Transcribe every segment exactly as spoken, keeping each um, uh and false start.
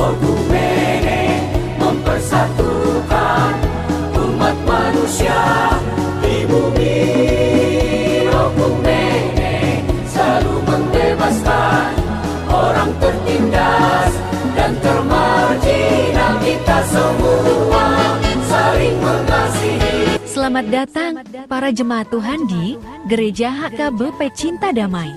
Oikumene mempersatukan umat manusia di bumi. Oikumene selalu membebaskan orang tertindas dan termarjinal. Kita semua saling mengasihi. Selamat datang, para jemaat Tuhan di Gereja H K B P Cinta Damai.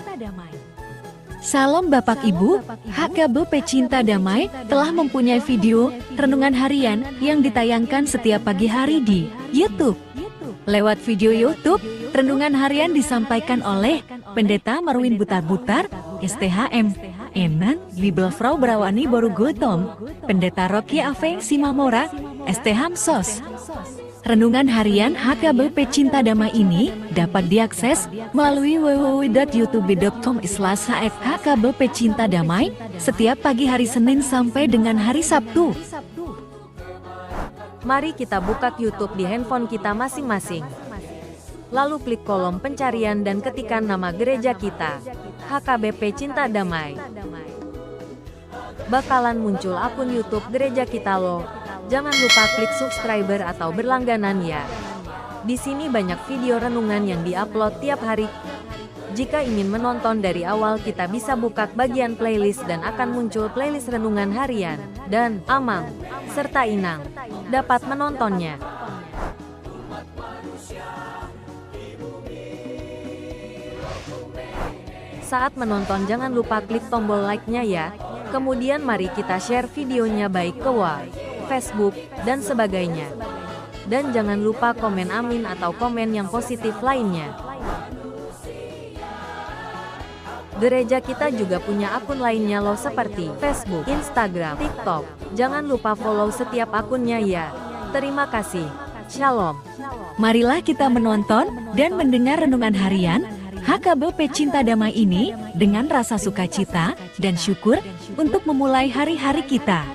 Salam Bapak Ibu, H K B P Cinta Damai telah mempunyai video renungan harian yang ditayangkan setiap pagi hari di YouTube. Lewat video YouTube, renungan harian disampaikan oleh Pendeta Marwin Butarbutar, S T H M, Enan, Bibelvrouw Brawani boru Gultom, Pendeta Rocky Afeng Simamora, S T H M sos. Renungan harian H K B P Cinta Damai ini dapat diakses melalui w w w dot youtube dot com slash h k b p cinta damai setiap pagi hari Senin sampai dengan hari Sabtu. Mari kita buka YouTube di handphone kita masing-masing. Lalu klik kolom pencarian dan ketikan nama gereja kita, H K B P Cinta Damai. Bakalan muncul akun YouTube gereja kita loh. Jangan lupa klik subscriber atau berlangganan ya. Di sini banyak video renungan yang diupload tiap hari. Jika ingin menonton dari awal, kita bisa buka bagian playlist dan akan muncul playlist renungan harian, dan Amang, serta Inang dapat menontonnya. Saat menonton, jangan lupa klik tombol like-nya ya. Kemudian mari kita share videonya baik ke wa, Facebook, dan sebagainya. Dan jangan lupa komen amin atau komen yang positif lainnya. Gereja kita juga punya akun lainnya loh, seperti Facebook, Instagram, TikTok. Jangan lupa follow setiap akunnya ya. Terima kasih. Shalom. Marilah kita menonton dan mendengar renungan harian H K B P Cinta Damai ini dengan rasa sukacita dan syukur untuk memulai hari-hari kita.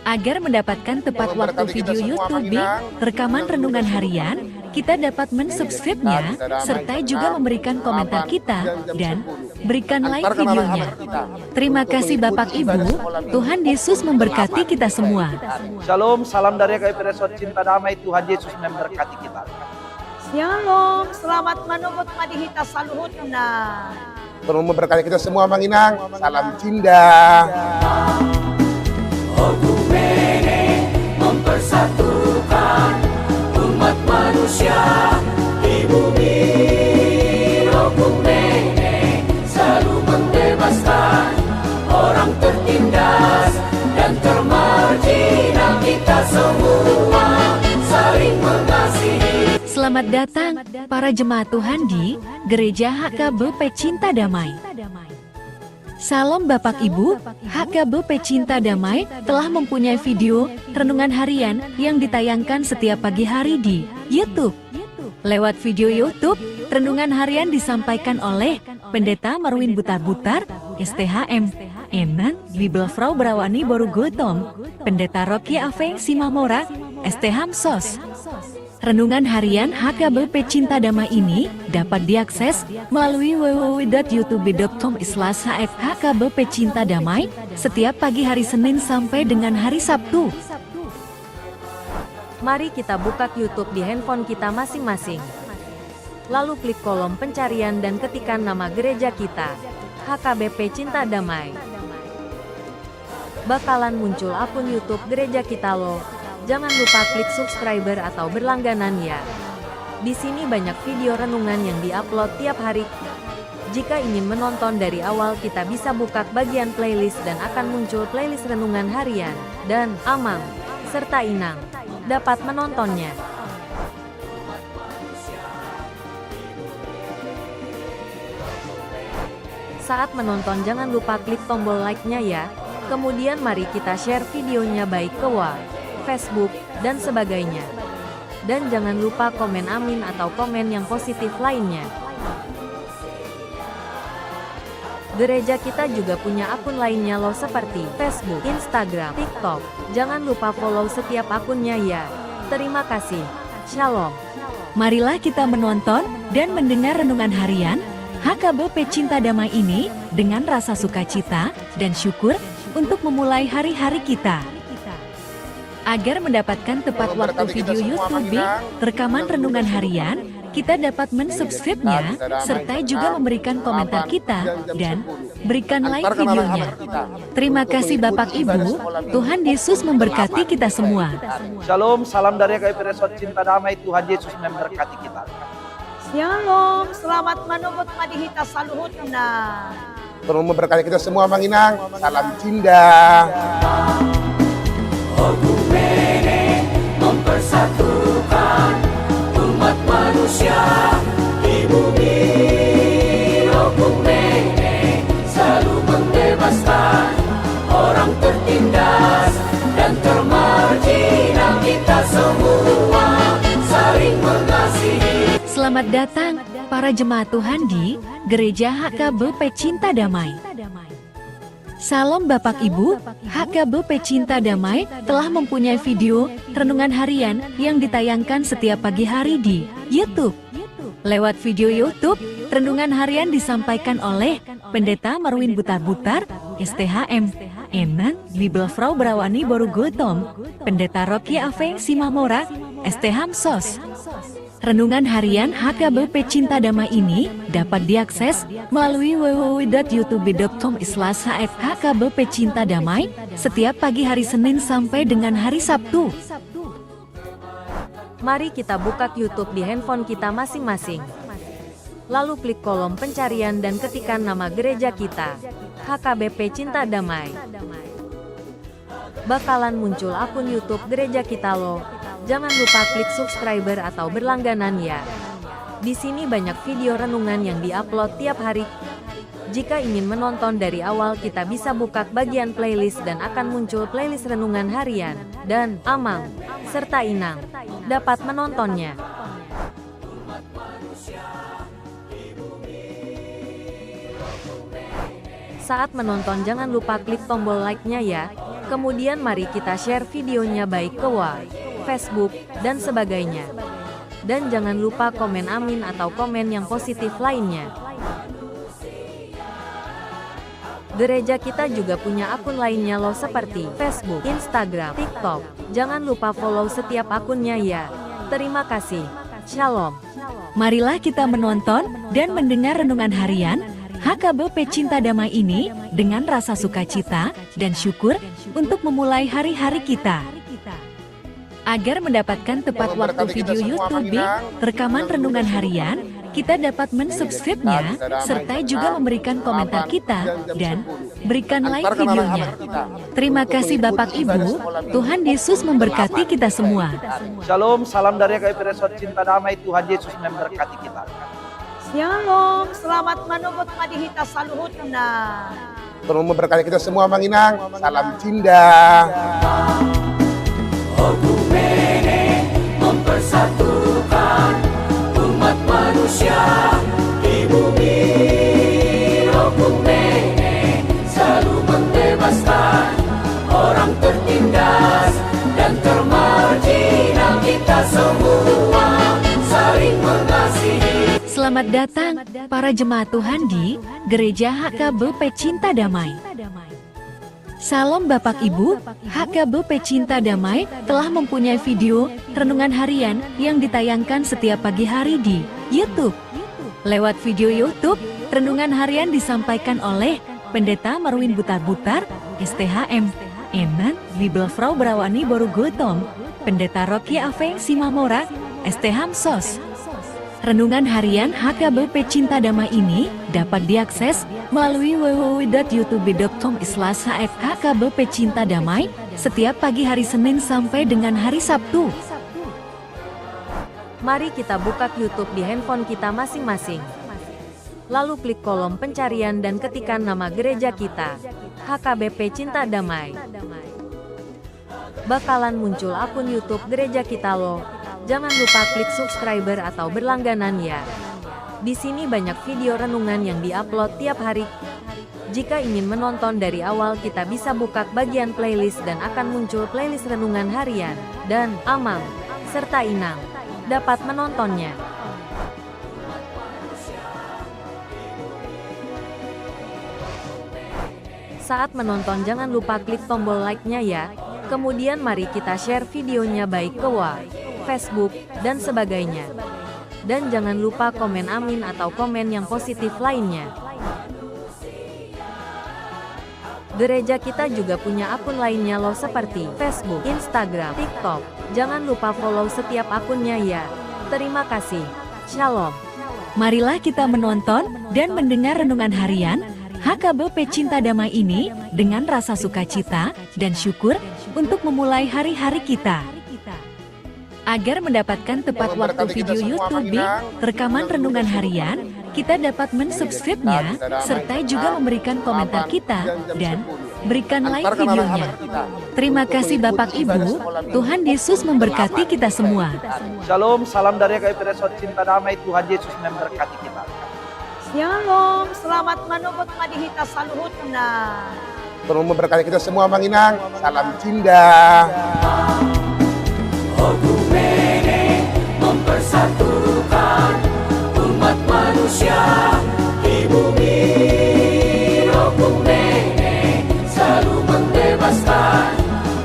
Agar mendapatkan tepat waktu video YouTube rekaman renungan harian, kita dapat mensubscribe-nya serta juga memberikan komentar kita dan berikan like videonya. Terima kasih Bapak Ibu, Tuhan Yesus memberkati kita semua. Shalom, salam dari H K B P Resort Cinta Damai, Tuhan Yesus memberkati kita. Shalom, selamat manogot ma di hita saluhutna. Tuhan memberkati kita semua, Amang Inang. Salam Cinta. Oikumene mempersatukan umat manusia di bumi. Oikumene selalu membebaskan orang tertindas dan termarjinal. Kita semua saling mengasihi. Selamat datang, para jemaat Tuhan di Gereja H K B P Cinta Damai. Salam Bapak Ibu, H K B P Cinta Damai telah mempunyai video renungan harian yang ditayangkan setiap pagi hari di YouTube. Lewat video YouTube, renungan harian disampaikan oleh Pendeta Marwin Butarbutar, S T H M, Enan, Bibelvrouw Brawani boru Gultom, Pendeta Rocky Afeng Simamora, S T H M sos. Renungan harian H K B P Cinta Damai ini dapat diakses melalui w w w dot youtube dot com slash h k b p cinta damai setiap pagi hari Senin sampai dengan hari Sabtu. Mari kita buka YouTube di handphone kita masing-masing. Lalu klik kolom pencarian dan ketikan nama gereja kita, H K B P Cinta Damai. Bakalan muncul akun YouTube gereja kita loh. Jangan lupa klik subscriber atau berlangganan ya. Di sini banyak video renungan yang diupload tiap hari. Jika ingin menonton dari awal, kita bisa buka bagian playlist dan akan muncul playlist renungan harian, dan Amang, serta Inang dapat menontonnya. Saat menonton, jangan lupa klik tombol like-nya ya. Kemudian mari kita share videonya baik ke wa, Facebook, dan sebagainya. Dan jangan lupa komen amin atau komen yang positif lainnya. Gereja kita juga punya akun lainnya loh, seperti Facebook, Instagram, TikTok. Jangan lupa follow setiap akunnya ya. Terima kasih. Shalom. Marilah kita menonton dan mendengar renungan harian H K B P Cinta Damai ini dengan rasa sukacita dan syukur untuk memulai hari-hari kita. Agar mendapatkan tepat waktu video YouTube, rekaman renungan harian, kita dapat mensubscribe-nya, serta juga memberikan komentar kita, dan berikan like videonya. Terima kasih Bapak Ibu, Tuhan Yesus memberkati kita semua. Shalom, salam dari H K B P Resort Cinta Damai, Tuhan Yesus memberkati kita. Shalom, selamat manogot ma di hita saluhutna. Tuhan memberkati kita semua, Amang Inang. Salam Cinta. Oikumene mempersatukan umat manusia di bumi. Oikumene selalu membebaskan orang tertindas dan termarjinal. Kita semua saling mengasihi. Selamat datang para jemaat Tuhan di Gereja H K B P Cinta Damai. Salam Bapak Ibu, H K B P Cinta Damai telah mempunyai video renungan harian yang ditayangkan setiap pagi hari di YouTube. Lewat video YouTube, renungan harian disampaikan oleh Pendeta Marwin Butarbutar, S T H M, Eman, Bibelvrouw Brawani boru Gultom, Pendeta Rocky Ave Simamora, S T H M sos. Renungan harian H K B P Cinta Damai ini dapat diakses melalui w w w dot youtube dot com slash h k b p cinta damai setiap pagi hari Senin sampai dengan hari Sabtu. Mari kita buka YouTube di handphone kita masing-masing. Lalu klik kolom pencarian dan ketikan nama gereja kita, H K B P Cinta Damai. Bakalan muncul akun YouTube gereja kita loh. Jangan lupa klik subscriber atau berlangganan ya. Di sini banyak video renungan yang diupload tiap hari. Jika ingin menonton dari awal, kita bisa buka bagian playlist dan akan muncul playlist renungan harian, dan Amang, serta Inang dapat menontonnya. Saat menonton, jangan lupa klik tombol like-nya ya. Kemudian mari kita share videonya baik ke wa, Facebook, dan sebagainya. Dan jangan lupa komen amin atau komen yang positif lainnya. Gereja kita juga punya akun lainnya loh, seperti Facebook, Instagram, TikTok. Jangan lupa follow setiap akunnya ya. Terima kasih. Shalom. Marilah kita menonton dan mendengar renungan harian H K B P Cinta Damai ini dengan rasa sukacita dan syukur untuk memulai hari-hari kita. Agar mendapatkan tepat waktu video YouTube, rekaman renungan harian, kita dapat mensubscribe-nya, serta juga memberikan komentar kita, dan berikan like videonya. Terima kasih Bapak Ibu, Tuhan Yesus memberkati kita semua. Shalom, salam dari H K B P Resort Cinta Damai, Tuhan Yesus memberkati kita. Shalom, selamat manogot ma di hita saluhutna. Tuhan memberkati kita semua, Amang Inang. Salam Cinta. Oikumene mempersatukan umat manusia di bumi. Oikumene selalu membebaskan orang tertindas dan termarjinal. Kita semua saling mengasihi. Selamat datang para jemaat Tuhan di Gereja H K B P Cinta Damai. Salam Bapak Ibu, H K B P Cinta Damai telah mempunyai video renungan harian yang ditayangkan setiap pagi hari di YouTube. Lewat video YouTube, renungan harian disampaikan oleh Pendeta Marwin Butarbutar, S T H M, Eman, Bibelvrouw Brawani boru Gultom, Pendeta Rocky Ave Simamora, S T H M sos. Renungan harian H K B P Cinta Damai ini dapat diakses melalui w w w dot youtube dot com slash h k b p cinta damai setiap pagi hari Senin sampai dengan hari Sabtu. Mari kita buka YouTube di handphone kita masing-masing. Lalu klik kolom pencarian dan ketikan nama gereja kita, H K B P Cinta Damai. Bakalan muncul akun YouTube gereja kita loh. Jangan lupa klik subscriber atau berlangganan ya. Di sini banyak video renungan yang diupload tiap hari. Jika ingin menonton dari awal, kita bisa buka bagian playlist dan akan muncul playlist renungan harian, dan Amang, serta Inang dapat menontonnya. Saat menonton, jangan lupa klik tombol like-nya ya. Kemudian mari kita share videonya baik ke wa, Facebook, dan sebagainya. Dan jangan lupa komen amin atau komen yang positif lainnya. Gereja kita juga punya akun lainnya loh, seperti Facebook, Instagram, TikTok. Jangan lupa follow setiap akunnya ya. Terima kasih. Shalom. Marilah kita menonton dan mendengar renungan harian H K B P Cinta Damai ini dengan rasa sukacita dan syukur untuk memulai hari-hari kita. Agar mendapatkan tepat waktu video YouTube di rekaman renungan harian, kita dapat mensubscribe-nya serta juga memberikan komentar kita dan berikan like videonya. Terima kasih Bapak Ibu, Tuhan Yesus memberkati kita semua. Shalom, salam dari H K B P Resort Cinta Damai, Tuhan Yesus memberkati kita. Shalom, selamat manogot ma di hita saluhutna. Tuhan memberkati kita semua, Amang Inang. Salam cinta. Okumene mempersatukan umat manusia di bumi. Okumene selalu membebaskan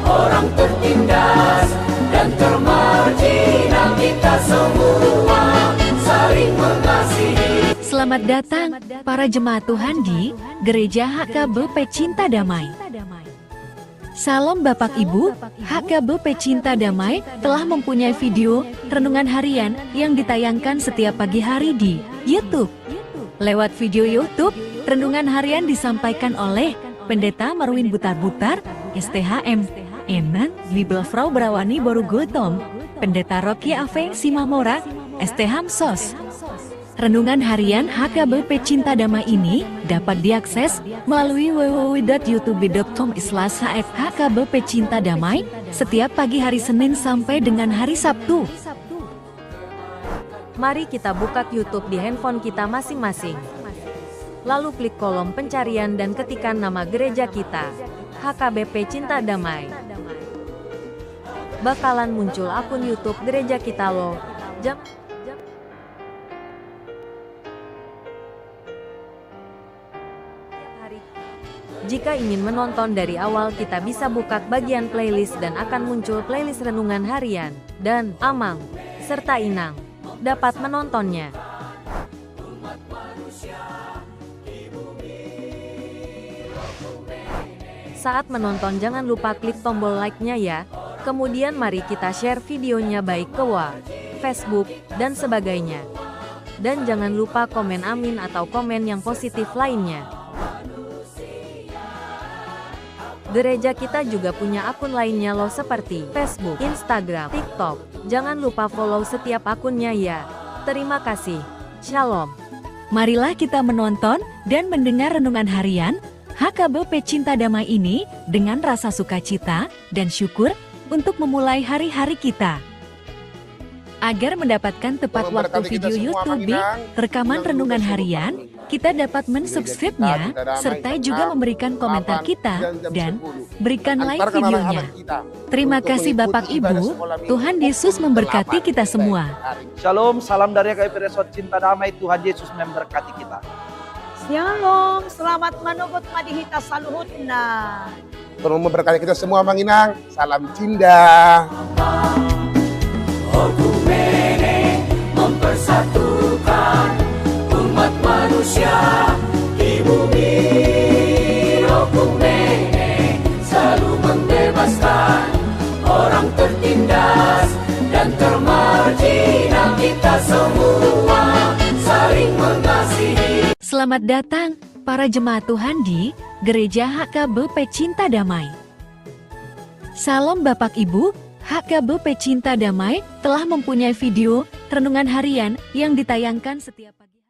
orang tertindas dan termarjinal. Kita semua saling mengasihi. Selamat datang para jemaat Tuhan di Gereja H K B P Cinta Damai. Salam Bapak Ibu, H K B P Cinta Damai telah mempunyai video renungan harian yang ditayangkan setiap pagi hari di YouTube. Lewat video YouTube, renungan harian disampaikan oleh Pendeta Marwin Butarbutar, S T H M, M N, Bibelvrouw Brawani boru Gultom, Pendeta Rocky Ave Simamora, S T H M sos. Renungan harian H K B P Cinta Damai ini dapat diakses melalui w w w dot youtube dot com slash h k b p cinta damai setiap pagi hari Senin sampai dengan hari Sabtu. Mari kita buka YouTube di handphone kita masing-masing. Lalu klik kolom pencarian dan ketikan nama gereja kita, H K B P Cinta Damai. Bakalan muncul akun YouTube gereja kita loh. Jam Jika ingin menonton dari awal, kita bisa buka bagian playlist dan akan muncul playlist renungan harian, dan Amang serta Inang dapat menontonnya. Saat menonton, jangan lupa klik tombol like-nya ya. Kemudian mari kita share videonya baik ke wa, Facebook, dan sebagainya. Dan jangan lupa komen amin atau komen yang positif lainnya. Gereja kita juga punya akun lainnya loh, seperti Facebook, Instagram, TikTok. Jangan lupa follow setiap akunnya ya. Terima kasih. Shalom. Marilah kita menonton dan mendengar renungan harian H K B P Cinta Damai ini dengan rasa sukacita dan syukur untuk memulai hari-hari kita. Agar mendapatkan tepat waktu video YouTube di rekaman renungan harian, kita dapat mensubscribe-nya serta juga memberikan komentar kita dan berikan like videonya. Terima kasih Bapak Ibu, Tuhan Yesus memberkati kita semua. Shalom, salam dari H K B P Resort Cinta Damai, Tuhan Yesus memberkati kita. Shalom, selamat manogot ma di hita saluhutna. Tuhan memberkati kita semua, Amang Inang. Salam cinta. Okumene mempersatukan umat manusia di bumi. Okumene selalu membebaskan orang tertindas dan termarjinal. Kita semua saling mengasihi. Selamat datang para jemaat Tuhan di Gereja H K B P Cinta Damai. Salam Bapak Ibu, H K B P Cinta Damai telah mempunyai video renungan harian yang ditayangkan setiap pagi hari.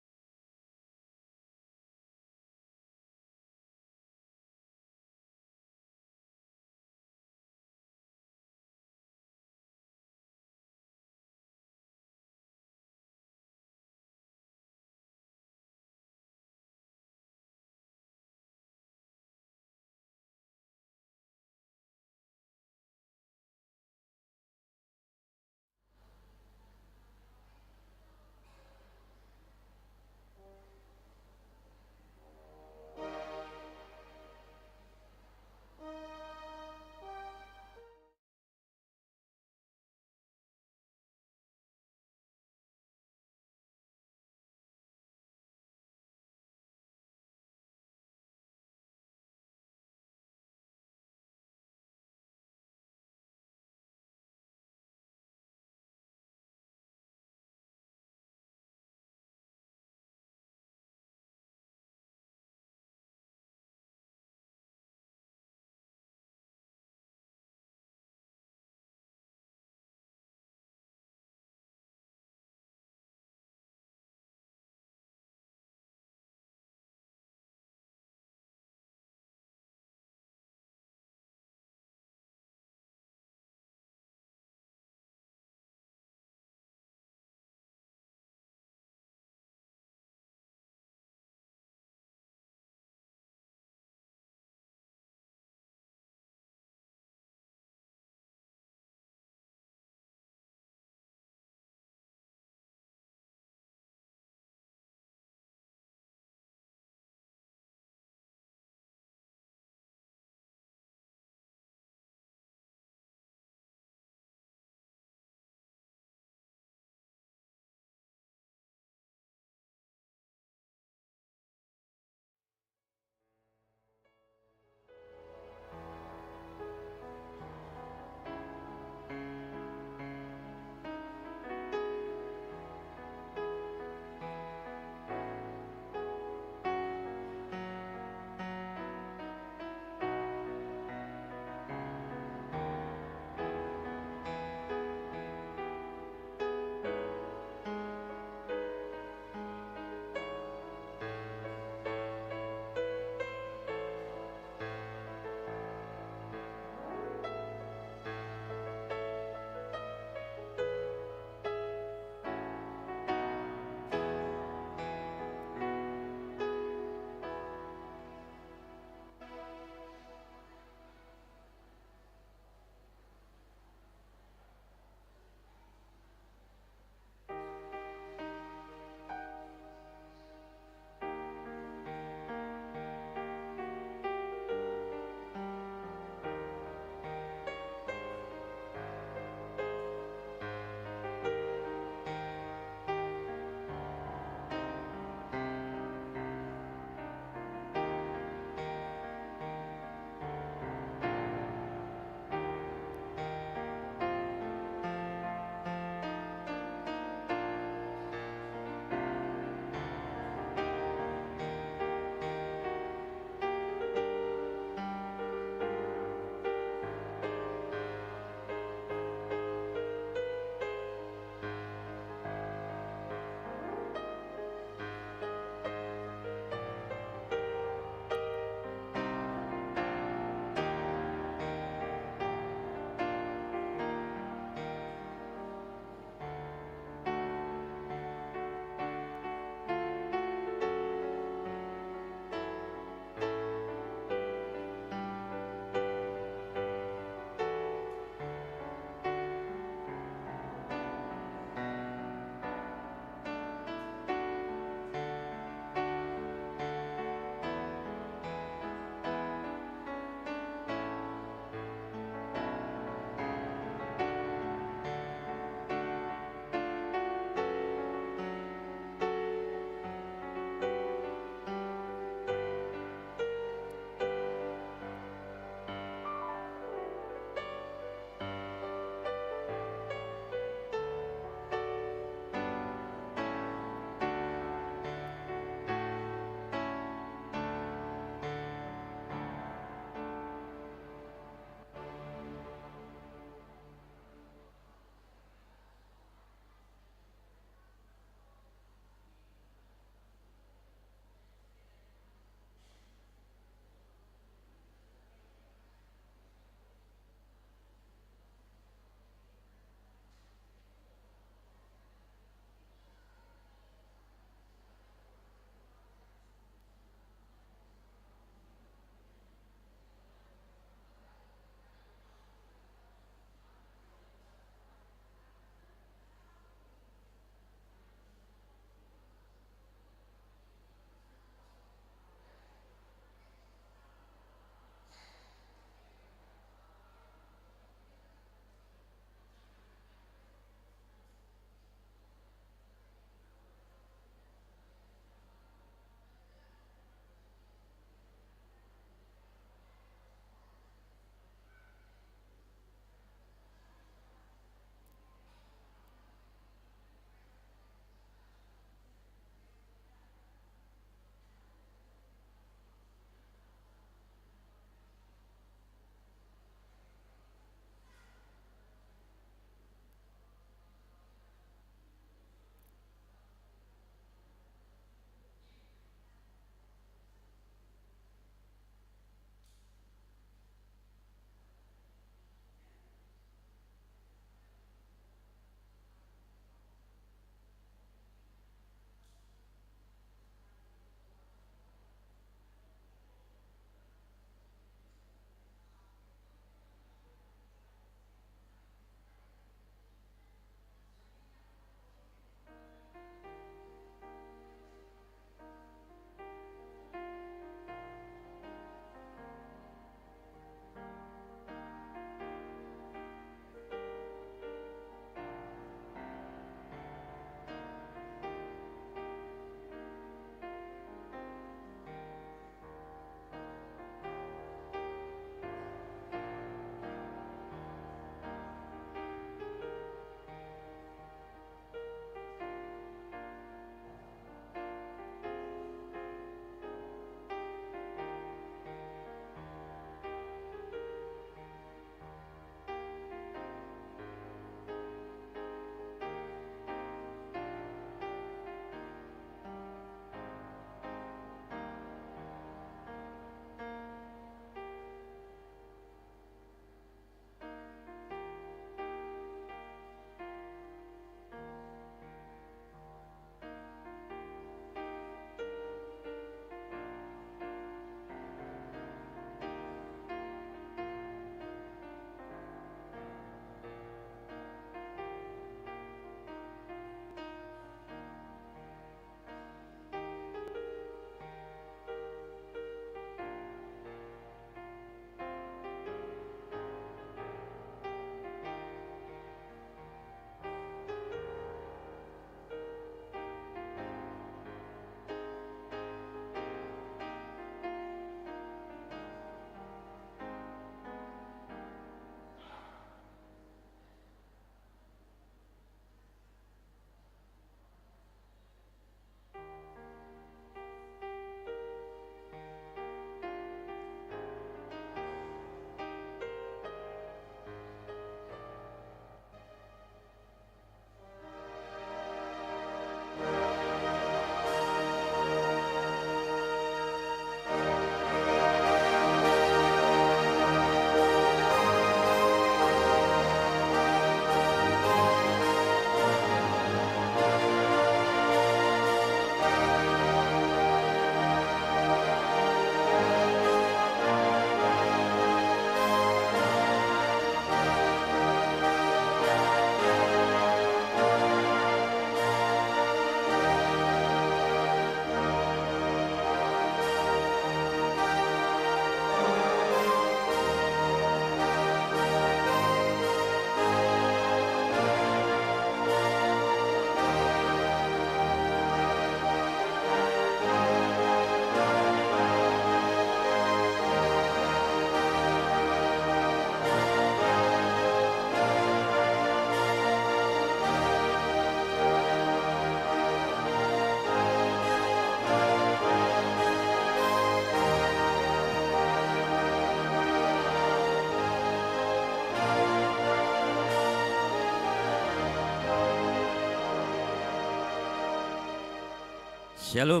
Shalom.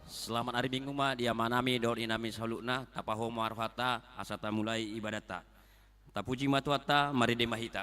Selamat ari Minggu ma di amanami dohot inanami saluhutna, tapahohom ma rohanta asa tamulai ibadatta. Tapuji ma Tuhanta, marende ma hita.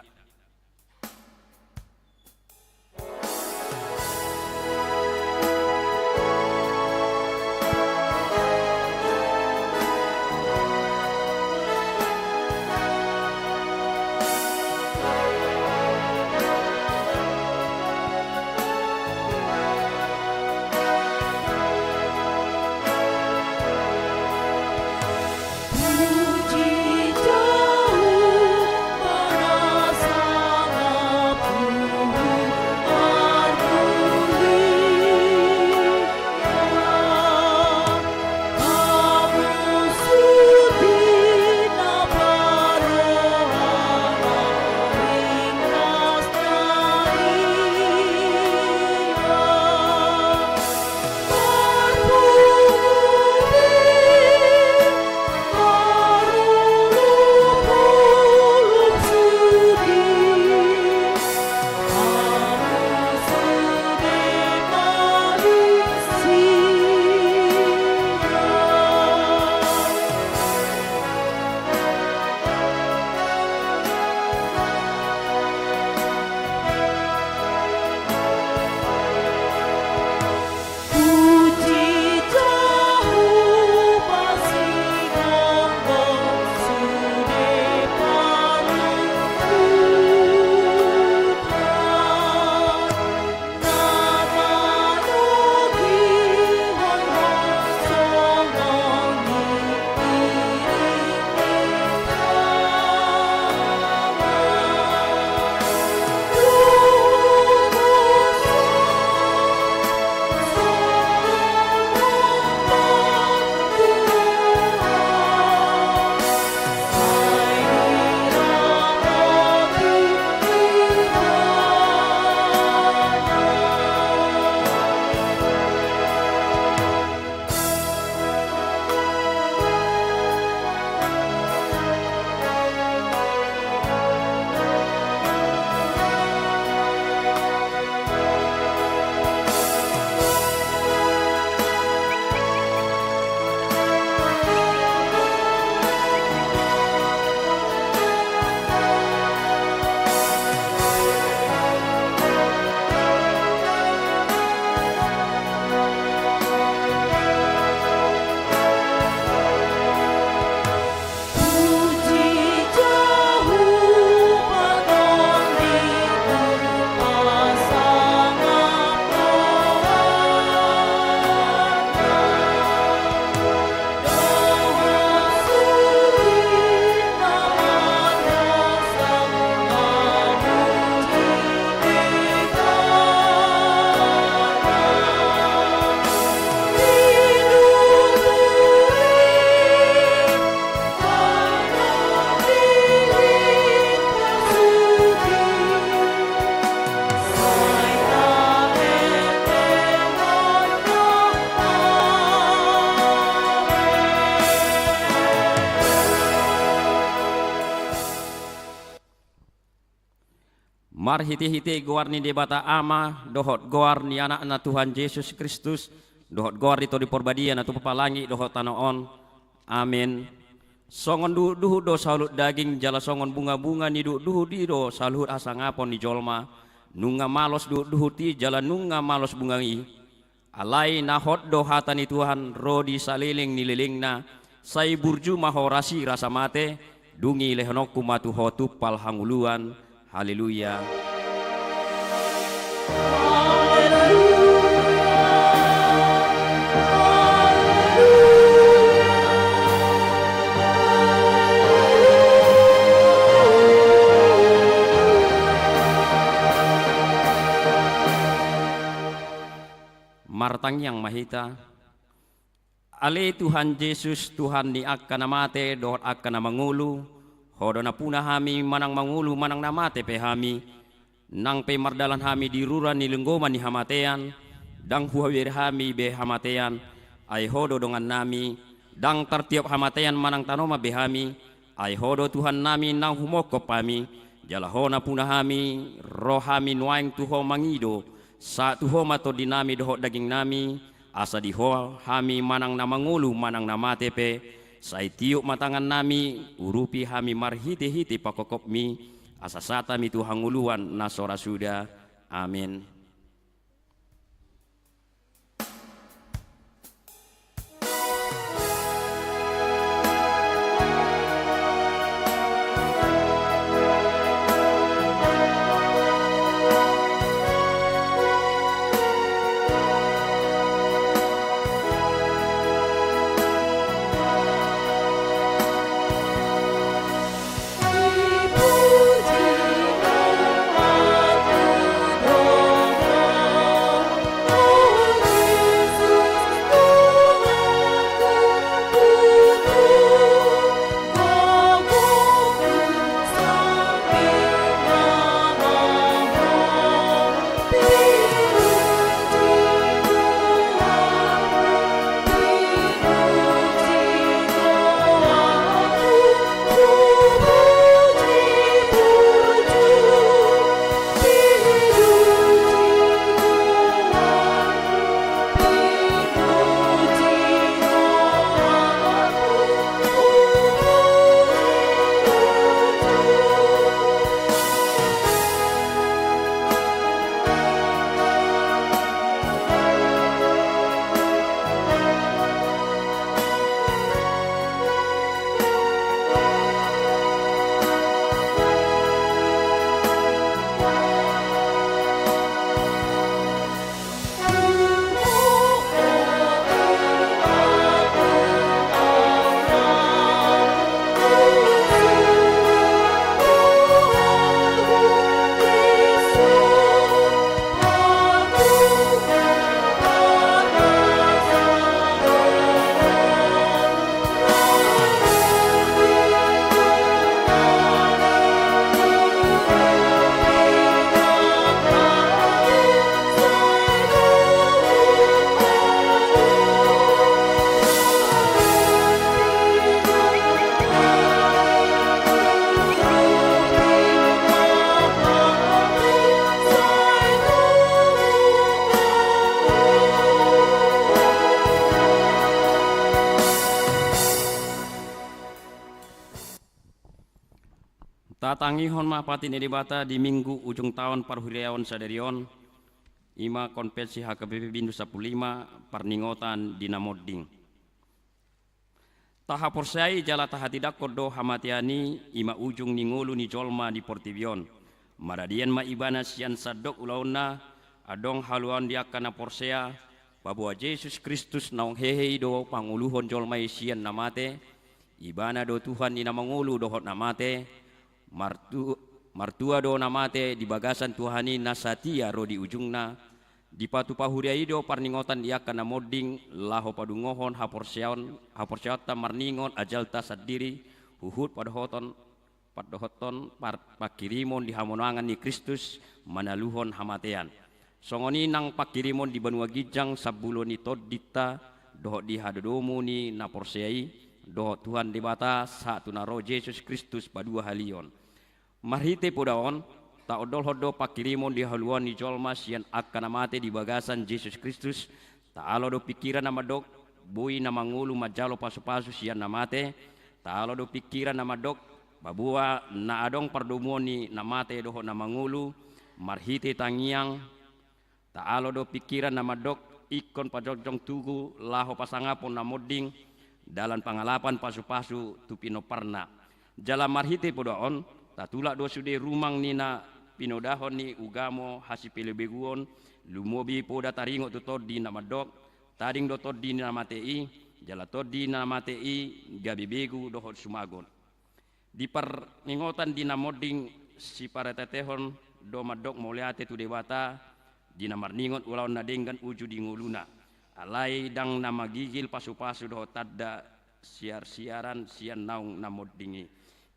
Marhitehite goar ni Debata Ama, dohot goar ni Anakna Tuhan Jesus Kristus, dohot goar ni Tondi Parbadia na tumompa langit dohot tano on. Amen. Songon duhutduhut do saluhut daging, jala songon bungabunga ni duhutduhut i do saluhut hasangapon ni jolma. Nunga malos duhutduhut i, jala nunga malos bunga i. Alai na hot do hata ni Tuhan ro di saleleng ni lelengna, sai burju ma ho rasi rasa mate, dung i lehononku ma tu ho tumpal hangoluan. Haleluya. Martangiang ma hita. Ale Tuhan Jesus, Tuhan ni angka na mate dohot angka na mangolu, ho do nampuna hami manang mangolu manang na mate pe hami, nang pe mardalan hami di rura ni lenggoman ni hamatean, ndang huhabere hami be hamatean, ai ho do dongannami, ndang tartiop hamatean manang tanoman be hami, ai ho do Tuhannami naung humongkop hami, jala ho nampuna hami, ro hami nuaeng tu ho mangido, Sahat tu Ho ma tondinami dohot dagingnami, asa di Ho hami manang na mangolu manang na mate pe, sai tiop ma tangannami, urupi hami marhitehite pangkophopmi, asa sahat hami tu hangoluan na so ra suda. Amen. Tatangihon ma pati ni Debata di Minggu ujung taon parhuriaon sadari on, i ma konvensi H K B P Bindu sampulu lima, parningotan di na monding. Tahaporseai jala tahatindangkon do hamatean i, i ma ujung ni ngolu ni jolma di portibi on. Maradian ma ibana sian sandok ulaonna, adong haluaon di angka na porsea, paboa Jesus Kristus naung hehe i do pangoluhon jolma i sian na mate, ibana do Tuhan ni na mangolu dohot na mate, martu-, martua do na mate di bagasan Tuhan i na satia ro di ujungna, dipatupa huria i do parningotan di angka na monding laho padungohon haporseaon, haporseaonta marningot ajalta sandiri, huhut padohoton, padohothon par-, pangkirimon di hamonangan ni Kristus manaluhon hamatean. Songon i nang pangkirimon di banua ginjang sambulo ni tondinta, dohot di hadodomu ni na porsea i, dohot Tuhan Debata sahat tu na ro Jesus Kristus paduahalion. Marhite poda on, taondolhon do pangkirimon di haluaon ni jolma sian angka na mate di bagasan Jesus Kristus, taalo do pingkiran na mandok, boi na mangolu manjalo pasupasu sian na mate, taalo do pingkiran na mandok, paboa na adong pardomuan ni na mate dohot na mangolu, marhite tangiang, taalo do pingkiran na mandok, ingkon pajongjong tugu laho pasangapon na monding, dalan pangalapan pasupasu tu pinomparna. Jala marhite poda on, tatulak do sude rumang ni na pinodahon ni ugamo hasipelebeguon, lumobi poda taringot tu tondi na mandok, tading do tondi na mate i, jala tondi na mate i gabe begu dohot sumagon. Di parningotan di na monding siparateatehon do mandok mauliate tu Debata, di na marningot ulaon na denggan uju di ngoluna. Alai ndang na magigil pasupasu dohot tanda siarsiaran sian naung na monding i.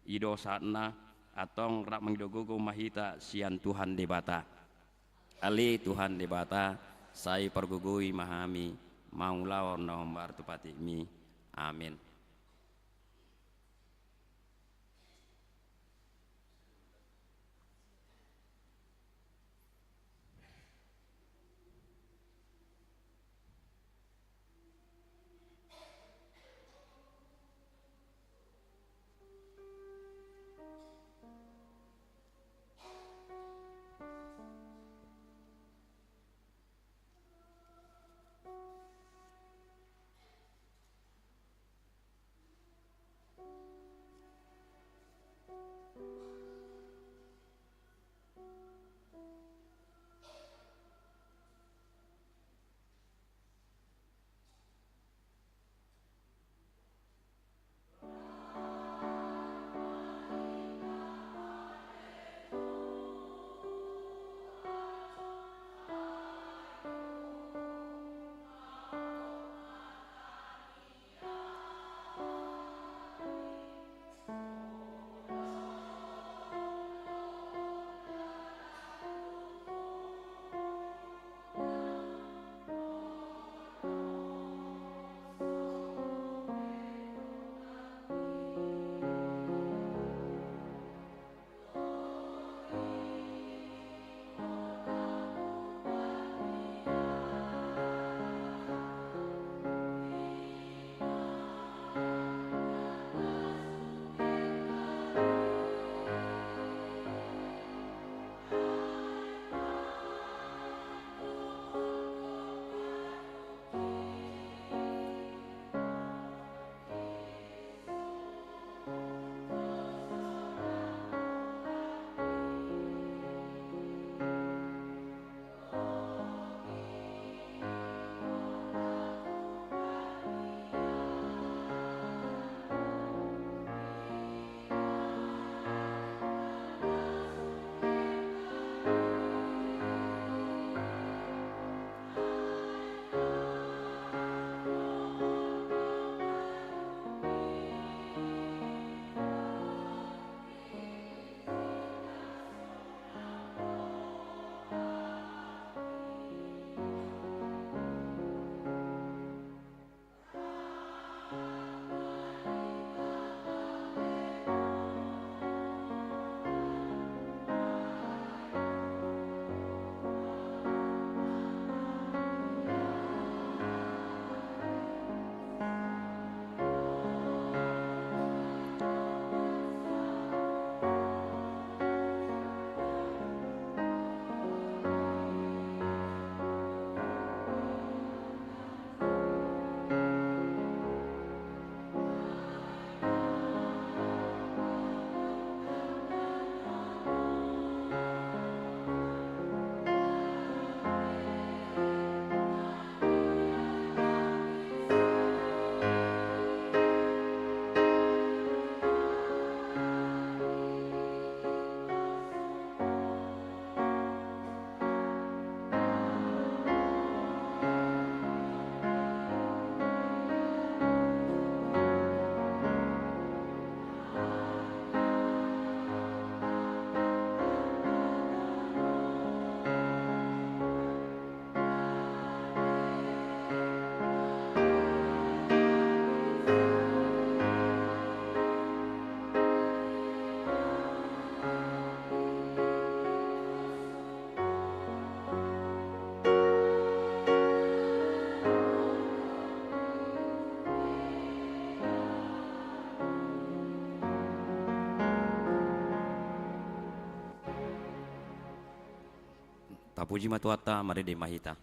I do sahatna, antong rap mangido gogo ma hita sian Tuhan Debata. Ale Tuhan Debata, sai pargogoi ma hami mangulahon na hombar tu patikmi. Amen. Tapuji ma Tuhanta, marende ma hita.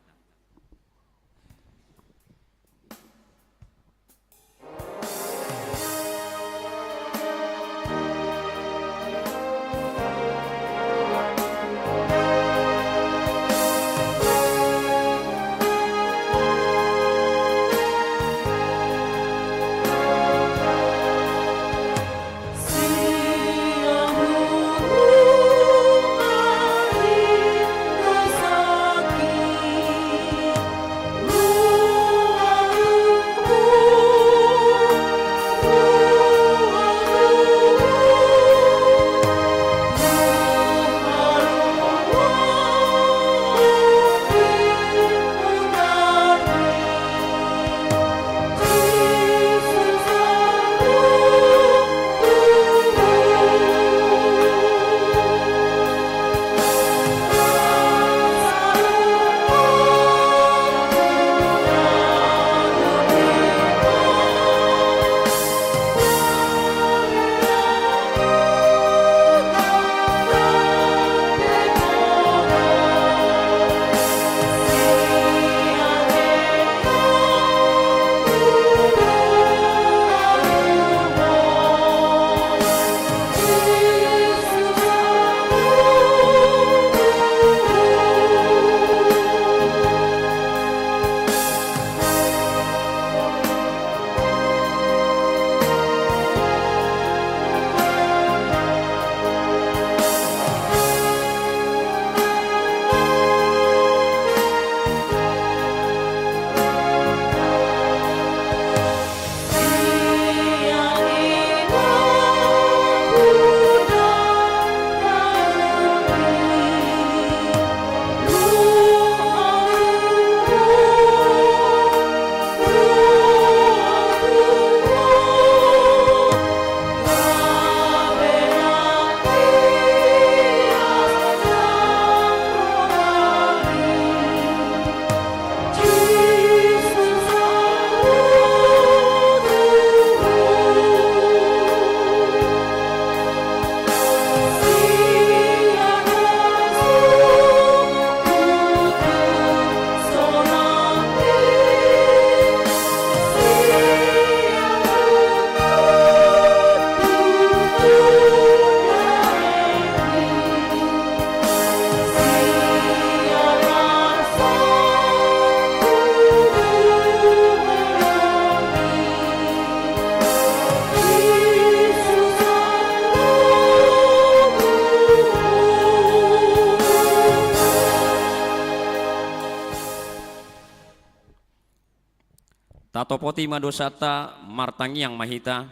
Tatopoti ma dosanta, martangiang ma hita.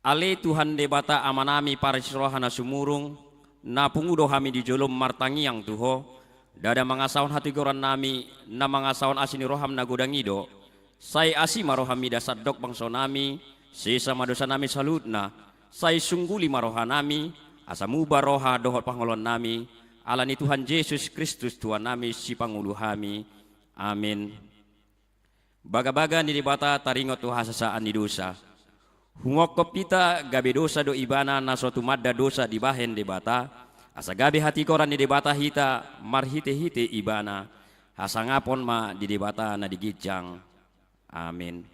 Ale Tuhan Debata Amanami parisi roha na sumurung, na pungu do hami di jolom martangiang tu Ho, ndada mangasahon hatigorannami, na mangasahon asi ni roham na godang i do. Sai asi ma roham mida sandok bangsonami, sesa ma dosanami saluhutna, sai sungguli ma rohanami, asa muba roha dohot pangoloannami, ala ni Tuhan Jesus Kristus Tuhannami Sipangolu hami. Amin. Bagabaga ni Debata taringot tu hasesaan ni dosa. Humophop hita gabe dosa do Ibana na so tumanda dosa dibahen Debata, asa gabe hatigoran ni Debata hita marhitehite Ibana. Hasangapon ma di Debata na di ginjang. Amin.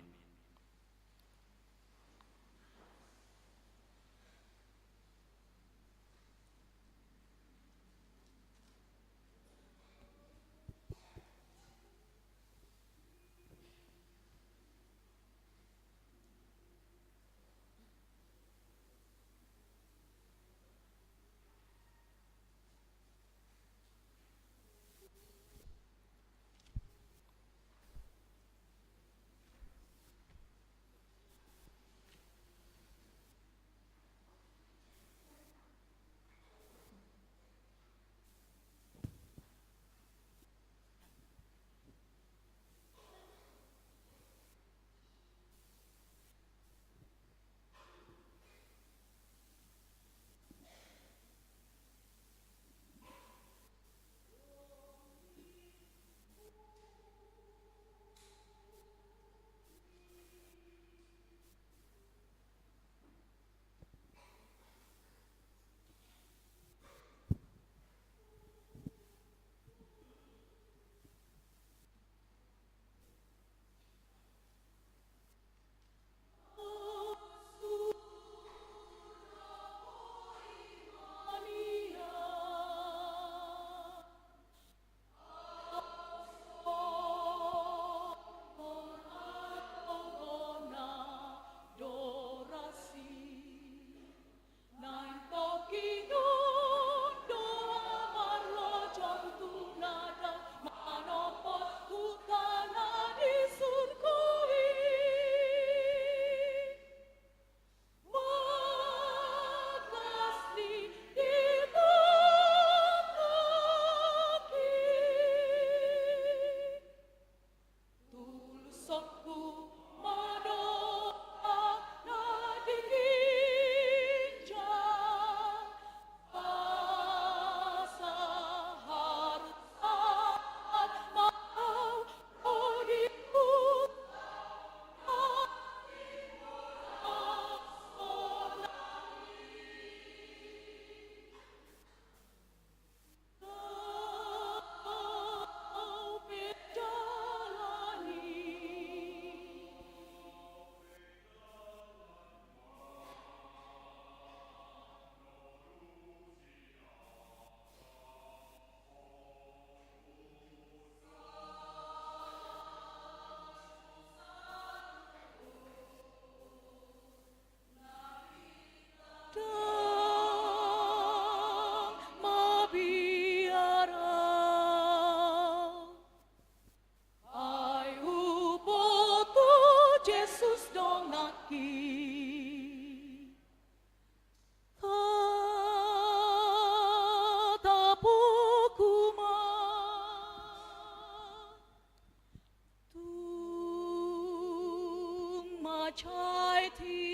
Ajai tiur.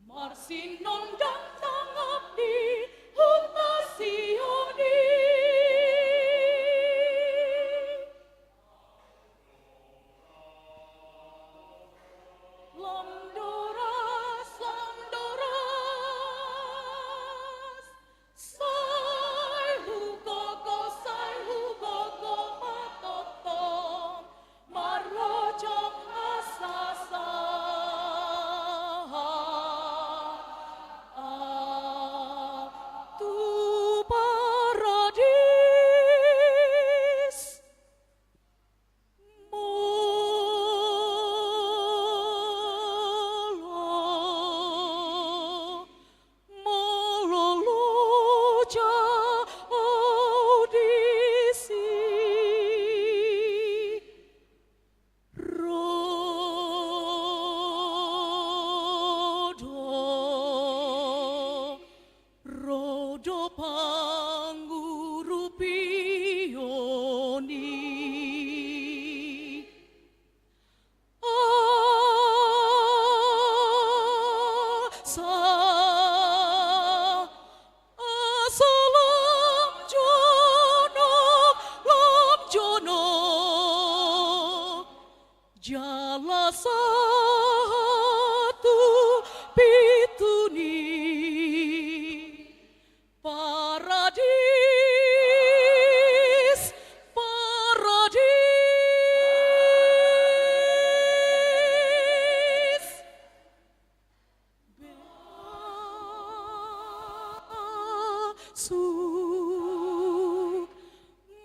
Marsinondang tangap ni huta Sion i. Lam doras, lam doras. Sai hugogo, sai hugogo ma tongtong marlojong hasasaan tu paradis. Molo, molo loja au disi, ro do, ro do pangurupion i. Asa, asa lam jonok, lam jonok jala sahat tu pintu ni paradis, paradis. Masuk,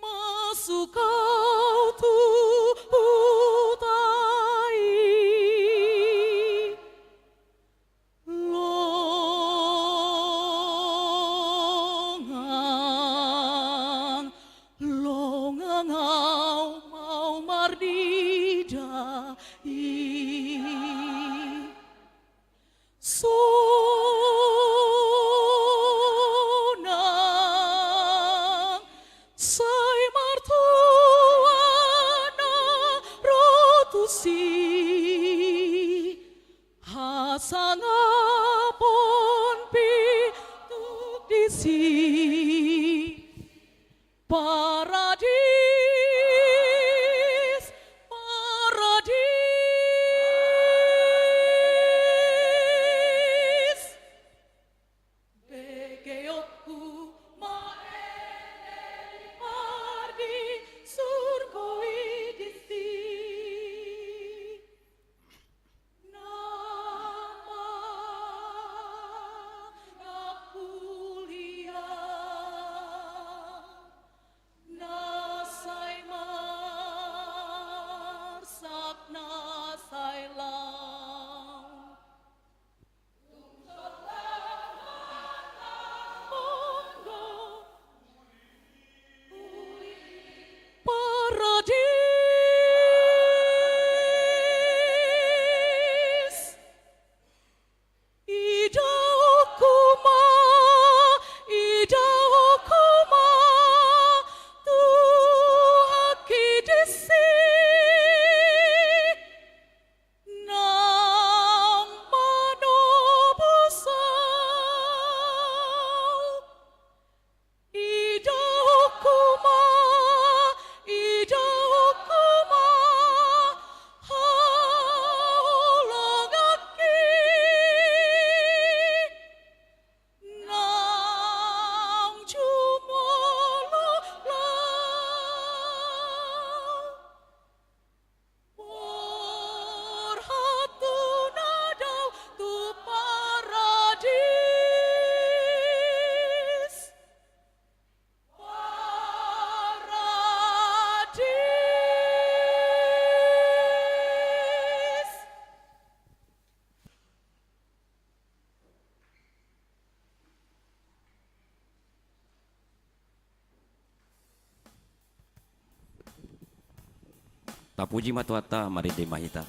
masuk au tu huta i. Longang, longang au mau marnida i. So nang sai martua na ro tusi. Hasangapon pintu disi. Paradis, paradis. Begeonku ma ende di pardisurgo i disi. Nang manangkap huria, na sai marsak, na sai laon. Paradis. Idaonku ma, idaonku ma Tuhanki disi. Nang manobus au. Idaonku ma, idaonku ma haholonganki. Nang jumolo laho. Borhat tu na dao tu paradis. Paradis. Tapuji ma Tuhanta, marende ma hita.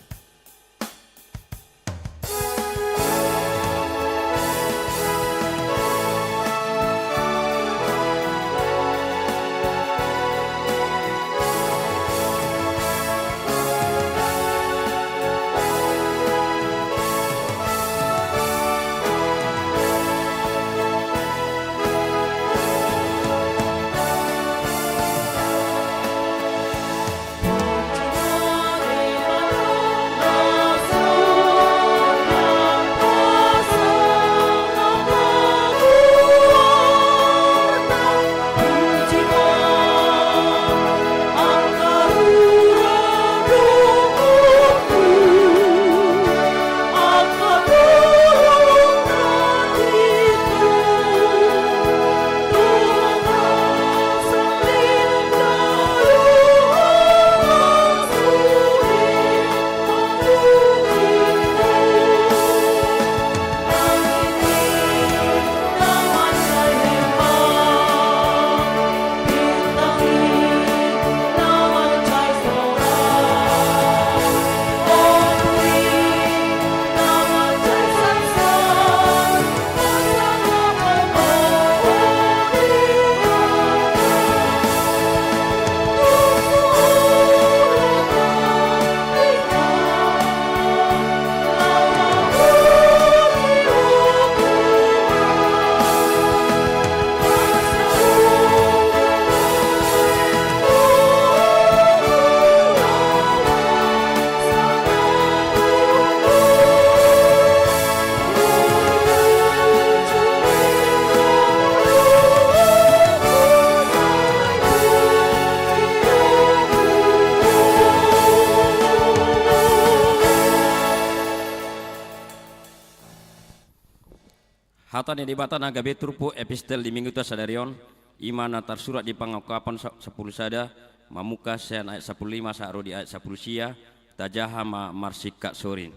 Hata ni Debata na gabe turpuk epistel di Mingguta sadari on, i ma na tarsurat di Pangakuan sa-, sampulu sada, mamungka sian ayat sampulu lima sahat ro di ayat sampulu sia, tajaha ma marsingkat sorin.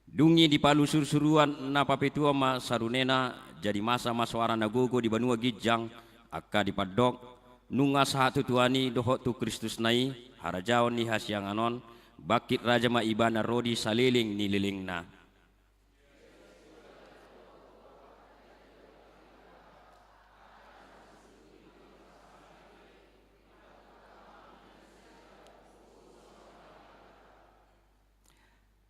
Dung i dipalu surusuruan na papetuhon ma sarunena, jadi masa ma soara na gogo di banua ginjang, angka dipandok: Nunga sahat tu Tuhan i dohot tu Kristusna i, harajaon ni hasiangan on, bangkit raja ma ibana ro di saleleng ni lelengna.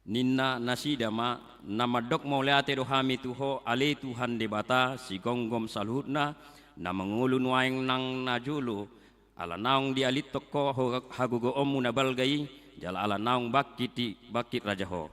Ninna nasida ma: Na mandok mauliate do hami tu Ho, ale Tuhan Debata, sigomgom saluhutna, na mangolu nuaeng nang na jolo, ala naung dialithon Ho, Ho hagogoonmu na balga i, jala ala naung bangkit i, bangkit raja Ho.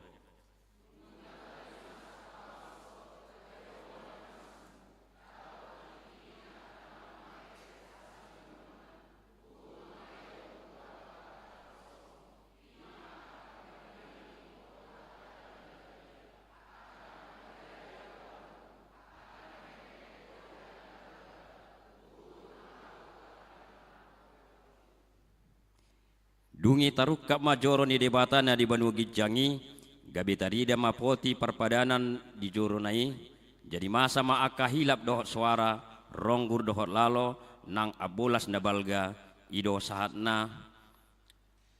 Dung i tarungkap ma joro ni Debata na di banua ginjang i, gabe tarida ma poti parpadanan di jorona i, jadi masa ma angka hilap dohot soara, ronggur dohot lalo, nang ambolas na balga, i do sahatna.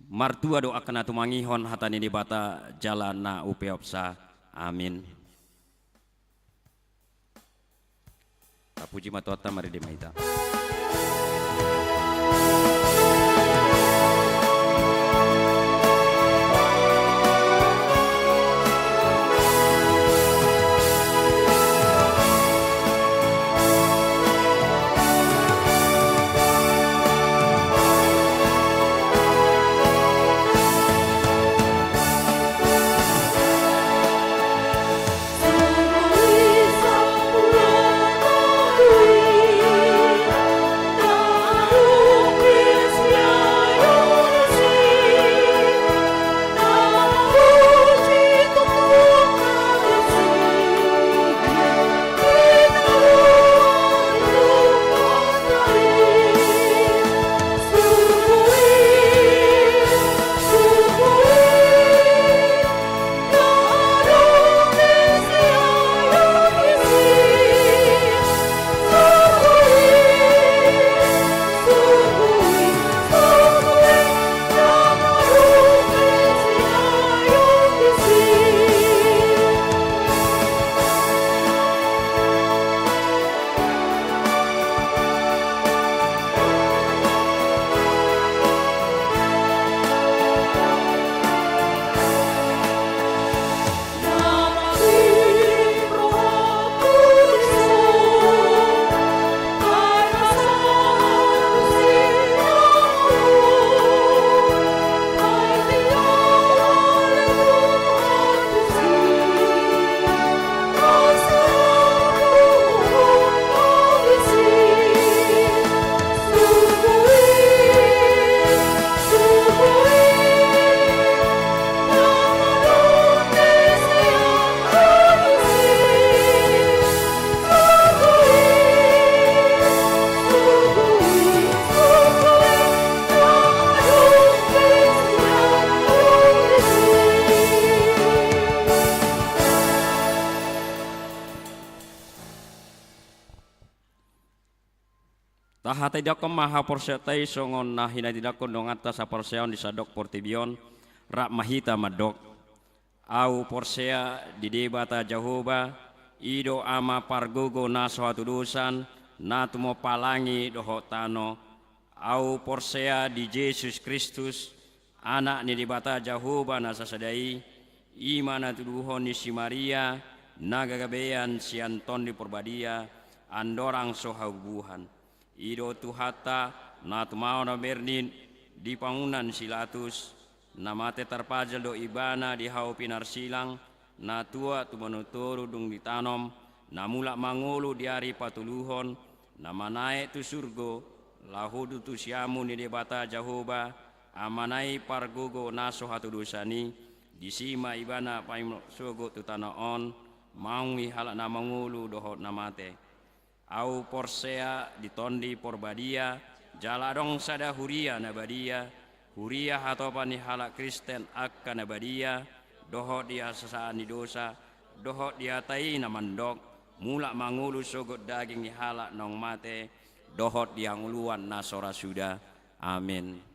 Martua do angka na tumangihon hata ni Debata jala na upeopsa. Amin. Tapuji ma Tuhanta, marende ma hita. Tahatindangkon ma haporseaonta i songon na hinatindangkon donganta saporseaon di sandok portibi on, rap ma hita mandok: Ahu porsea di Debata Jahowa, i do Ama pargogo na so hatudosan, na tumompa langit dohot tano. Ahu porsea di Jesus Kristus, Anak ni Debata Jahowa na sasada i, i ma na tuduhon ni si Maria, na gagabean sian Tondi Parbadia, andorang so habubuhan. I do Tuhanta, na tumaon na bernit di pangunan si Latus, na mate tarpajal do Ibana di hau pinarsilang, na tuat tu banua toru dung ditanom, na mulak mangolu di ari patoluhon, na manaek tu surgo, laho do tu siamun ni Debata Jahowa, Amana i pargogo na so hatudosan i, disi ma Ibana paimsogot tu tano on, maunghi halak na mangolu dohot na mate. Ahu porsea di Tondi Porbadia, jala adong sada huria na badia, huria hatopan ni halak Kristen angka na badia, dohot di hasesaan ni dosa, dohot di hata i na mandok, mulak mangolu sogot daging ni halak naung mate, dohot di hangoluan na so ra suda. Amen.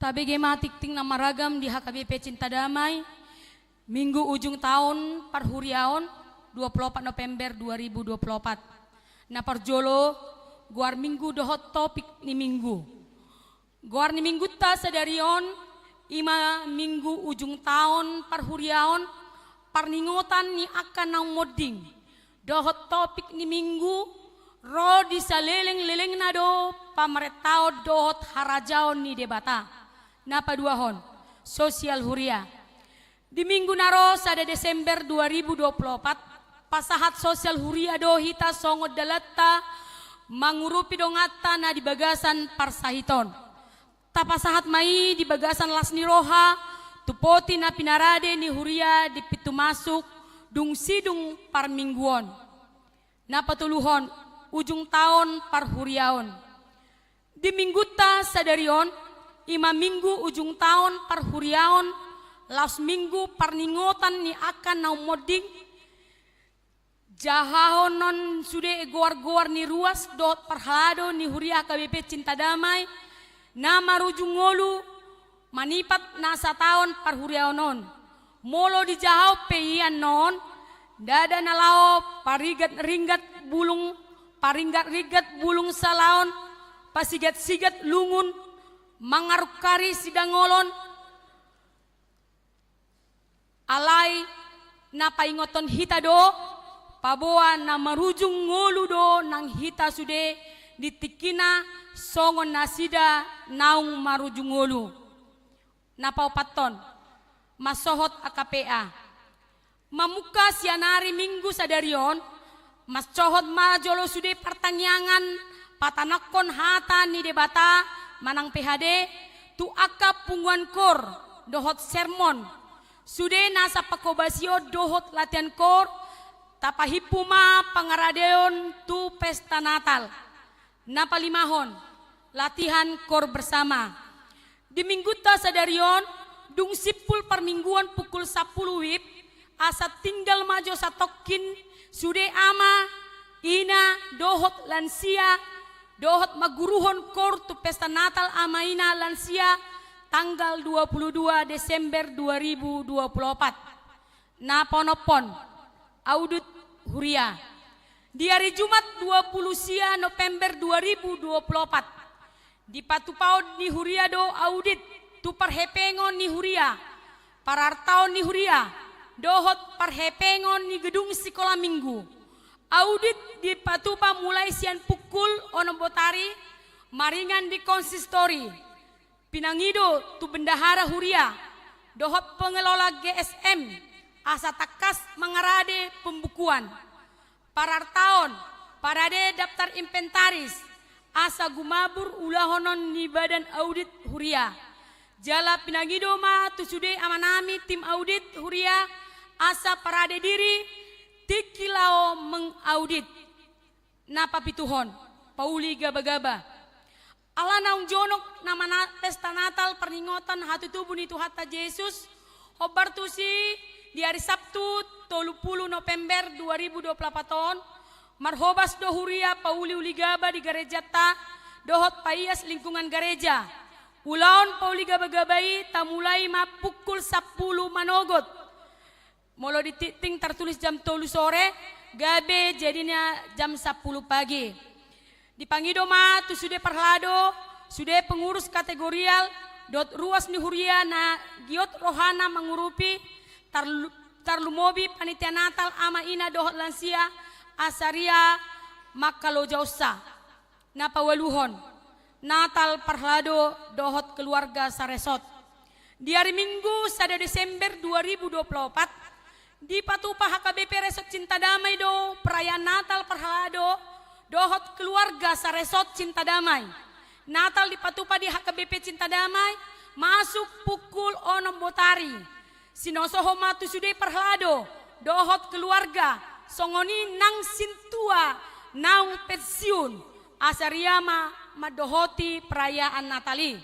Tabege ma tingting na maragam di H K B P Cinta Damai, Minggu ujung taon parhuriaon, dua puluh opat November dua ribu dua puluh opat. Na parjolo, goar minggu dohot topik ni minggu. Goar ni minggunta sadari on, i ma minggu ujung taon parhuriaon, parningotan ni angka naung monding. Dohot topik ni minggu, ro di saleleng-lelengna do pamarentaon dohot harajaon ni Debata. Na paduahon, sosial huria. Di minggu na ro sada Desember dua ribu dua puluh opat, pasahat sosial huria do hita songon dalanta mangurupi donganta na di bagasan parsahiton. Tapasahat ma i di bagasan las ni roha, tu poti na pinarade ni huria di pintu masuk, dung sidung parmingguon. Na patoluhon, ujung taon parhuriaon. Di minggunta sadari on, i ma minggu ujung taon parhuriaon, laos minggu parningotan ni angka naung monding, jahahonon sude goar-goar ni ruas dohot parhalado ni huria H K B P Cinta Damai, na marujung ngolu manipat na sataon parhuriaon on. Molo dijahahon pe i annon, ndada na laho paringgat-ringgat bulung, paringgat-ringgat bulung salaon, pasigat-sigat lungun, mangarungkari sidangolon, alai na paingothon hita do, paboa na marujung ngolu do nang hita sude di tingkina songon nasida naung marujung ngolu. Na paopathon, mansohot A K P A. Mamungka sian ari Minggu sadari on, mansohot ma jolo sude partangiangan patanangkon hata ni Debata manang P H D tu angka punguan koor dohot sermon. Sude nasa pangkobasion dohot latihan koor, tapahimpu ma pangaradeon tu pesta Natal. Na palimahon, latihan koor bersama. Di minggunta sadari on, dung simpul parmingguon pukul sampulu wib, asa tinggal ma jo satongkin sude ama, ina, dohot lansia, dohot mangguruhon koor tu pesta Natal ama, ina, lansia, tanggal dua puluh dua Desember dua ribu dua puluh opat. Na paonomhon, audit huria. Di ari Jumat dua puluh sia November dua ribu dua puluh opat, dipatupaon ni huria do audit tu parhepengon ni huria, parartaon ni huria, dohot parhepengon ni gedung sikola minggu. Audit dipatupa mulai sian pukul onom botari, maringan di konsistori. Pinangido tu bendahara huria dohot pengelola G S M, asa tangkas mangarade pembukuan. Parartaon, parade daftar inventaris, asa gumabur ulahonon ni badan audit huria. Jala pinangido ma tu sude amanami tim audit huria, asa parade diri tingki laho mengaudit. Na papituhon, pauli gabagaba. Ala naung jonok nama na-, pesta Natal parningotan hatutubu ni Tuhanta Jesus, hombar tusi di ari Sabtu tolu pulu November dua ribu dua pulu opat on, marhobas do huria pauli-uli gaba di garejanta, dohot paias lingkungan gareja. Ulaon pauli gaba-gaba i tamulai ma pukul sampulu manogot. Molo di tingting tartulis jam tolu sore, gabe jadina jam sampulu pagi. Dipangido ma tu sude parhalado, sude pengurus kategorial, dohot ruas ni huria na giot rohana mangurupi, tarlu-, tarlumobi panitia Natal ama ina dohot lansia, asa ria mangkalojaonsa. Na paualuhon, Natal parhalado dohot keluarga saresort. Di ari Minggu sada Desember dua ribu dua pulu opat, dipatupa H K B P Resort Cinta Damai do perayaan Natal parhalado dohot keluarga saresort Cinta Damai. Natal dipatupa di H K B P Cinta Damai masuk pukul onom botari. Sinosohon ma tu sude parhalado dohot keluarga, songon i nang sintua naung pensiun, asa ria ma mandohoti perayaan Natal i.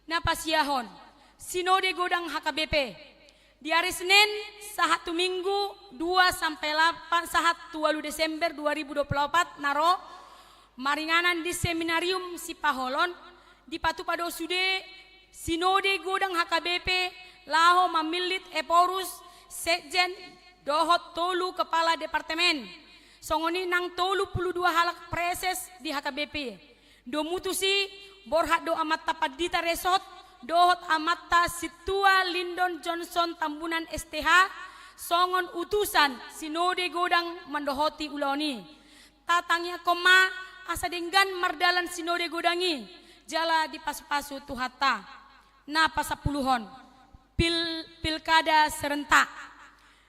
Na pasiahon, sinode godang H K B P. Di ari Senin sahat tu Minggu dua sampe lapan, sahat tu ualu Desember dua ribu dua pulu opat na ro, maringanan di Seminarium Sipaholon, dipatupa do sude Sinode godang H K B P laho mamillit Ephorus, sekjen, dohot tolu kepala departemen. Songon i nang tolu pulu dua halak praeses di H K B P. Domu tusi, borhat do Amanta Pandita Resort dohot Amanta Sintua Lindon Johnson Tambunan S T H, songon utusan sinode godang mandohoti ulaon i. Tatangiangkon ma asa denggan mardalan sinode godang i, jala dipasupasu Tuhanta. Na pasampuluhon, pil-, pilkada serentak.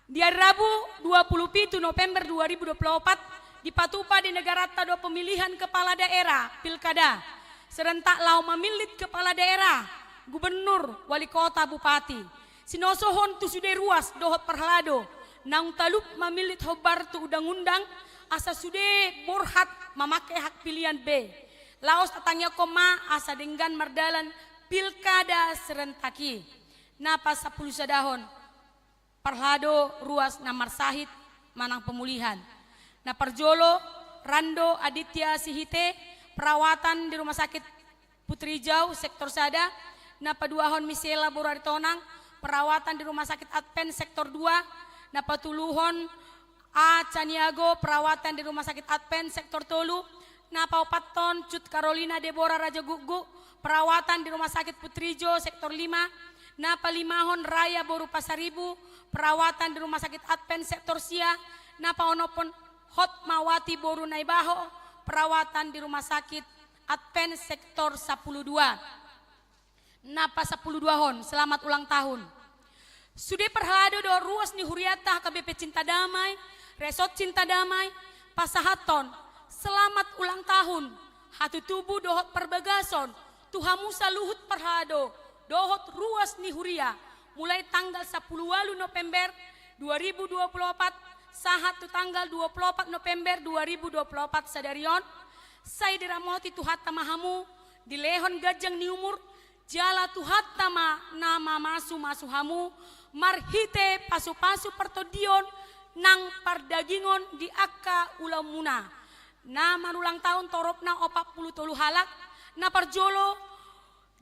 Di ari Rabu, dua pulu pitu November dua ribu dua pulu opat, dipatupa di negaranta do pemilihan kepala daerah, pilkada serentak, laho mamillit kepala daerah, gubernur, wali kota, bupati. Sinosohon tu sude ruas dohot parhalado naung talup mamillit hombar tu undang-undang, asa sude borhat mamangke hak pilihan be. Laos tatangiangkon ma asa denggan mardalan pilkada serentak i. Na pasampulu sadahon, parhalado ruas na marsahit manang pemulihan. Na parjolo, Rando Aditya Sihite, perawatan di Rumah Sakit Putri Hijau, sektor sada. Na paduahon, Misela boru Aritonang, perawatan di Rumah Sakit Advent, sektor dua. Na patoluhon, A Caniago, perawatan di Rumah Sakit Advent, sektor tolu. Na paopathon, Cut Carolina Deborah Rajagukguk, perawatan di Rumah Sakit Putri Hijau, sektor lima. Na palimahon, Raya boru Pasaribu, perawatan di Rumah Sakit Advent, sektor sia. Na paonomhon, Hotmawati boru Naibaho, perawatan di Rumah Sakit Advent, sektor sampulu dua. Na pasampulu duahon, selamat ulang tahun. Sude parhalado dohot ruas ni hurianta H K B P Cinta Damai, Resort Cinta Damai, pasahathon selamat ulang tahun, hatutubu dohot parbagason tu hamu saluhut parhalado dohot ruas ni huria, mulai tanggal sampulu ualu November dua ribu dua pulu opat sahat tu tanggal dua pulu opat November dua ribu dua pulu opat sadari on, sai diramoti Tuhanta ma hamu, dilehon ganjang ni umur, jala Tuhanta ma na mamasu-masu hamu marhite pasu-pasu partondion nang pardagingon di angka ulaonmuna. Na marulang tahun toropna opat pulu tolu halak. Na parjolo,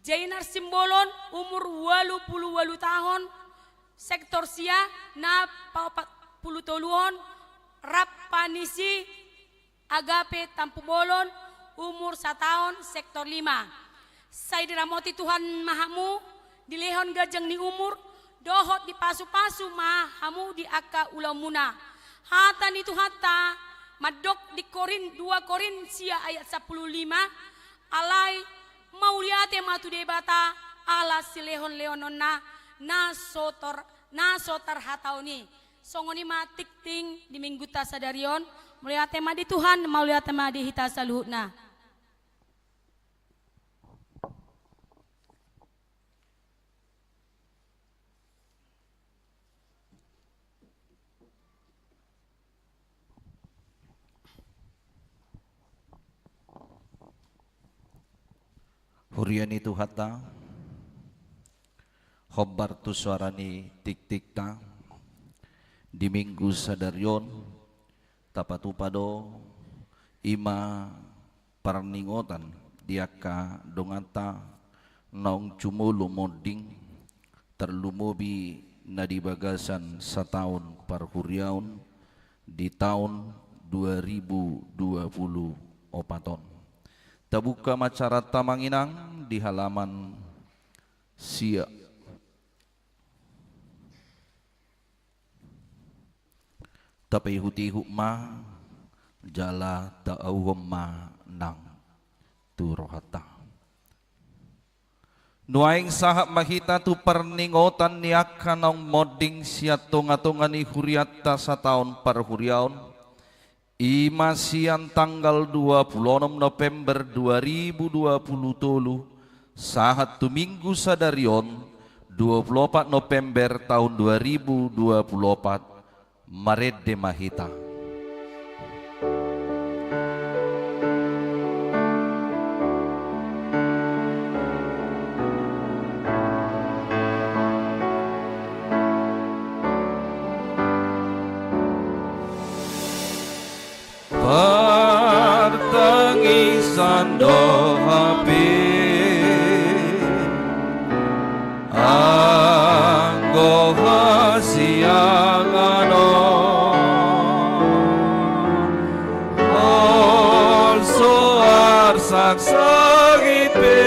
Jainar Simbolon, umur ualu pulu ualu tahun, sektor sia. Na paopat pulu toluhon, Rappanisi Agape Tampubolon, umur sataon, sektor lima. Sai diramoti Tuhan ma hamu, dilehon ganjang ni umur, dohot dipasu-pasu ma hamu di angka ulaonmuna. Hata ni Tuhanta mandok di Korin-, dua Korin sia ayat sampulu lima, alai mauliate ma tu Debata, ala silehon-lehononna na so tor-, na so tarhataon i. Songon i ma tingting di minggunta sadari on. Mauliate ma di Tuhan, mauliate ma di hita saluhutna. Huria ni Tuhanta, hombar tu soara ni tingtingta, di minggu sadari on, tapatupa do, i ma parningotan di angka donganta naung jumolo monding, tarlumobi na di bagasan sataon parhuriaon di taon dua ribu dua pulu opat on. Tabuka ma acaranta, Amang Inang, di halaman sia. Tapaihut-ihut ma, jala taauhon ma nang tu rohanta. Nuaeng sahat ma hita tu parningotan ni angka naung monding sian tonga-tonga ni hurianta sataon parhuriaon, i ma sian tanggal dua pulu onom November dua ribu dua pulu tolu, sahat tu minggu sadari on, dua pulu opat November taon dua ribu dua pulu opat, marende ma hita. Partangisan do hape Sangit pe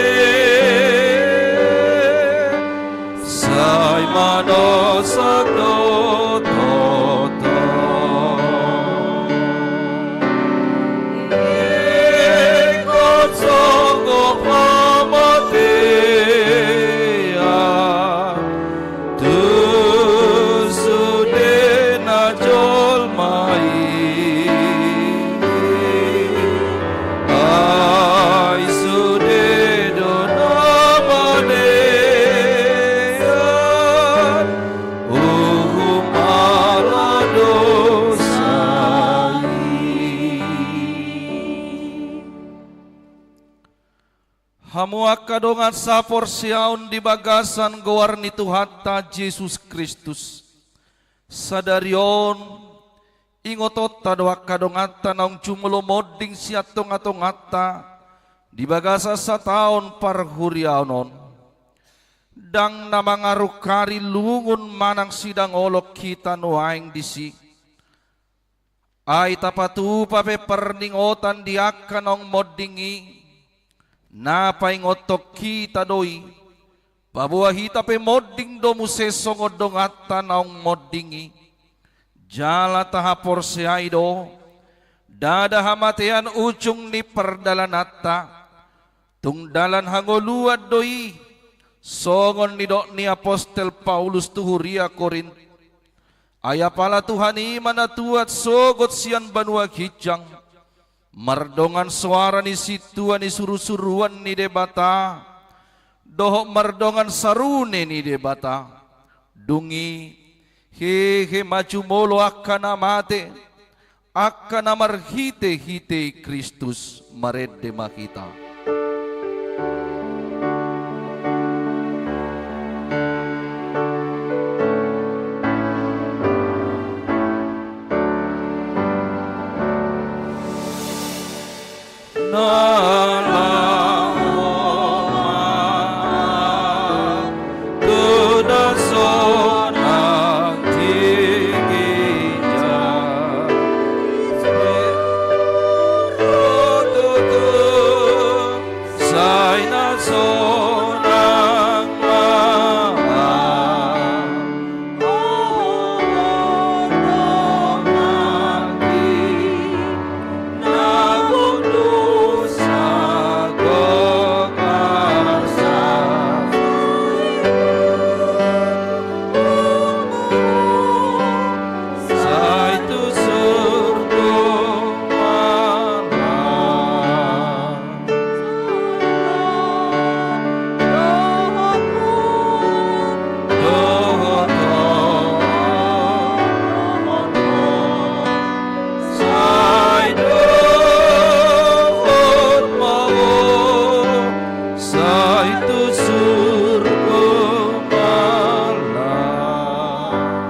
sai manosak do toto. Ingkon songgop hamatean tu sude na jolma i. Ai sude do na manean uhum ala dosa i. Hamu angka dongan saporseaon di bagasan goar ni Tuhanta Jesus Kristus. Sadari on, ingotonta do angka donganta naung jumolo monding sian tonga-tonganta di bagasan sataon parhuriaon on. Ndang na mangarungkari lungun manang sidangolon hita nuaeng disi. Ai tapatupa pe parningotan di angka naung monding i, na paingothon hita do i, paboa hita pe monding do muse songon donganta naung monding i. Jala tahaporseai do, ndada hamatean ujung ni pardalananta, tung dalan hangoluan do i, songon nidok ni apostel Paulus tu huria Korint. Ai apala Tuhan i ma na tuat sogot sian banua ginjang, mardongan soara ni sintua ni surusuruan ni Debata, dohot mardongan sarune ni Debata. Dung i, hehe ma jumolo angka na mate, angka na marhitehite Kristus. Marende ma hita. Na laho ma tu na sonang di ginjang. Tutu sai na sonang ma. Sai dohot ma ho, sai tu surgo ma laho.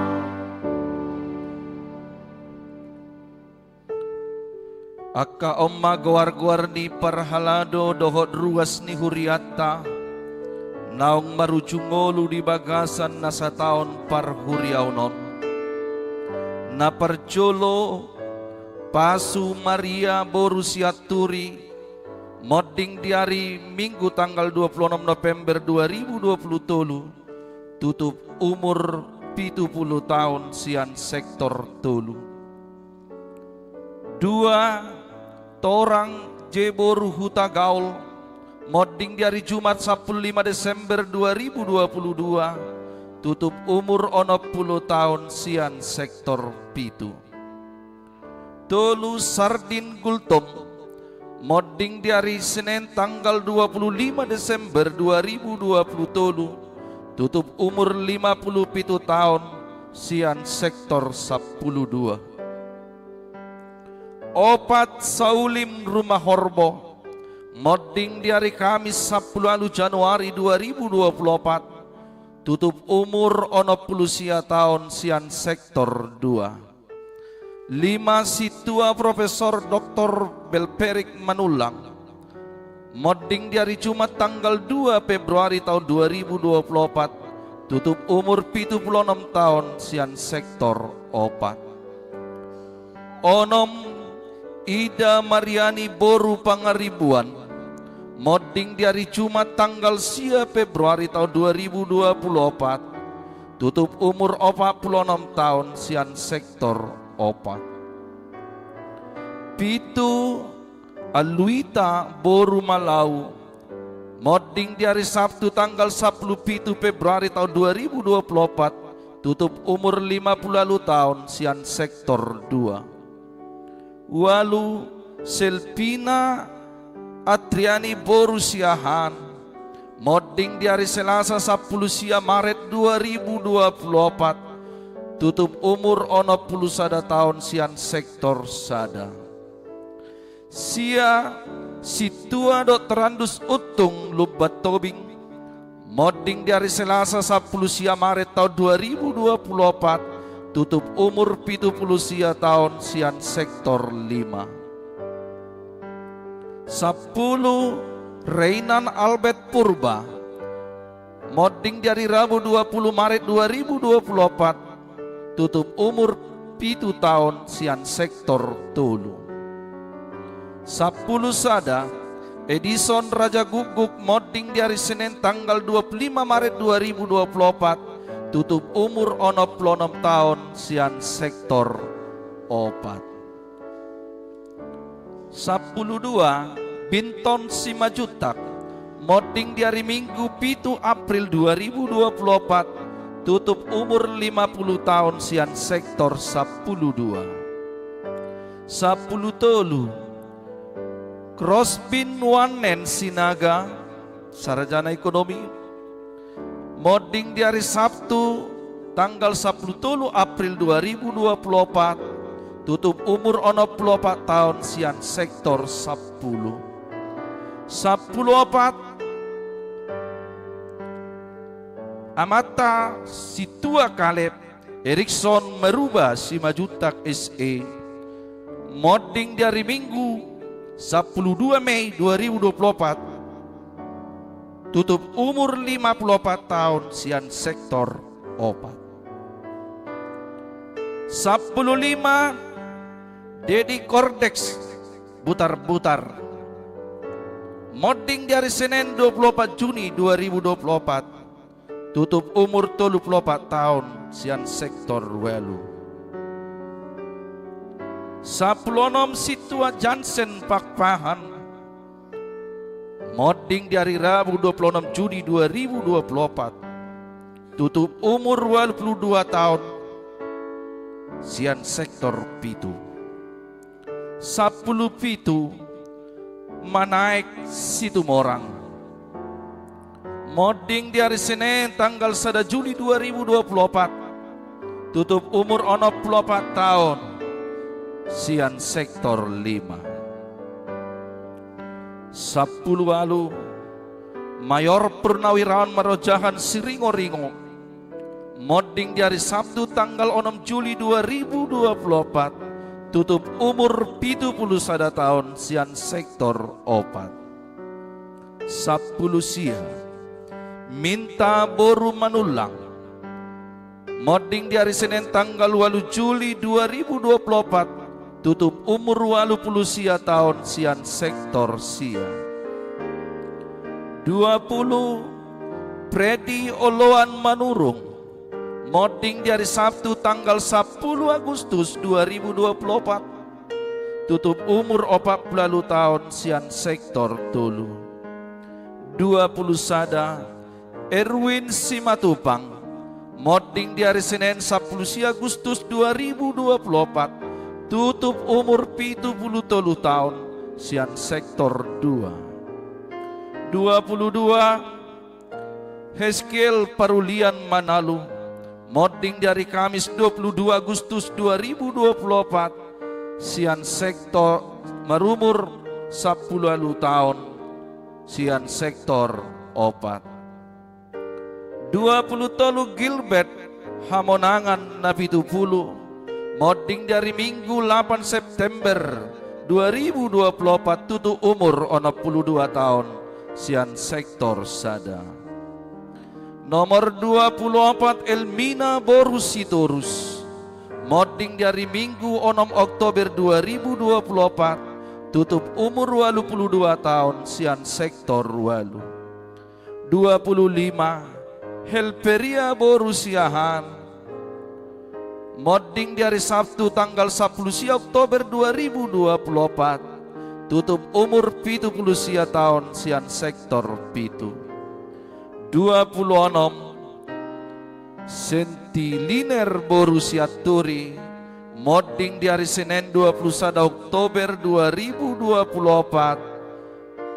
Angka on ma goar-goar ni parhalado dohot ruas ni hurianta, naung marujung ngolu di bagasan na sataon parhuriaon on. Na parjolo, Pasu Maria boru Sianturi, monding di ari Minggu tanggal dua puluh enam November dua ribu dua puluh tolu, tutup umur pitu puluh taon sian sektor tolu. Dua, Torang J boru Hutagaol, monding di ari Jumat sampulu lima Desember dua ribu dua puluh dua, tutup umur onom puluh taon sian sektor pitu. Tolu, Sardin Gultom, monding di ari Senen tanggal dua puluh lima Desember dua ribu dua puluh tolu, tutup umur lima puluh pitu taon sian sektor sampulu dua. Opat, Saulim Rumahorbo, monding di ari Kamis sampulu ualu Januari dua ribu dua puluh opat, tutup umur onom puluh sia taon sian sektor dua. Lima, Sintua Profesor Doktor Belperik Manullang, monding di ari Jumat tanggal dua Februari taon dua ribu dua puluh opat, tutup umur pitu puluh onom taon sian sektor opat. Onom, Ida Mariani boru Pangaribuan, Monding di ari Jumat tanggal sia Februari taon dua ribu dua pulu opat, tutup umur opat pulu onom taon sian sektor opat. Pitu, Aluita boru Malau, monding di ari Sabtu tanggal sampulu pitu Februari taon dua ribu dua pulu opat, tutup umur lima pulu ualu taon sian sektor dua. Ualu, Selvina Atriani boru Siahaan, monding di ari Selasa sampulu sia Maret dua ribu dua pulu opat, tutup umur onom pulu sada taon sian sektor sada. Sia, Sintua Doktorandus Untung Lumban Tobing, monding di ari Selasa sampulu sia Maret taon dua ribu dua pulu opat, tutup umur pitu pulu sia taon sian sektor lima. Sampulu, Reinan Albert Purba, monding di ari Rabu dua pulu Maret dua ribu dua pulu opat, tutup umur pitu taon sian sektor tolu. Sampulu sada, Edison Raja Guguk, monding di ari Senen tanggal dua pulu lima Maret dua ribu dua pulu opat, tutup umur onom pulu onom taon sian sektor opat. Sampulu dua, Binton Simanjuntak, monding di ari Minggu pitu April dua ribu dua pulu opat, tutup umur lima pulu taon sian sektor sampulu dua. Sampulu tolu, Krosbin Wanen Sinaga, sarjana ekonomi, monding di ari Sabtu tanggal sampulu tolu April dua ribu dua pulu opat, tutup umur onom pulu opat taon sian sektor sampulu. Sampulu opat, amanta Sintua Kaleb, Erikson Maruba Simanjuntak S E, monding di ari Minggu sampulu dua Mei dua ribu dua pulu opat, tutup umur lima pulu opat taon sian sektor opat. Sampulu lima, Dedi Kordex Butarbutar, monding di ari Senen dua pulu opat Juni dua ribu dua pulu opat, tutup umur tolu pulu opat taon sian sektor ualu. Sampulu onom, Sintua Jansen Pakpahan, monding di ari Rabu dua pulu onom Juni dua ribu dua pulu opat, tutup umur ualu pulu dua taon sian sektor pitu. Sampulu pitu, Manaek Situmorang, monding di ari Senen tanggal sada Juli dua ribu dua pulu opat, tutup umur onom pulu opat taon sian sektor lima. Sampulu ualu, Mayor Purnawirawan Marojahan Siringoringo, monding di ari Sabtu tanggal onom Juli dua ribu dua pulu opat, tutup umur pitu pulu sada taon sian sektor opat. Sampulu sia, Minta boru Manullang, monding di ari Senen tanggal ualu Juli dua ribu dua pulu opat, tutup umur ualu pulu sia taon sian sektor sia. Dua pulu, Fredi Oloan Manurung, monding di ari Sabtu tanggal sampulu Agustus dua ribu dua pulu opat, tutup umur opat pulu ualu taon sian sektor tolu. Dua pulu sada, Erwin Simatupang, monding di ari Senen sampulu sia Agustus dua ribu dua pulu opat, tutup umur pitu pulu tolu taon sian sektor dua. Dua pulu dua, Heskiel Parulian Manalu, monding di ari Kamis dua pulu dua Agustus dua ribu dua pulu opat, sian sektor, marumur sampulu ualu taon, sian sektor opat. Dua pulu tolu, Gilbert Hamonangan Napitupulu, monding di ari Minggu lapan September dua ribu dua pulu opat, tutu umur onom pulu dua taon, sian sektor sada. Nomor dua pulu opat, Elmina boru Sitorus, monding di ari Minggu onom Oktober dua ribu dua pulu opat, tutup umur ualu pulu dua taon sian sektor ualu. Dua pulu lima, Helperia boru Siahaan, monding di ari Sabtu tanggal sampulu sia Oktober dua ribu dua pulu opat, tutup umur pitu pulu sia taon sian sektor pitu. Dua pulu onom, Sentiliner boru Sianturi, monding di ari Senen dua pulu sada Oktober dua ribu dua pulu opat,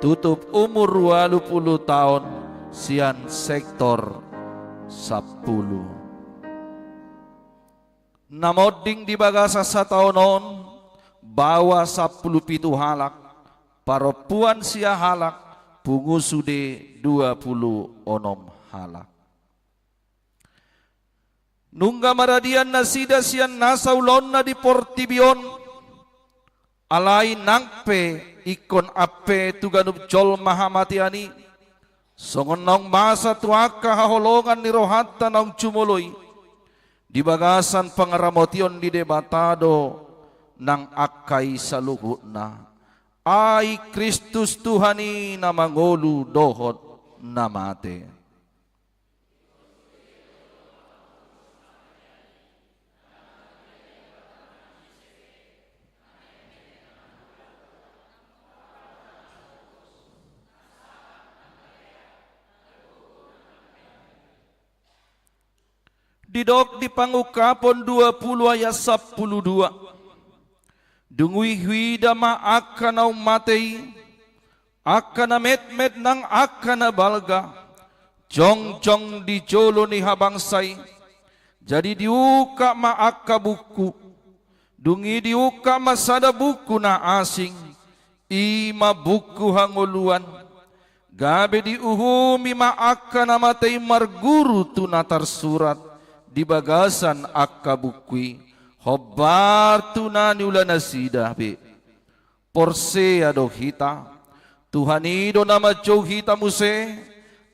tutup umur ualu pulu taon sian sektor sampulu. Na monding di bagasan sataon on, baoa sampulu pitu halak, parompuan sia halak, pungu sude dua pulu onom halak. Nunga maradian nasida sian nasa ulaonna di portibi on, alai nang pe ingkon ampe tu ganup jolma hamatean i, songon naung masa tu angka haholongan ni rohanta naung jumolo i, di bagasan pangaramotion ni Debata do nang angka i saluhutna. Ai Kristus Tuhan i na mangolu dohot na mate. Didok di Pangungkapon dua pulu ayat sampulu dua. Dung i huida ma angka naung mate i, angka na metmet nang angka na balga, jongjong di jolo ni habangsa i. Jadi diungkap ma angka buku. Dung i diungkap ma sada buku na asing, i ma buku hangoluan. Gabe diuhumi ma angka na mate i marguru tu na tarsurat di bagasan angka buku i, hombar tu na niula nasida be. Porsea do hita, Tuhan i do na manjou hita muse,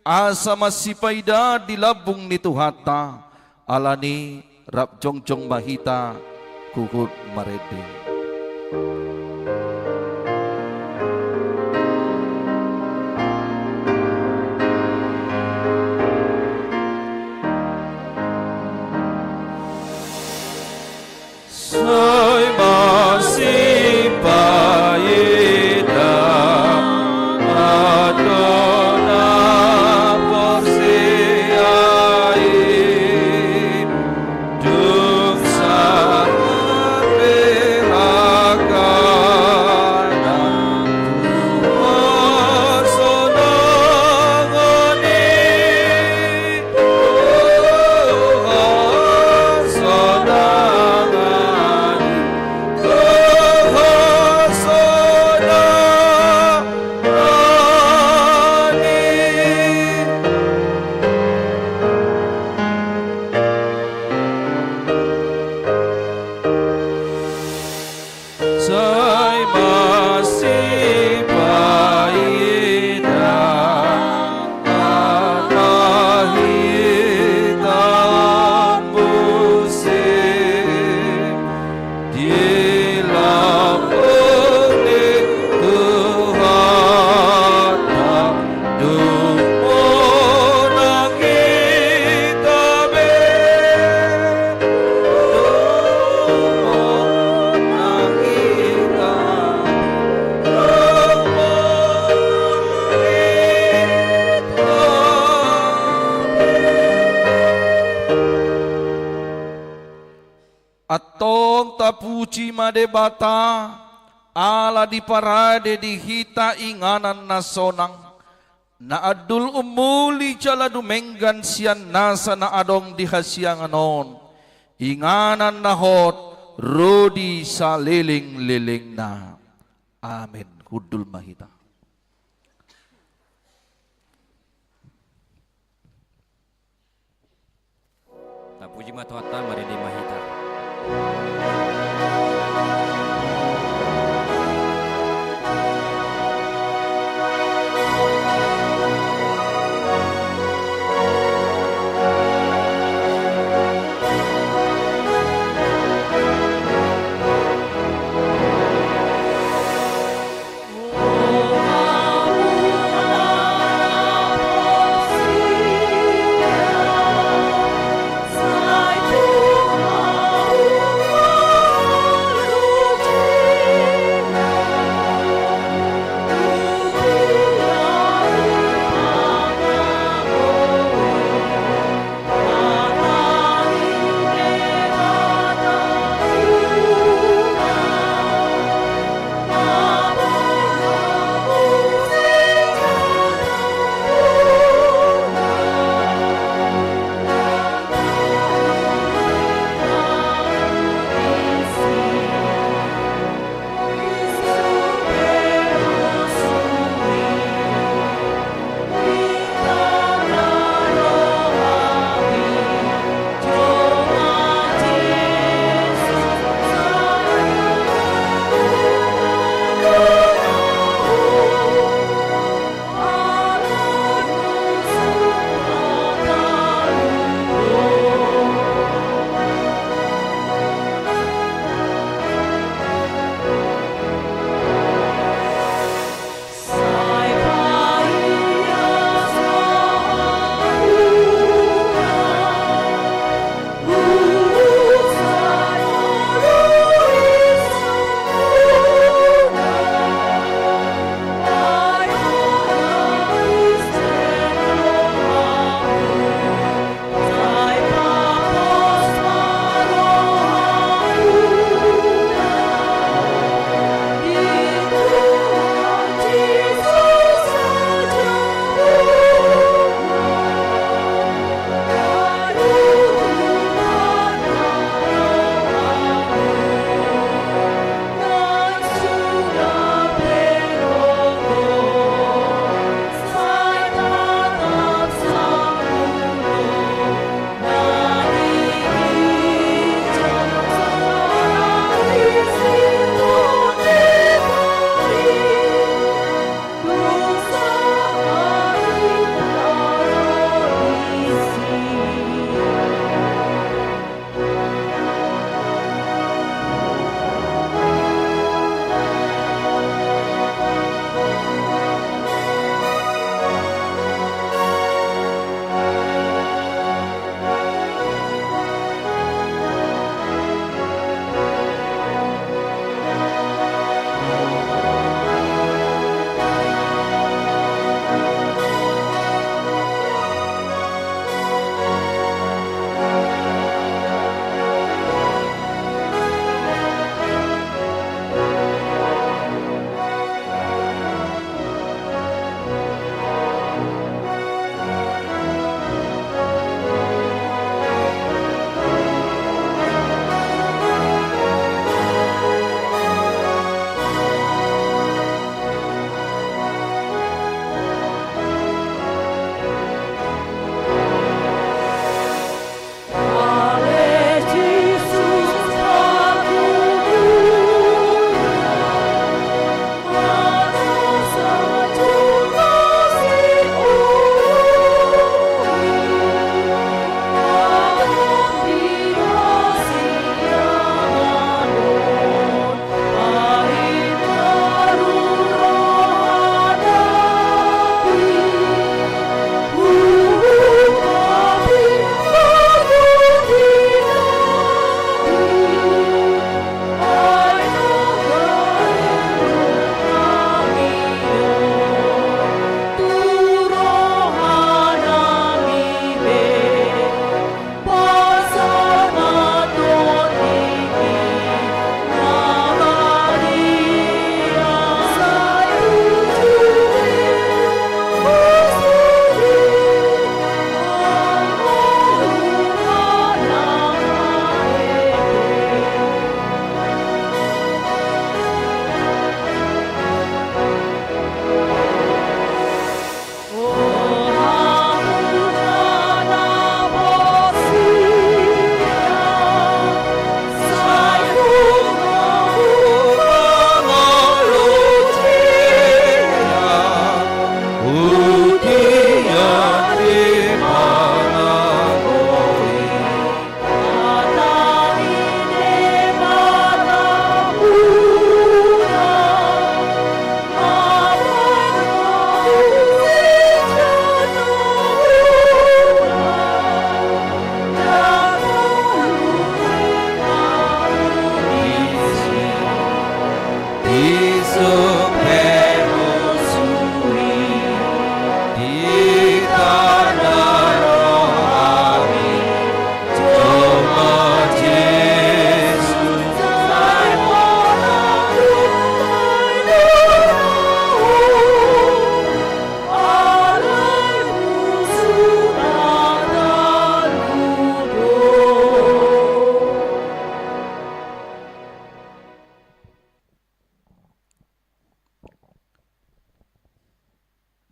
asa masipaidaan di lambung ni Tuhanta. Alani, rap jongjong ma hita huhut marende. Sai masipaidaan do na porsea i, dung sahat pe hagabean tu hasonangan i. Sai masipaidaan hita muse di lambung ni Tuhanta. Dung monang hita be, dung monang hita be, dung monang hita be. Antong tapuji ma Debata, ala diparade di hita inganan na sonang, na andul umuli jala dumenggan sian nasa na adong di hasiangan on, inganan na hot ro di salelenglelengna. Amen. Hundul ma hita. Tapuji ma Tuhanta, marende ma hita.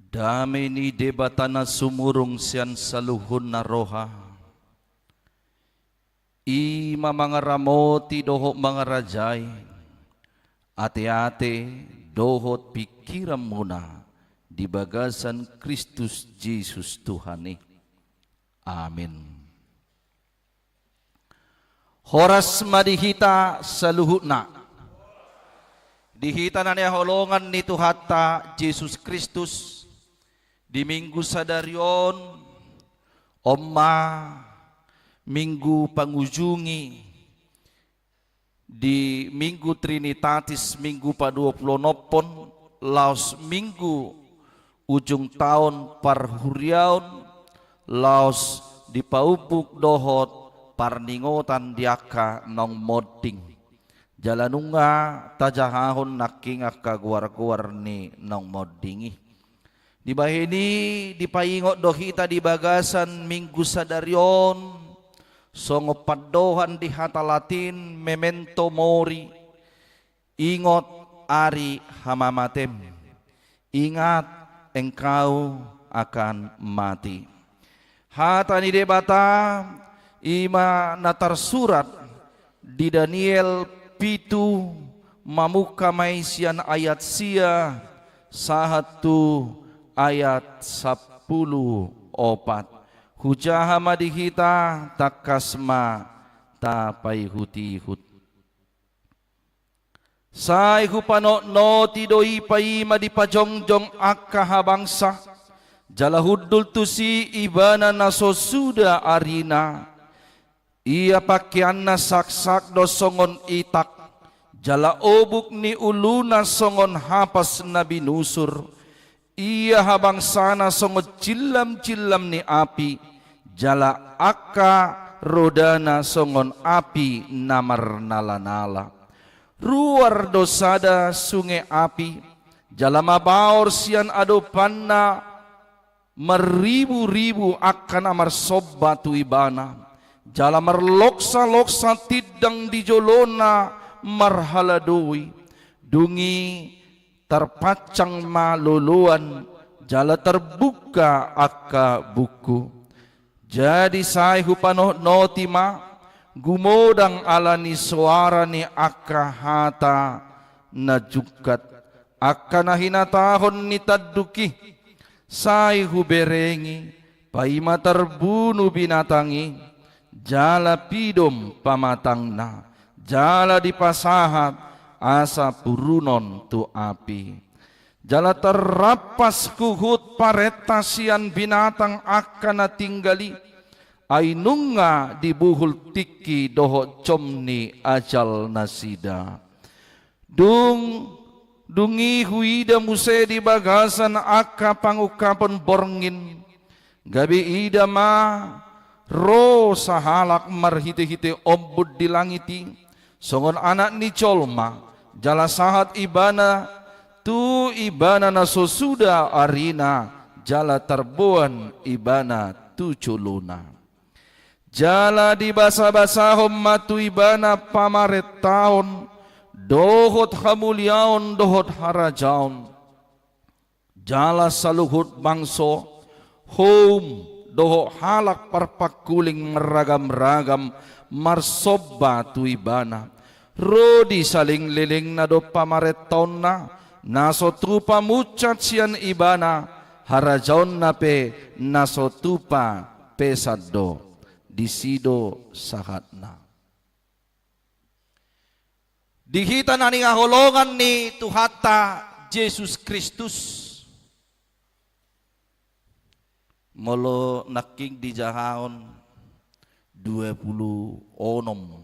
Dame ni Debata na sumurung sian saluhutna roha, i ma mangaramoti dohot mangarajai ateate dohot pingkiranmuna di bagasan Kristus Jesus Tuhan i. Amin. Horas ma di hita saluhutna. Di hita na hinaholongan ni Tuhanta Jesus Kristus, di Minggu sadari on, on ma Minggu pangujungi di Minggu Trinitatis, Minggu paduapuluonomhon, laos Minggu ujung taon parhuriaon, laos dipaumbuk dohot parningotan di angka naung monding. Jala nunga tajahahon nangkin angka goar-goar ni naung monding i. Dibahen i dipaingot do hita di bagasan Minggu sadari on, songon pandohan di hata Latin, memento mori, ingot ari hamamatem. Ingat, engkau akan mati. Hata ni Debata i ma na tarsurat di Daniel pitu, mamungka ma i sian ayat sia sahat tu ayat sampulu opat. Hujaha ma di hita, tangkas ma tapaihut-ihut. Sai hupanotnoti do i paima dipajongjong angka habangsa, jala hundul tusi ibana na so suda arina. Ia pangkeanna saksak do songon itak, jala obuk ni uluna songon hapas na binusur. Ia habangsana songon cillam-cillam ni api, jala angka rodana songon api na marnala-nala. Ruar do sada sunge api, jala mabaor sian adopanna marribu-ribu angka na marsomba tu ibana, jala marloksa-loksa tindang di jolona marhaladoi. Dung i tarpancang ma loloan, jala tarbungka angka bukku. Jadi sai hupanotnoti ma, gumodang ala ni soara ni angka hata na jungkat, angka na hinatahon ni tanduk i. Sai huberengi, paima tarbunu binatang i, jala pidom pamatangna, jala dipasahat asa purunon tu api. Jala tarrampas huhut parenta sian binatang angka na tinggal i, ai nunga dibuhul tingki dohot com ni ajal nasida. Dung, dung i huida muse di bagasan angka pangungkapon borngin, gabe ida ma ro sahalak marhite-hite ombun di langit i, songon Anak ni jolma, jala sahat ibana tu ibana na so suda arina, jala tarboan ibana tu jolona. Jala dibasa-basahon ma tu ibana pamarentaon, dohot hamuliaon, dohot harajaon. Jala saluhut bangso, houm, dohot halak parpangkuling marragam-ragam marsomba tu ibana. Ro di salelenglelengna do pamarentaonna, na so tupa munsat sian ibana, harajaonna pe na so tupa pesan do. Disi do sahatna. Di hita na hinaholongan ni Tuhanta Jesus Kristus, molo nangkin dijahahon dua pulu onom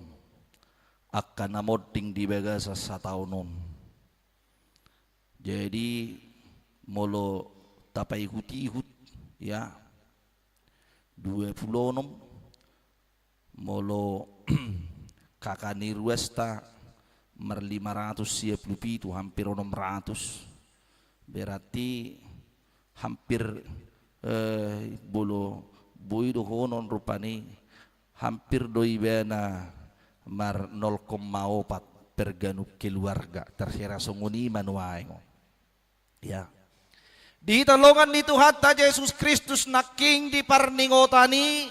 angka na monding di bagasan sataon on. Jadi, molo tapaihut-ihut, ya, dua pulu onom, molo K K ni ruasta marlima ratus sia pulu pitu, hampir onom ratus. Berarti hampir, eh, molo boi dohonon rupani, hampir do ibana mar nol koma opat per ganup keluarga, terserah songon i ma nuaeng on. Ya. Di hita longan ni Tuhanta Jesus Kristus nangkin di parningotan i,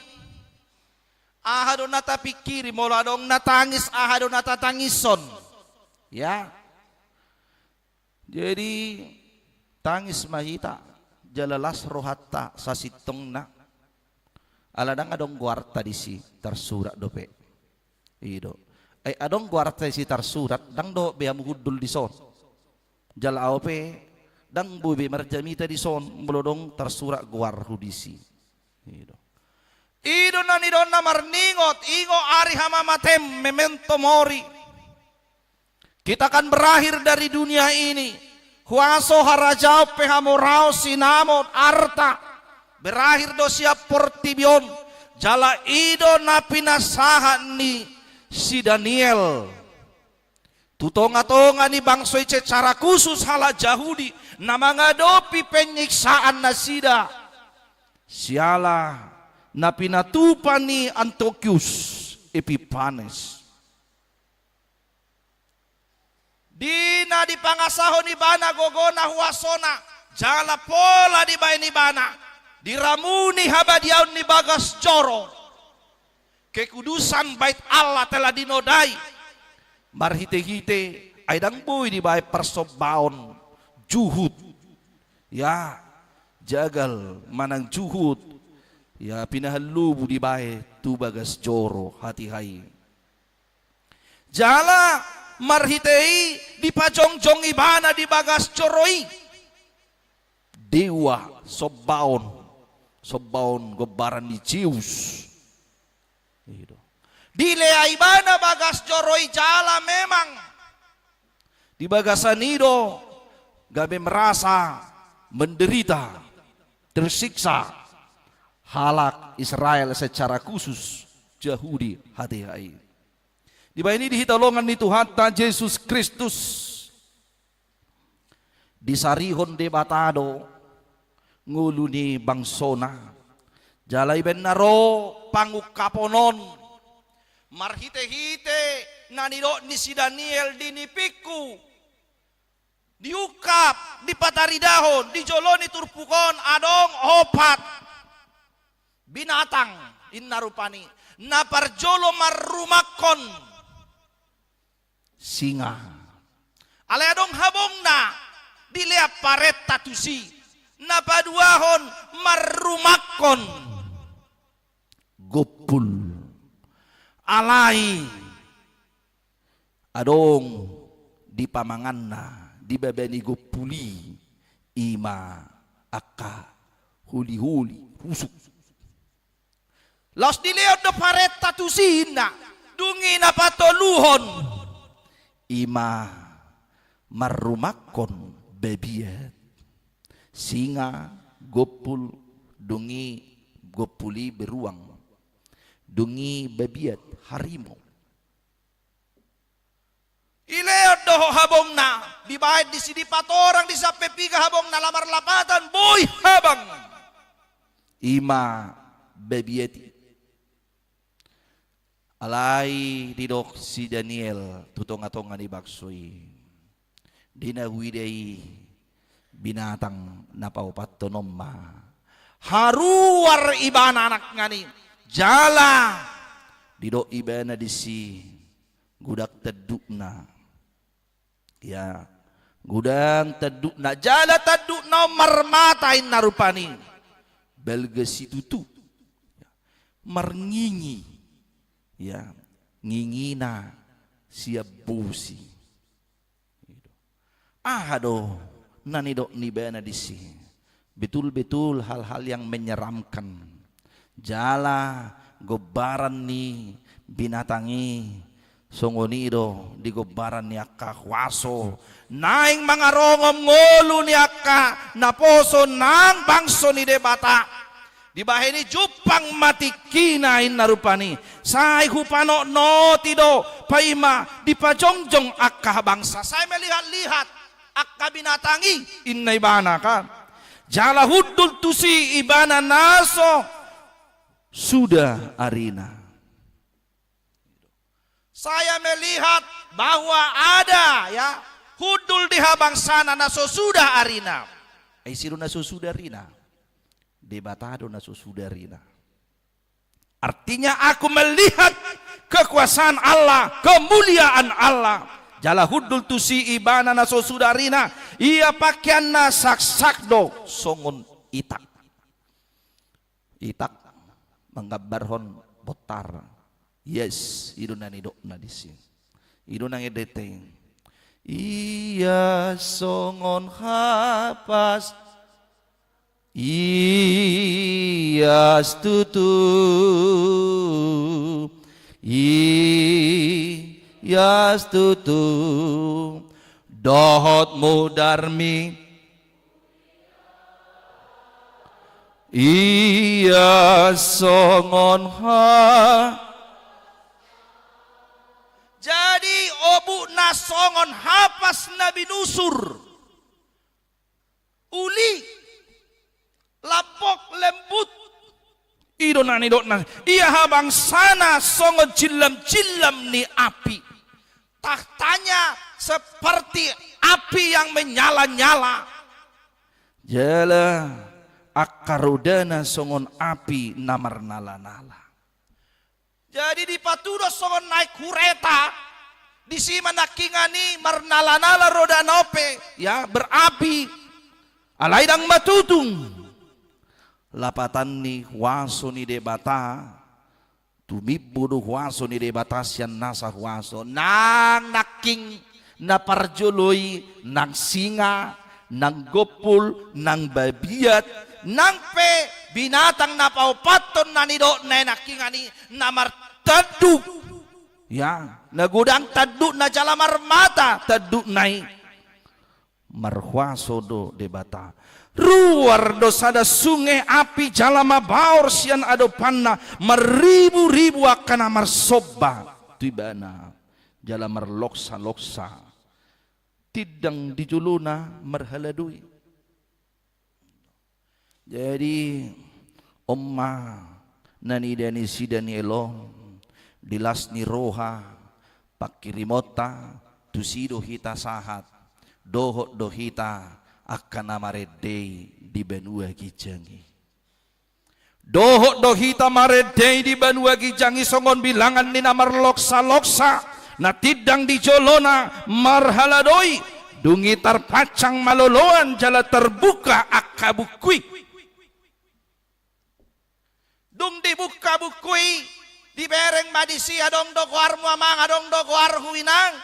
aha do na tapingkiri molo adong na tangis, aha do na tatangishon? Ya. Jadi, tangis ma hita, jala las rohanta sasintongna. Ala ndang adong goarta disi, tarsurat dope. I do. Ai adong goarta disi tarsurat, ndang dohot be hamu hundul dison. Jala ahu pe, ndang boi be marjamita dison, molo adong tarsurat goarhu disi. I do. I do na nidokna marningot, ingot ari hamamatem, memento mori. Kita akan berakhir dari dunia ini. Huaso, harajaon pe, hamoraon, sinamot, arta, berakhir do sian portibi on. Jala i do na pinasahat ni si Daniel tu tongatonga ni bangso i, secara khusus halak Jahudi na mangadopi penyiksaan nasida siala na pinatupa ni Antiokus Epifanes. Di na dipangasahon ibana gogona, huasona, jala pola dibaen ibana, diramuni habadiaon ni bagas joro. Kekudusan Bait Allah telah dinodai. Marhitehite, ai ndang boi dibaen parsombaon juhut. Ya, jagal manang juhut. Ya, pinahan lobu dibaen tu bagas joro hatiha i. Jala marhite i dipajongjong ibana di bagas joro i dewa sombaon, sombaon gombaran ni Zeus. I do. Dilea ibana bagas joro i jala memang di bagasan i do gabe merasa menderita, tersiksa halak Israel secara khusus Jahudi hatiha i. Dibaen i di hita longan ni Tuhanta Jesus Kristus. Disarihon Debata do ngolu ni bangsona. Jala dibaen na ro pangungkapon on marhitehite na nidok ni si Daniel di nipingku. Diungkap, dipataridahon, di jolo ni turpuk on adong opat binatang, inna rupani, na parjolo marrumakkon singa. Alai adong habongna dilea parenta tusi, na paduahon marrumakkon gompul. Alai adong di pamanganna, di baba ni gompul i, i ma angka holiholi, husuk. Laos dilehon do parenta tusi, inna, dung i na patoluhon, i ma marrumakkon babiat. Singa, gompul, dung i gompul i beruang. Dung i babiat, harimau. Dilehon do habongna, dibaen disi, dipatorang disi sampe piga habongna, lam marlapatan boi habang. I ma babiat i. Alai didok si Daniel tu tongatonga ni bangso i, di na huida i binatang na paopathon on ma haruar ibana nangngan i. Jala didok ibana disi, godang tandukna. Ya, godang tandukna, jala tandukna on marmata, inna rupani, balga situtu. Ya, marngingi. Ya, ngingina sian bosi. Aha do na nidok ni ibana disi? Betul-betul hal-hal yang menyeramkan. Jala gombaran ni binatang i songon i do di gombaran ni angka huaso naeng mangarongom ngolu ni angka naposo nang bangso ni Debata. Dibahen i jumpang ma tingkina, inna rupani, sai hupanotnoti do paima dipajongjong angka bangsa. Sai melihat-lihat angka binatang i, inna ibana kan. Jala hundul tusi ibana na so suda arina. Saya melihat bahwa ada, ya, hundul di habangsana na so suda arina. Ai ise do na so suda arina? Debata do na so suda arina. Artinya, aku melihat kekuasaan Allah, kemuliaan Allah. Jala hundul tusi ibana na so suda arina, ia pakeanna saksak do songon itak. Itak manggambarhon bontar. Yes, i do na nidokna disi. I do na nidokna i. Ia songon hapas. Ias tutu, ias tutu, dohot mudarmi. Ia songon ha. Jadi, obukna songon hapas na binusur. Uli, lambok, lembut. I do na nidokna. Ia habangsana songon jillam-jillam ni api. Tahtanya seperti api yang menyala-nyala. Jala angka rodana songon api na marnala-nala. Jadi dipatudos songon naek hureta, disi ma nangkiningan i marnala-nala rodana on pe, ya, berapi. Alai ndang matutung. Lapatan ni huaso ni Debata, tumimbo do huaso ni Debata sian nasa huaso. Nang nangkin na parjolo i, nang singa, nang gompul, nang babiat, nang pe binatang na paopathon na nidokna i nangkiningan i, na martanduk. Ya, na godang tandukna jala marmata tandukna i. Marhuaso do Debata. Ruar do sada sunge api jala mabaor sian adopanna, marribu-ribu angka na marsomba tu ibana. Jala marloksa-loksa. Tindang di jolona marhaladoi. Jadi, on ma na nida ni si Daniel on, di las ni roha, pangkirimonta, tusi do hita sahat, dohot do hita angka na marende i di banua ginjang i. Dohot do hita marende i di banua ginjang i songon bilangan ni na marloksa-loksa, na tindang di jolona marhaladoi, dung i tarpansang maloloan jala tarbuka angka buku i. Dung dibuka buku i, dibereng ma disi, adong do goarmu amang, adong do goarhu inang,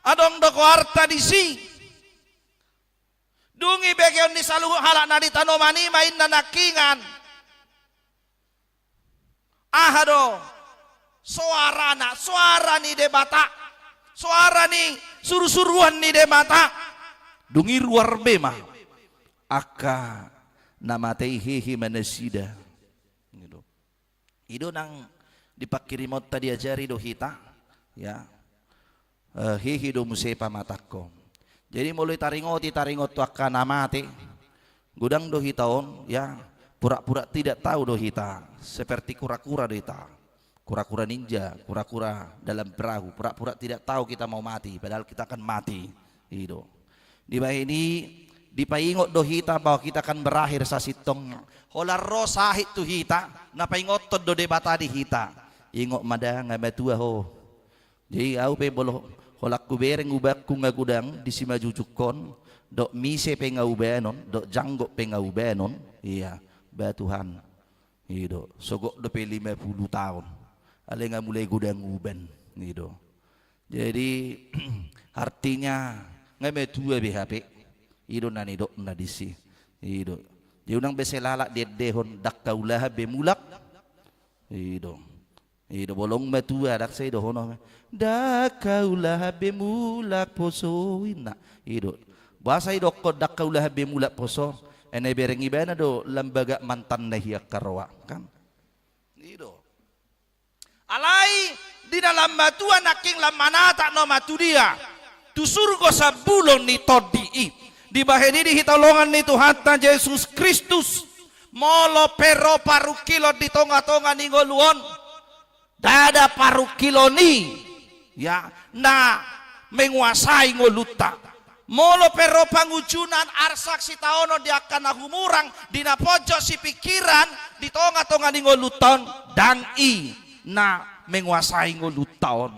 adong do goarta disi. Dung i begeon ni saluhut halak na di tanoman i ma inna nangkiningan. Aha do? Soarana, soara ni Debata, soara ni surusuruan ni Debata. Dung i ruar be ma angka na mate i, hehe ma nasida. Gitu. I do nang di pangkirimonta diajari do hita, ya. Eh, hehe do muse pamatangkon. Jadi molo taringoti, taringot tu angka na mate, godang do hita on, ya, pura-pura tidak tahu do hita, seperti kura-kura do hita. Kura-kura ninja, kura-kura dalam perahu, pura-pura tidak tahu kita mau mati, padahal kita akan mati. I do. Dibahen i, dipaingot do hita bahwa kita akan berakhir sasintongna. Holan ro sahit tu hita, na paingothon do Debata di hita. Ingot ma da, nga matua ho. Jadi au pe molo holan hubereng ubanku nga godang di simanjujung on, dok mise pe nga hubanon, dok janggot pe nga hubanon. Iya, ba Tuhan. I do, sogot dope lima puluh taon. Alai nga mulai godang uban. I do. Jadi, artinya, nga matua be hape. I do na nidokna disi. I do. Jadi unang be sai lalap diendehon, ndang haulahan be mulak. I do. I do, molo matua, ndang sai dohonon. Ndang haulahan be mulak poso inna. I do. Boasa idokkon ndang haulahan be mulak poso? Ai na ibereng ibana do lam bagak mantanna i angka roha, kan? I do. Alai di na lam matua nangkin lam manatap nama tu dia, tu surgo sambulo ni tondi i. Dibahen i di hita holongan ni Tuhanta Jesus Kristus, molo pe ro parungkilon di tongatonga ni ngolu on, ndada parungkilon i, ya, na menguasai ngolunta. Molo pe ro pangunjunan arsak sitaonon di angka na humurang, di na pojok sipingkiran, di tonga-tonga ni ngolunta on, ndang i na menguasai ngolunta on.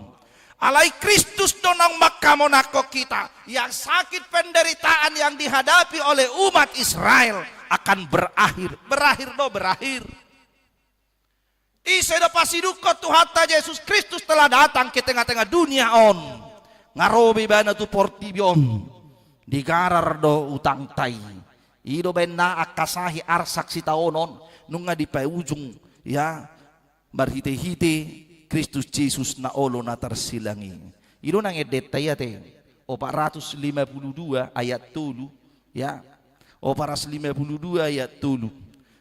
Alai Kristus do naung manghamonanghon hita, yang sakit penderitaan yang dihadapi oleh umat Israel akan berakhir. Berakhir do, berakhir. Ise do pasidungkon Tuhanta Jesus Kristus telah datang ke tengah-tengah dunia on. Nga ro be ibana tu portibi on. Digarar do utangta i. I do baen na angka sahi arsak sitaonon. Nunga dipaujung, ya, marhite-hite Kristus Jesus na olo na tarsilang i. I do nang endenta i ate. Opat ratus lima puluh dua ayat tolu. Ya. Opat ratus lima puluh dua ayat tolu.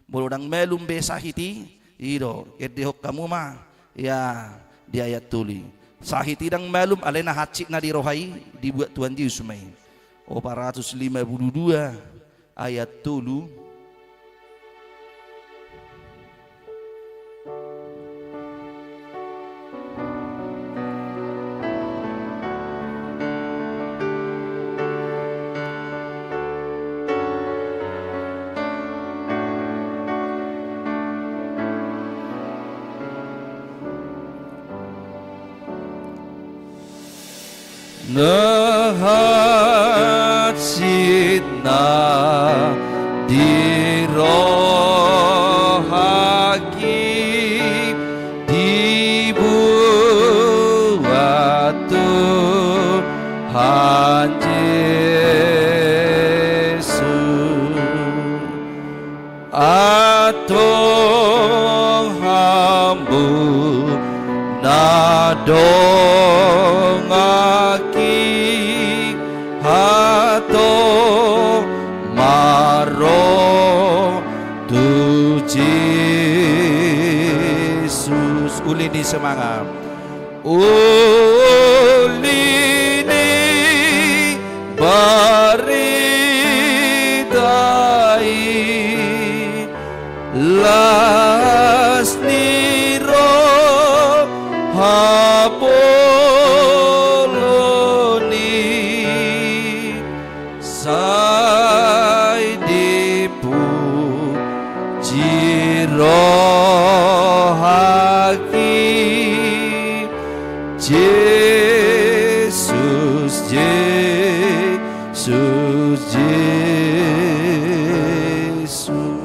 Molo ndang malum be sahit i, i do, endehon hamu ma, ya, di ayat tolu i. Sahit i ndang malum, alai na hansit na di roha i, dibuat Tuhan Jesus ma i. Opat ratus lima puluh dua ayat tolu. Na hansit na di rohangki dibuat Tuhan Jesus. Antong hamu na donganki hatop ma ro tu Jesus. Uli ni semangat. Uli ni barita i, las ni roha bolon i, sai dipuji rohangki, Jesus, Jesus, Jesus.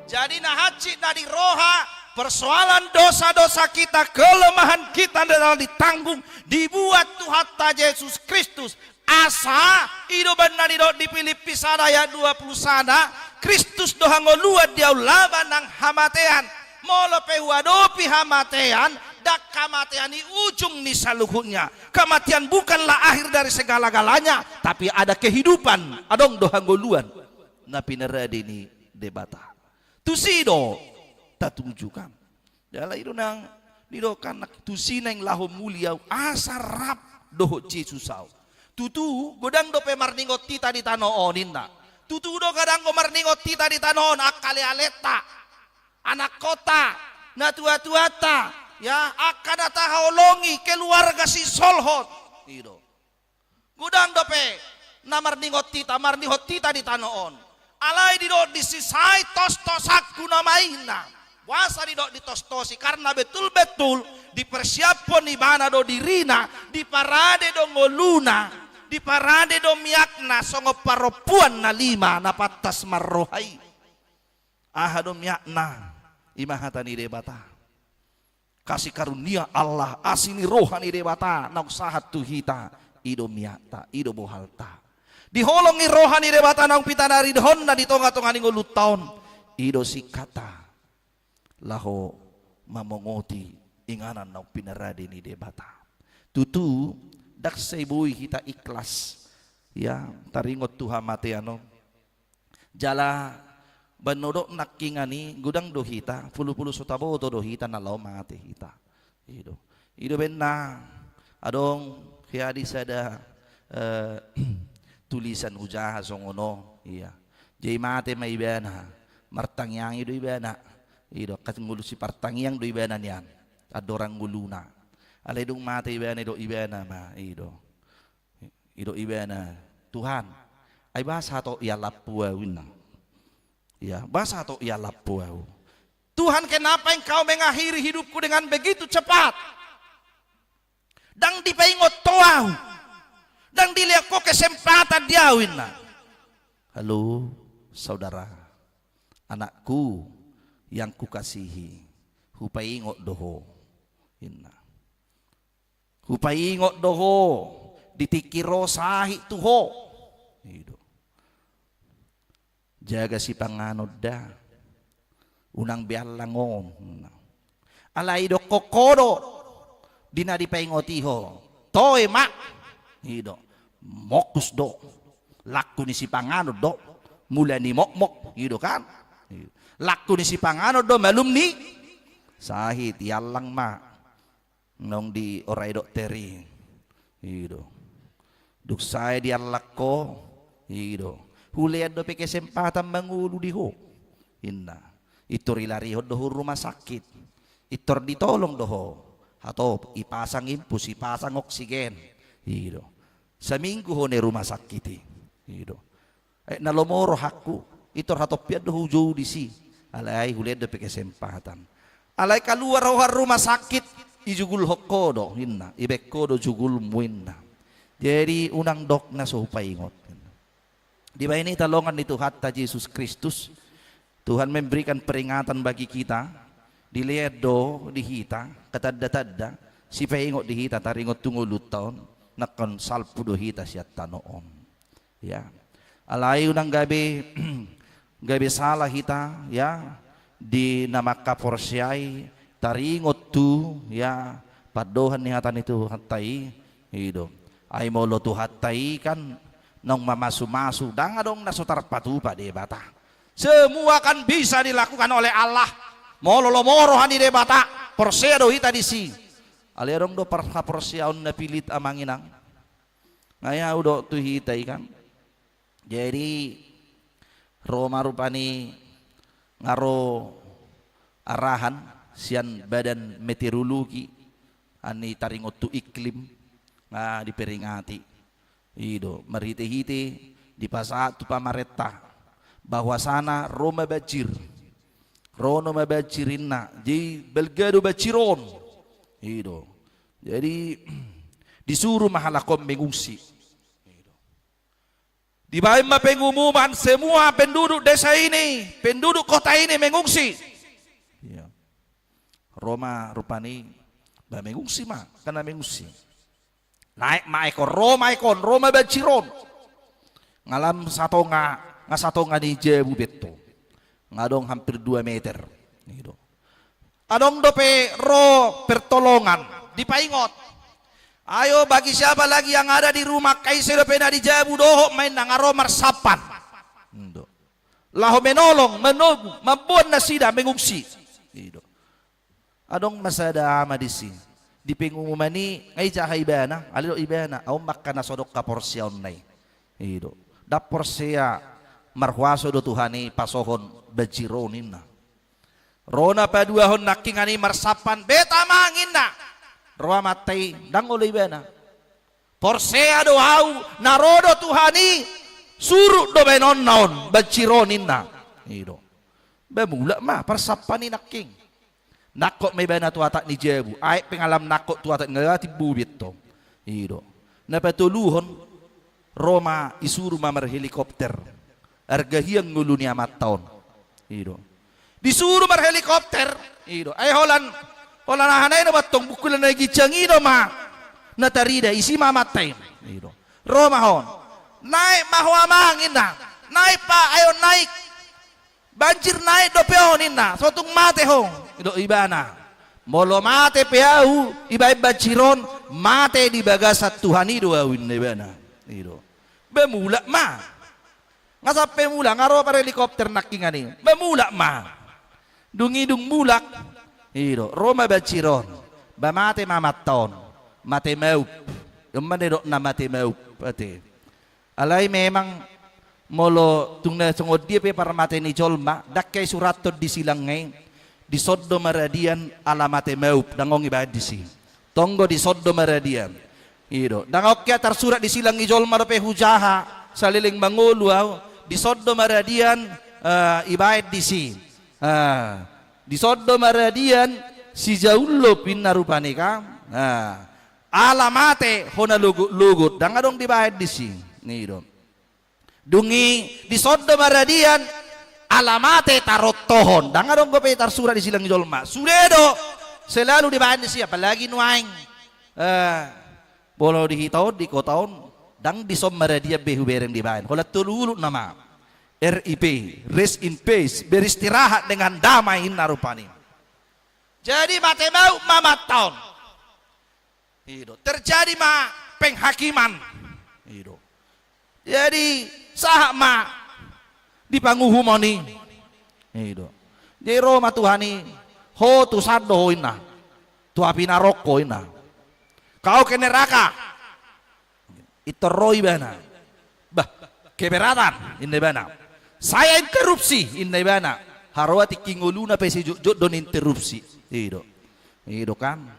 Jadi na hansit na di roha, persoalan dosa-dosa kita, kelemahan kita adalah ditanggung, dibuat Tuhanta Jesus Kristus. Asa, i do baen na nidok di Pilippi sada ayat dua puluh sada, Kristus do hangoluan di ahu laba nang hamatean. Molo pe huadopi hamatean, ndang hamatean i ujung ni saluhutnya. Kematian bukanlah akhir dari segala-galanya, tapi ada kehidupan, adong do hangoluan na pinarade ni Debata. Tusi do tatuju kan. Jala i do nang nidok kan, tusi naeng laho muli ahu asa rap dohot Jesus ahu. Tutu, godang dope marningot hita di tano on, ninna. Tutu do godang do marningot hita di tano on, angka ale-aleta, anakkonta, natua-tuanta, ya, angka na tahaholongi, keluarga sisolhot. I do. Godang dope na marningot hita, marningot hita di tano on. Alai didok disi, sai tos-tosangku nama, inna. Boasa didok ditos-tosi? Karena betul-betul dipersiaphon ibana do dirina, diparade do ngoluna, diparade do miakna songon parompuan na lima na pantas marroha i. Aha do miakna? I ma hata ni Debata. Kasi karunia Allah, asi ni roha ni Debata naung sahat tu hita, i do miakta, i do bohalta. Diholongi roha ni Debata naung pinarade-radehonna di tonga-tonga ni ngolunta on, i do singkatta laho mamongoti inganan naung pinarade ni Debata. Tutu, ndang sai boi hita ikhlas, ya, taringot tu hamatean on. Jala baen na hudok nangkiningan i, godang do hita, pulu-pulu so taboto do hita na laho mate hita. I do. I do baen na adong hea di sada, eh, tulisan hujaha songon on, ia. Jadi mate ma ibana, martangiang do ibana. I do, angka ngolu sipartangiang do ibana nian. Andorang ngoluna. Alai dung mate ibana, didok ibana ma, i do. Didok ibana, "Tuhan, ai boasa hatop ialap Ho ahu?" ninna. "Ya, boasa hatop ialap Ho ahu? Tuhan, kenapa Engkau mengakhiri hidupku dengan begitu cepat? Ndang dipaingot Ho ahu, ndang dilehon Ho kesempatan di ahu," ninna. Halo, saudara, anakku yang kukasihi, hupaingot do ho, ninna. Hupaingot do ho, di tingki ro sahit tu ho. I do. Jaga sipanganon da. Unang be allang on. Alai dokkon ho do di na dipaingoti ho. Toe ma. I do. Mokus do. Langku ni sipanganon do. Mula ni mokmok. I do kan. I do. Langku ni sipanganon do malum ni sahit, iallang ma. Naung diorai dokter i. I do. Dung sae diallang ho, i do. Hulean dope kesempatan mangolu di ho, ninna. Pintor ilarihon do ho rumah sakit. Pintor ditolong do ho. Hatop, ipasang infus, ipasang oksigen. I do. Saminggu ho di rumah sakit i. I do. Ai na lomo rohangku, pintor hatop i do hujou disi. Alai hulean dope kesempatan. Alai kaluar ho rumah sakit, ijugulhon ho do, ninna. Ibaen ho do jugulmu, ninna. Jadi unang dok na so hupaingot, ninna. Dibahen hita longan ni Tuhanta Jesus Kristus, Tuhan memberikan peringatan bagi kita, dilean do di hita, tanda-tanda, sipaingot di hita, taringot tu ngolunta on, nangkin salpu do hita sian tano on. Ya. Alai unang gabe, gabe salah hita, ya, di na mangkaporseai, taringot tu, ya, pandohan ni hata ni Tuhanta i, i do. Ai molo Tuhanta i kan naung mamasu-masu, ndang adong na so tarpatupa Debata. Semua kan bisa dilakukan oleh Allah. Molo lomo roha ni Debata, porsea do hita disi. Alai adong do par-, haporseaon na pilit, amang inang. Nga ia hudok tu hita i kan. Jadi, ro ma rupani nga ro arahan sian Badan Meteorologi, ani taringot tu iklim, nga diperingati. I do, marhite-hite dipasahat tu pamarenta, bahwasana ro ma banjir. Ro ma banjir ninna, jadi balga do banjir on. I do. Jadi, disuru ma halak on mengungsi. Dibaen ma pengumuman, semua penduduk desa ini, penduduk kota ini mengungsi. Iya. Ro ma rupani, ba mengungsi ma, kan na mengungsi. Naek ma aek on, ro ma aek on, ro ma banjir on. Nga lam satonga, nga satonga ni jabu be tu. Nga adong hampir dua meter. I do. Adong dope ro pertolongan, dipaingot. Ayo, bagi siapa lagi yang ada di rumah, angka ise dope na di jabu, dohot ma ninna, nga ro marsampan. Ndo. Laho menolong, manogu, mamboan nasida mengungsi. I do. Adong ma sada ama disi. Di pengumuman i, nga ijaha ibana, alai didok ibana, au ma angka na so adong haporseaonna i. I do. Ndang porsea marhuaso do Tuhan i pasohon banjir on ninna. Ro na paduahon nangkingan i marsampan, bet amang ninna. Ro amanta i, ndang olo ibana. Porsea do au, na ro do Tuhan i, surut do baenonna on, banjir on ninna. I do. Ba mulak ma, parsampan i nangkin. Nangkok ma ibana tu atak ni jabu, aek pe nga lam nangkok tu atak, nga timbo be tu. I do. Na patoluhon, ro ma, isuru ma marhelikopter. Arga hian ngolu ni amanta on. I do. Disuru marhelikopter. I do. Ai holan, holan aha na i do mantong, bungkulan na ginjang i do ma na tarida, isi ma amanta i. I do. Ro ma on. Naek ma ho amang ninna. Naek pa, ayo naek. Banjir naek dope on ninna, so tung mate ho. Didok ibana, molo mate pe au dibaen banjir on, mate di bagasan Tuhan i do au ninna ibana. I do. Ba mulak ma. Nga sampe mulak, nga ro parhelikopter nangkingan i. Ba mulak ma. Dung i dung mulak. I do. Ro ma banjir on. Ba mate ma amanta on. Mate maup. I ma na didok na mate maup. Ate. Alai memang molo tung na songon dia pe parmate ni jolma, ndang hea isurathon di silang i, dison do maradian ala mate maup, ndang adong ibaen disi. Tong do dison do maradian. I do. Ndang adong hea tarsurat di silang ni jolma dope hujaha saleleng mangolu au. Dison do maradian, eh, ibaen disi. Eh, dison do maradian sijaulop inna rupani kan. Eh, ala mate ho na logot-logot. Ndang adong dibaen disi. I do. Dung i dison do maradian, ala mate tarontohon. Ndang adong dope tarsurat di silang ni jolma. Sude do selalu dibaen disi, apalagi nuaeng. Eh, molo di hita on, di kota on, ndang dison maradian be hubereng dibaen. Holan tolu ulut nama. R I P, rest in peace, beristirahat dengan damai inna rupani. Jadi mate maut ma amanta on. I do. Terjadi ma penghakiman. I do. Jadi, sahat ma di panguhumon i. I do. Jadi ro ma Tuhan i, ho tusan do ho inna. Tu api naroko inna. Kau ke neraka. Pintor ro ibana. Bah, keberatan, inna ibana. Saya interupsi, inna ibana. Haroa tingki ngoluna pe sijotjot do niinterupsi. I do. I do kan.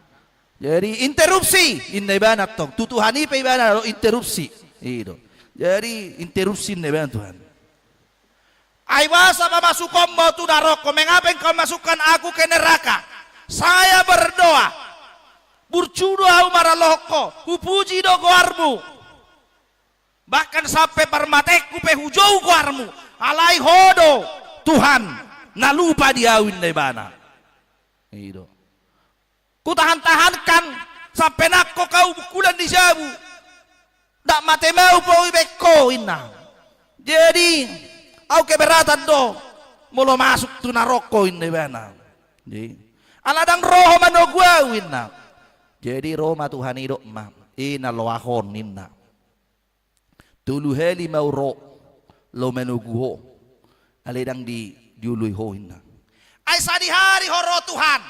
Jadi interupsi, inna ibana tong. Tu Tuhan i pe ibana do interupsi. I do. Jadi interupsi inna ibana Tuhan. Ai boasa pamasukonmu au tu naroko, mengapa engkau masukkan aku ke neraka? Saya berdoa, burju do au maralohon ho, hupuji do goarmu. Bahkan sampe parmatengku pe hujou goarmu, alai ho do Tuhan, na lupa di au inna ibana. I do. Kutahan-tahankan sampe nangkok au bungkulan di jabu. Ndak mate maut pe au ibaen ho inna. Jadi au keberatan do molo masuk tu naroko inna ibana. Jadi, ala ndang ro ho manogu au inna. Jadi ro ma Tuhan i dok ma, i na loas on inna. Tolu hali ma au ro laho manogu ho. Alai ndang di, dioloi ho inna. Ai sadihari ho ro Tuhan.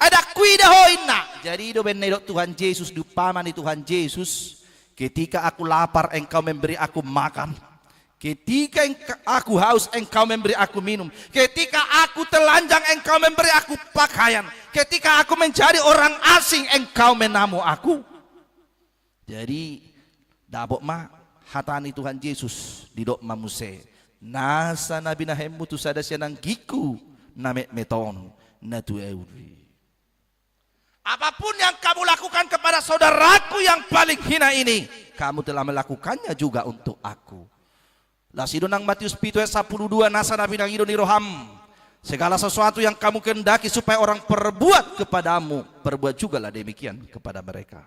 Ai ndang huida ho inna. Jadi i do umbahen na didok Tuhan Jesus, di umpama ni Tuhan Jesus, ketika aku lapar engkau memberi aku makan. Ketika engka-, aku haus engkau memberi aku minum. Ketika aku telanjang engkau memberi aku pakaian. Ketika aku menjadi orang asing engkau menamu aku. Jadi, dapot ma hata ni Tuhan Jesus, didok ma muse, nasa na binahenmu tu sada sian anggingku na metmet on, na tu ahu do i. Apapun yang kamu lakukan kepada saudaraku yang paling hina ini, kamu telah melakukannya juga untuk aku. Laos i do nang Matius pitu ayat sampulu dua, nasa na pinangido ni roham. Segala sesuatu yang kamu kehendaki supaya orang perbuat kepadamu, perbuat jugalah demikian kepada mereka.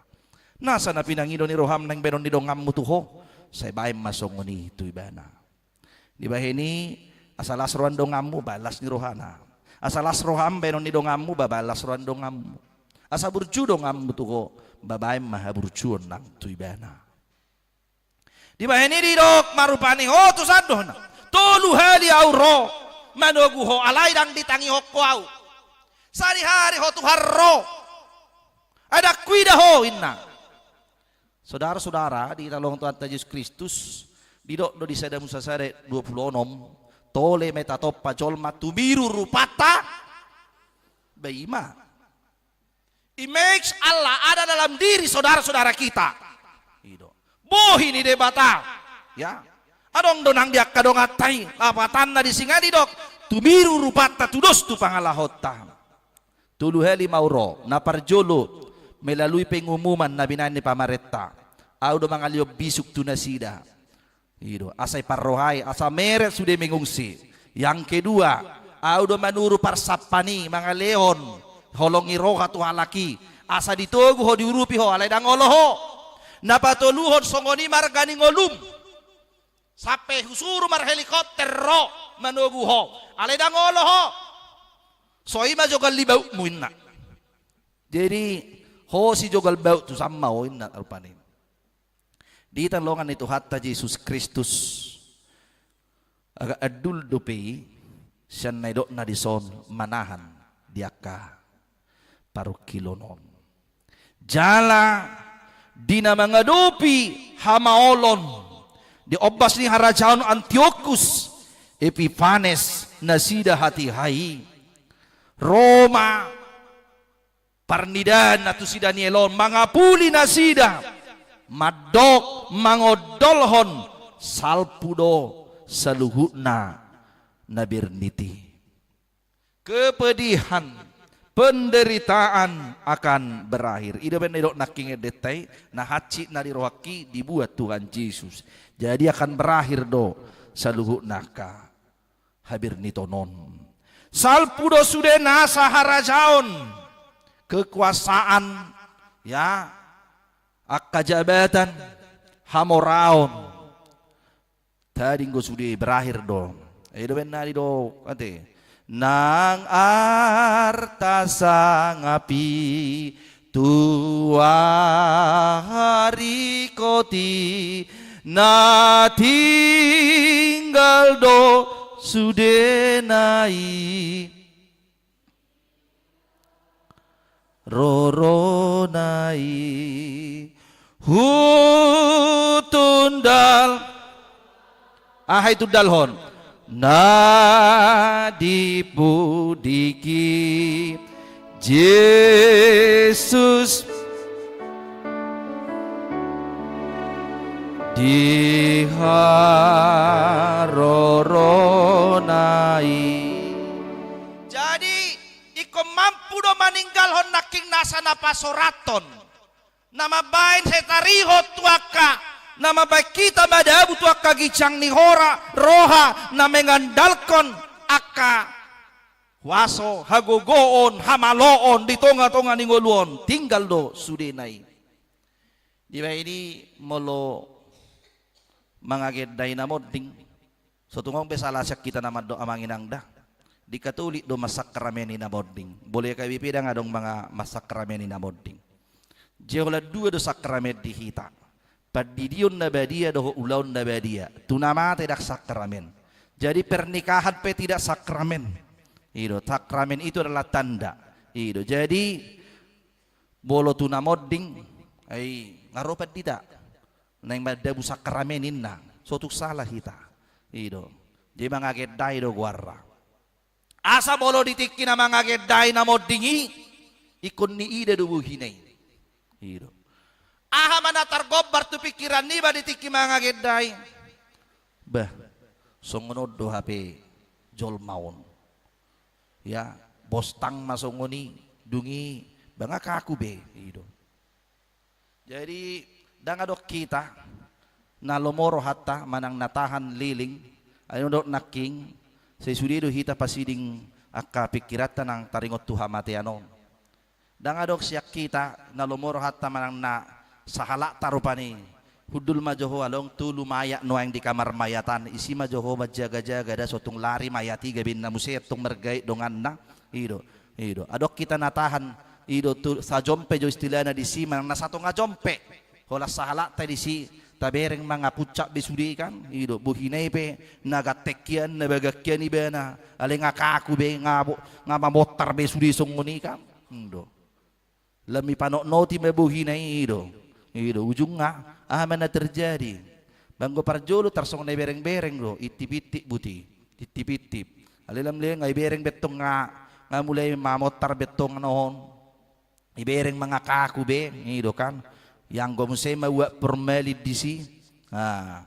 Nasa na pinangido ni roham naeng baenon ni donganmu tu ho, sai baen ma songon i tu ibana. Dibahen i, asa las roha ni donganmu, baen las ni rohana. Asa las roham baenon ni donganmu, ba baen las roha ni donganmu. Asa burju donganmu tu ho, ba baen ma haburjuon nang tu ibana. Dibahen i didok ma rupani, ho tusan do na. Tolu hali au ro manogu ho, alai ndang ditangihon ho au. Sadihari ho Tuhan ro, ai ndang huida ho inna. Saudara-saudara, di hita na hinaholongan Tuhanta Jesus Kristus, didok do di Sada Musa sada dua pulu onom, tole ma i tatompa jolma tumiru rupanta, ba i ma. Image Allah ada dalam diri saudara-saudara kita. I do. Bohi ni Debata. Ya. Adong do nang di angka donganta i, lapatanna disi nga didok, tumiru rupanta tudos tu pangalahonta. Tolu hali ma au ro, na parjolo, melalui pengumuman na binaen ni pamarenta. Au do mangalehon bisuk tu nasida. I do, asa iparrohai, asa meret sude mengungsi. Yang kedua, au do manuru parsampaan i mangalehon holong ni roha tu halak i. Asa ditogu ho, diurupi ho, alai ndang olo ho. Na patoluhon songon i marga ni ngolum. Sampe husuru marhelikopter ro manogu ho. Alai ndang olo ho. So i ma jogal ni bautmu inna. Jadi, ho sijogal baut tusan ma ho inna rupani. Di hita na hinaholongan ni Tuhanta Jesus Kristus, agak andul dope i, sian na didokna dison manahan di angka parungkilon on. Jala di na mangadopi hamaolon, di ombas ni harajaon Antiokus Epifanes nasida hatiha i, ro ma Parnidaan na tusida nielon mangapuli nasida, mandok mangondolhon, salpu do saluhutna na bernit i. Kepedihan, penderitaan akan berakhir. I do umbahen na didok nangkin endenta i, na hansit na di rohangki dibuat Tuhan Jesus. Jadi akan berakhir do saluhutna angka haberniton on. Salpu do sude nasa harajaon, kekuasaan, ya, angka jabatan, hamoraon. Tading do sude, berakhir do. I do umbahen na didok ate. Nang arta sangap i tua harikoti, na tinggal do sudena i. Rorona i hutundal. Aha itundalhon? Na di pudingki Jesus di harorona i. Jadi, ingkon mampu do maninggalhon nangkin nasa na pasorathon. Na mambahen hita rihot tu angka, na mambahen hita madabu tu angka ginjang ni hora, roha, na mengandalkan angka huaso, hagogoon, hamaloon di tonga-tonga ni ngolu on, tinggal do sudena i. Dibahen i molo mangagendai na monding. So tung adong be sala sian hita na mandok amang inang da. Di Katolik do mansakrameni na monding. Molo K B P ndang adong manga mansakrameni na monding. Jadi holan dua do sakramen di hita. Pandidion na badia dohot ulaon na badia. Tu na mate ndang sakramen. Jadi pernikahan pe tidak sakramen. I do, sakramen itu adalah tanda. I do. Jadi molo tu na monding, ai nga ro pandita naeng madabu sakramen inna, so tung sala hita. I do. Jadi mangagendai do goarna. Asa molo di tingki na mangagendai na monding i, ingkon niida do bohina i. I do. Aha ma na targombar tu pingkiran niba di tingki mangagendai? Bah, songon on do hape jolma on. Ya, bostang ma songon i, dung i, ba nga angka ahu be, i do. Jadi, ndang adong hita na lomo rohanta manang na tahan leleng, ai na didok nangkin, sai sude do hita pasiding angka pingkiranta nang taringot tu hamatean on. Ndang adong sian hita na lomo rohanta manang na sahalakta rupani. Hundul ma jo ho, along tu lumayak nuaeng di kamar mayatan, isi ma jo ho manjaga-jaga da so tung lari mayat i gabe inna muse antong margait donganna. I do, i do. Adong hita na tahan, i do, tu sajom pe jo istilahna disi manang na satonga jom pe. Holan sahalakta disi, tabereng ma nga puncak be sude kan. I do, bohina i pe na ganteng hian, na bagan hian ibana. Alai nga angka ahu be, nga bo-, nga mamontar be sude songon i kan. I do. Lam ipanotnoti ma bohina i do. I do, ujungna aha ma na terjadi? Ba anggo parjolo tarsongon na ibereng-bereng do, intip-intip buti. Intip-intip. Alai lam leleng nga ibereng be antong nga, nga mulai mamontar be antong na on. Ibereng ma nga angka ahu be, i do kan. Ianggo muse ma uap formalin disi. Ah.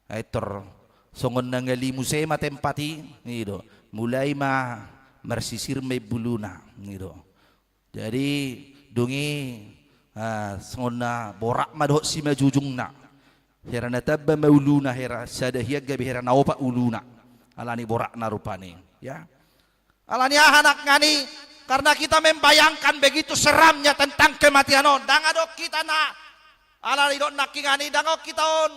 Ai tor songon na ngali muse ma tempat i, i do. Mulai ma marsisir ma i buluna, i do. Jadi, dung i, ah, songon na borat ma dohot simanjujungna. Hera na tamba ma uluna, hera sada hian gabe hera na opat uluna. Alani boratna rupani, ya. Alani aha nangkin i? Karena kita membayangkan begitu seramnya tentang kematian on. Ndang adong hita na, alani didok nangkin i, ndang adong hita on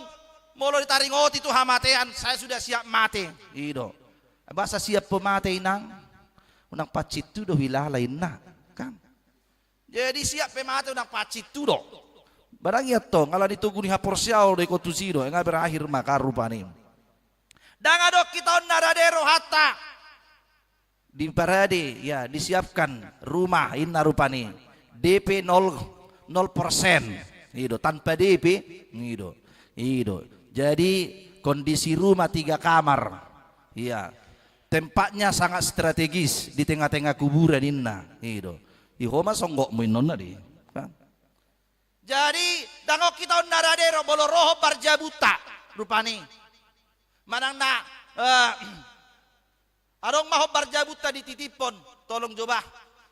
molo ditaringoti tu hamatean, saya sudah siap mate. I do. Boasa siap ho mate inang? Unang pansithu do huilala inna, kan? Jadi siap pe mate unang pansithu do. Barang i antong, alani togu ni haporseaon do ingkon tusi do, nga berakhir ma kan rupani. Ndang adong hita on na rade rohanta. Diparade, ya, disiapkan rumah, inna rupani. D P nol, nol persen. I do, tanpa D P, i do. I do. Jadi, kondisi rumah tiga kamar. Iya. Tempatnya sangat strategis di tengah-tengah kuburan, inna. I do. I ho ma songgopmu inna on na di. Kan? Jadi, ndang on hita on na rade ro, molo ro hombar jabunta, rupani. Manang na, eh, adong ma hombar jabunta dititiphon, tolong jo bah,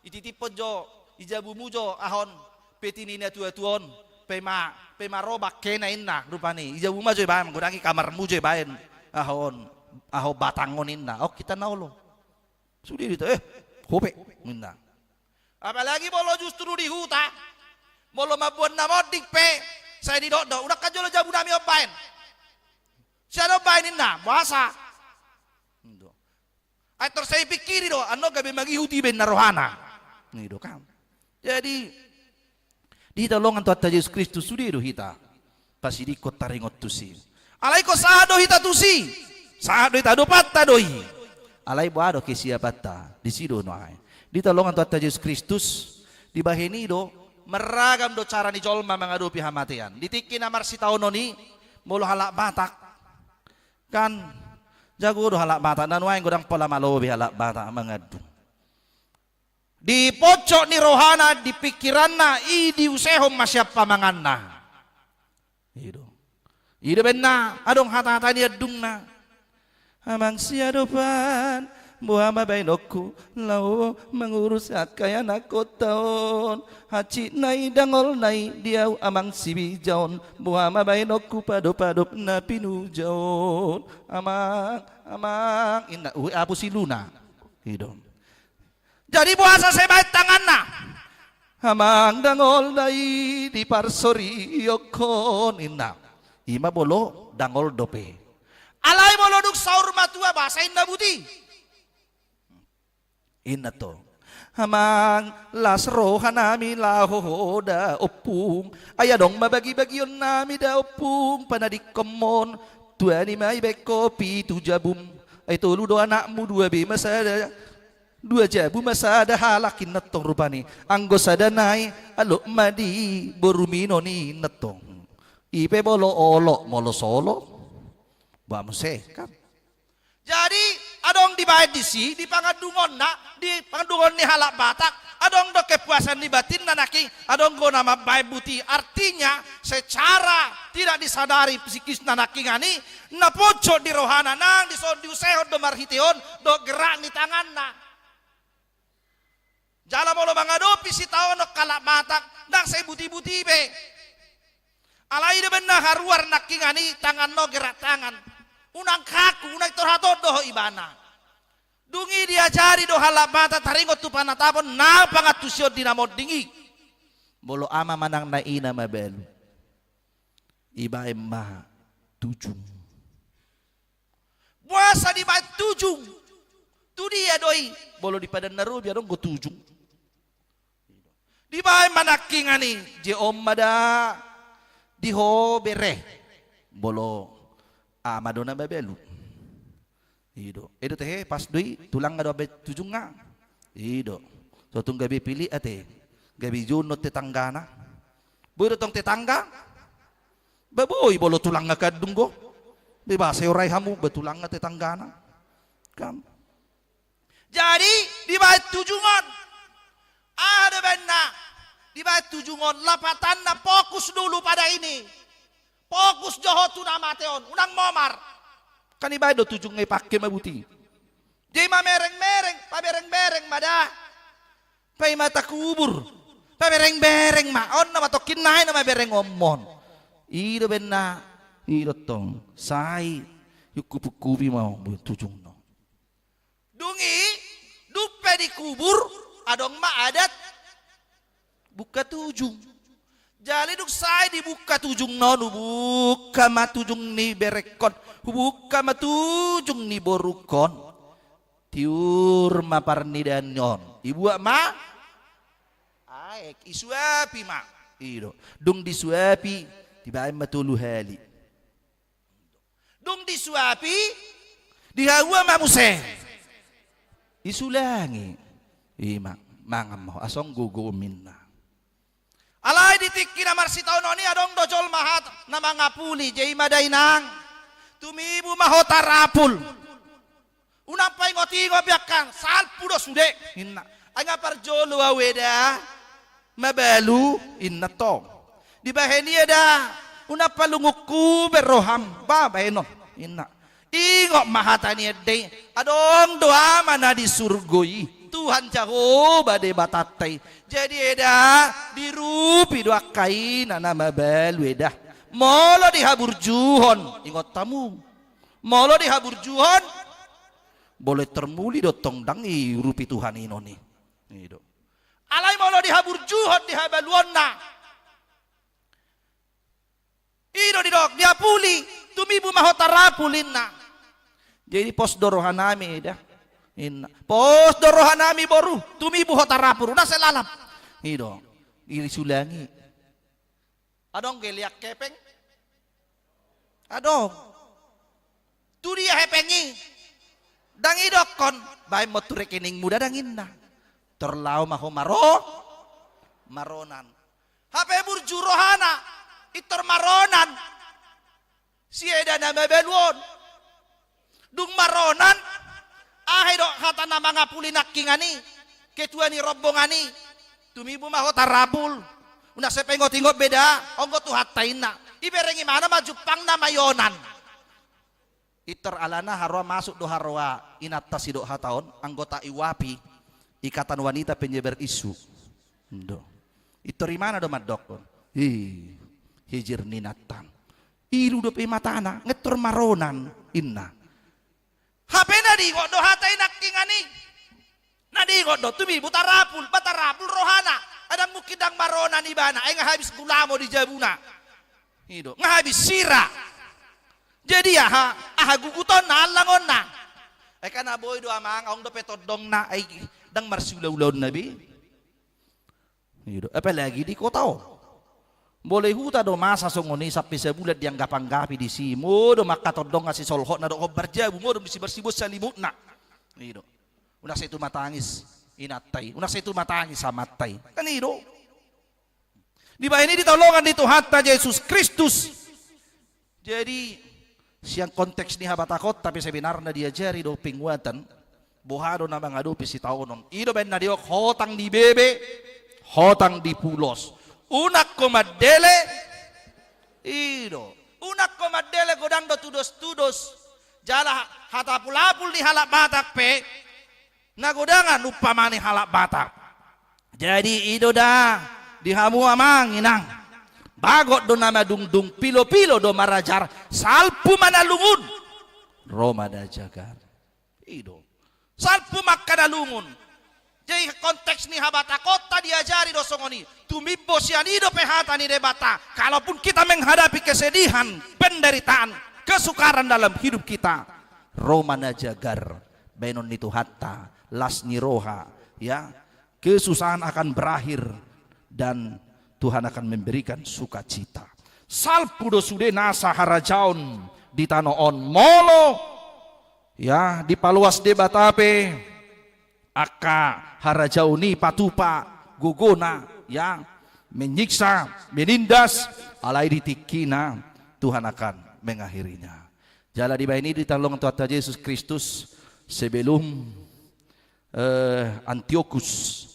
dititiphon jo, di jabumu jo aha on, peti ni natua-tua on, pe ma, pe ma ro bangkena inna, rupani. Di jabumu ma jo ibaen, godang i kamarmu jo ibaen, aha on, aha on batang on inna, on hita na olo. Sude do hita, eh, ho pe, ninna. Apalagi molo justru di huta, molo mamboan na monding pe, sai didok do, unang kan jolo jabunami on baen. Sian on baen ninna, boasa? Ido. Ai tor sai pingkiri do, annon gabe mangihut iba inna rohana. Ido kan. Jadi, di hita longan Tuhanta Jesus Kristus sude do hita pasidingkon taringot tusi. Alai ingkon sahat do hita tusi. Sahat do hita, adopanta do i. Alai boha do kesiapanta, disi do nuaeng. Di hita longan Tuhanta Jesus Kristus, dibahen i do, marragam do cara ni jolma mangadopi hamatean. Di tingki na marsitaonon i, molo halak Batak. Kan, jago do halak Batak, na nuaeng godang pola malo be halak Batak mangandung. Di pojok ni rohana, di pingkiranna, i diusehon ma sian pamanganna. Ido. Ido baenna, adong hata-hata ni andungna. Amang siadopan, boha ma baenonku, laho mangurus angka ianakkonta on. Hansit nai, dangol nai, di au amang sibinjaon, boha ma baenonku, padop-padop na pinujaon. Amang, amang, inna, ue apu siluna. Ido. Jadi boasa sai baen tanganna? Amang dangol nai, diparsoriokhon, inna. I ma molo dangol dope. Alai molo dung saur matua, boasa inna buti? Inna tong. Amang, las rohanami laho ho da ompung. Ai adong ma bagi-bagionnami da ompung, panadingkonmon. Tuani ma ibaen ho pitu jabum. Ai tolu do anakmu, dua be ma sada. Dua jabu ma sada halak, inna tong rupani. Anggo sada nai, alop ma di borum inon i, inna tong. I pe molo olok, molo so olok, boha muse, kan? Jadi, adong dibaen disi, di pangandungonna, di pangandungon ni halak Batak, adong do kepuasan ni batinna nangkin, adong do na mambaen buti. Artinya, secara tidak disadari psikisna nangkiningan i, na pojok di rohana nang dison diusehon do marhite on dohot gerak ni tanganna. Jala molo mangadopi sitaonon halak Batak, ndang sai buti-buti be. Alai i do baenna haruar nangkiningan i, tangan on, gerak tangan. Unang kaku, unang torhat on dohot ibana. Dung i diajari do halak Batak taringot tu panatapon na pangantusion di na monding i. Molo ama manang na ina mabalu, ibaen ma tujung. Boasa dibaen tujung? Tu dia do i? Molo di padan na robi adong do tujung. Dibaen ma nangkiningan i, je on ma da di ho bere. Molo ama do na mabalu. Ido. Ido tehe, pas do i, tulangna do mambaen tujungna. Ido. So tung gabe pilit ate. Gabe ijon do tetanggana. Boi do tong tetangga. Ba boi molo tulangna kandung do. Be ba sai orai hamu, ba tulangna tetanggana. Kan. Jadi, dibaen tujung on. Aha do baenna? Dibaen tujung on, lapatanna fokus dulu pada ini. Fokus jo ho tu na mate on, unang momar. Kan ibaen do tujung i, pake ma buti. Jadi mamereng-mereng, pabereng-bereng ma da. Paimata kubur. Pabereng-bereng ma. On nama tokkin nai nama bereng omon. Ido baenna. Ido tong. Sai. Iungkup-ungkupi ma on, bu, tujungna. Dung i, dung pe dikubur, adong ma adat buka tujung. Jala dung sae dibuka tujungna on, hubuka ma tujung ni berengkon, hubuka ma tujung ni borungkon. Tiur ma parnidaan on. Ibuat ma aek, isuapi ma. Ido. Dung disuapi, dibaen ma tolu hali. Dung disuapi, dihaua ma muse. Isulangi. I ma, mangan ma ho, asa on gogo ninna. Alai di tingki na marsitaonon i adong do jolma hata na mangapuli, je i ma da inang. Tumibu ma ho tarapul. Unang paingot-ingot be angka, salpu do sude, ninna. Ai nga parjolo au eda mabalu, inna tong. Dibahen i eda, unang palungunhu be roham, ba bahenon, inna. Ingot ma hata ni ende i, adong do Ama na di surgo i, Tuhan Jahowa Debatanta i. Jadi eda, diurupi do angka ina na mabalu eda. Molo dihaburjuhon, ingot hamu. Molo dihaburjuhon, boi tor muli do tong ndang diurupi Tuhan i non i. I do. Alai molo dihaburjuhon di habaluonna, i do didok, diapuli, tumibu ma ho tarapul inna. Jadi pos do rohanami eda. Inna. Pos do rohanami boru, tumibu ho tarapul, unang sai lalap. I do. Disulangi. Adong geliak hepeng? Adong. Tu dia hepeng i? Ndang didokkon, bahen ma tu rekeningmu da, ndang inna. Tor laho ma ho maro, maronan. Hape burju rohana, i tor maronan. Si eda na mabalu on. Dung maronan, aha i do hata na mangapuli nangkingan i, ketua ni rombongan i, tumibu ma ho tarapul, unang sai paingot-ingot be da, on do Tuhanta inna. Ibereng ibana ma jumpang na maionan. I tor alana haroa masuk do haroa inanta sidok hata on, anggota I W A P I, Ikatan Wanita Penyebar Isu. Ndo. I tor ibana do mandokkon. Hi, hijir ni inanta. Ilu dope matana, nga i tor maronan, inna. Hape na diingot do hata i nangkingan i. Na diingot do, tumibu tarapul, ba tarapul rohana. Ai ndang mungkin ndang maronan ibana, ai nga habis gulamo di jabuna. I do, nga habis sira. Jadi aha, aha gugutonna, allangonna. Ai kan na boi do amang, adong dope tondongna, ai ndang marsiulaulaonna be. I do. Apalagi di kota on. Molo di huta do masa songon i sampe sabulan dianggap-anggapi disi. Modom angka tondong na sisolhot na dohot hombar jabu, modom disi marsibuan salimutna. I do. Unang sai tumatangis inanta i, unang sai tumatangis amanta i. Kan i do. Dibahen i di tolongan ni Tuhanta Jesus Kristus. Jadi, sian konteks ni habatakonta pe sebenarna diajari do penguatan, boha do na mangadopi sitaonon. I do baen na didok, hotang dibebe, hotang dipulos. Unang ho mandele, i do. Unang ho mandele godang do tudos-tudos. Jala hatapul-apul ni halak Batak pe, na godangan umpama ni halak Batak. Jadi i do da, di hamu amang inang. Bagot do na madungdung, pilo-pilo do marajar, salpu ma na lungun. Ro ma na jagar. I do. Salpu ma angka na lungun. Jadi konteks ni habatakonta diajari do songon i. Tumimbo sian i dope hata ni Debata. Kalaupun kita menghadapi kesedihan, penderitaan, kesukaran dalam hidup kita, ro ma na jagar. Baenon ni Tuhanta, las ni roha, ya. Kesusahan akan berakhir dan Tuhan akan memberikan sukacita. Salpu do sude nasa harajaon di tano on molo, ya, dipaloas Debata pe angka harajaon i patupa gogona, ya, menyiksa, menindas, alai di tingkina Tuhan akan mengakhirinya. Jala dibaen i di tolongan Tuhanta Jesus Kristus, sebelum eh, Antiokus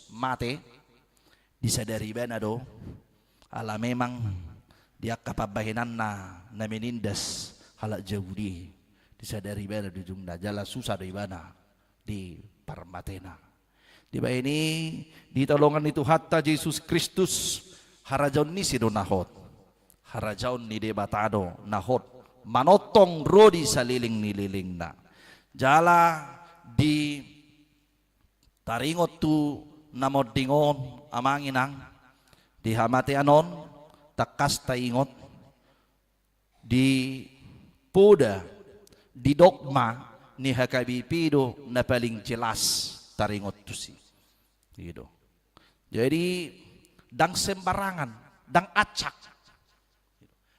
mate, disadari ibana do, ala memang di angka pambahenanna na menindas halak Jahudi, disadari ibana di ujungna, jala susa do ibana di parmatena. Dibaen i di tolongan ni Tuhanta Jesus Kristus, harajaon ni ise do na hot? Harajaon ni Debata do na hot, manongtong ro di saleleng ni lelengna. Jala di taringot tu na monding on, amang inang, di hamatean on, tangkas taingot, di poda, di dogma ni H K B P do na paling jelas taringot tusi. I do. Jadi, ndang sembarangan, ndang acak.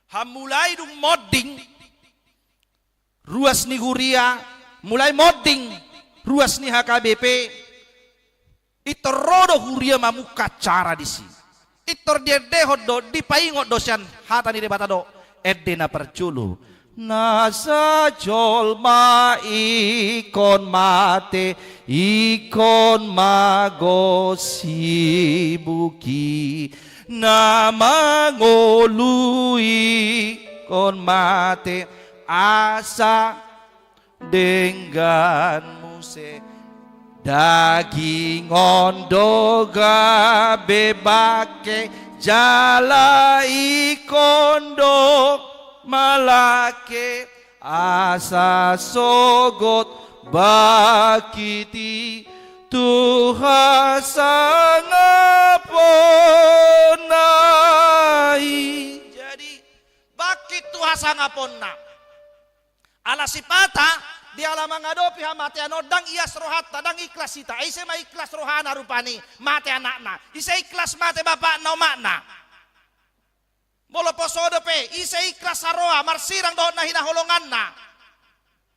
Hamu mulai dung monding ruas ni huria, mulai monding ruas ni H K B P, i tor ro do huria mamungka acara disi. I tor diendehon do, dipaingot do sian hata ni Debata do, ende na parjolo, Nasa jolma ingkon mate, ingkon mago sibuki. Na mangolu ingkon mate, asa denggan muse. Daging on do gabe bangke, jala ingkon do malangke, asa sogot bangkiti tu hasangaponna i. Jadi, bangkit tu hasangaponna. Ala sipata, di ala mangadopi hamatean on, ndang ias rohanta, ndang ikhlas hita. Ai ise ma ikhlas rohana rupani, mate anakna? Ise ikhlas mate bapakna, omakna? Molo poso dope, ise ikhlas saroha, marsirang dohot na hinaholonganna?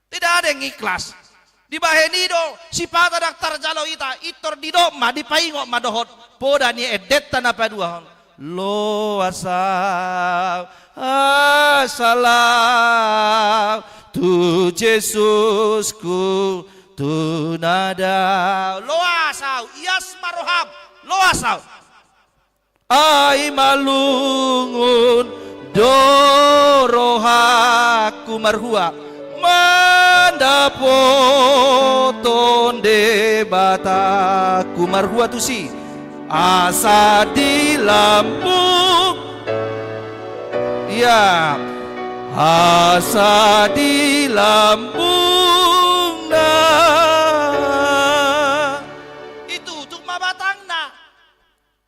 Tidak ada yang ikhlas. Dibahen i do, sipata ndang tarjalo hita, pintor didok ma, dipaingot ma dohot poda ni endenta na paduahon. Loas ahu, asa laho tu Jesusku, tu na dao. Loas ahu, ias ma roham, loas ahu. Ai malungun do rohangku marhua mandapothon Debataku, marhua tusi, asa di lambung, ya, asa di lambungna. Itutup ma batangna.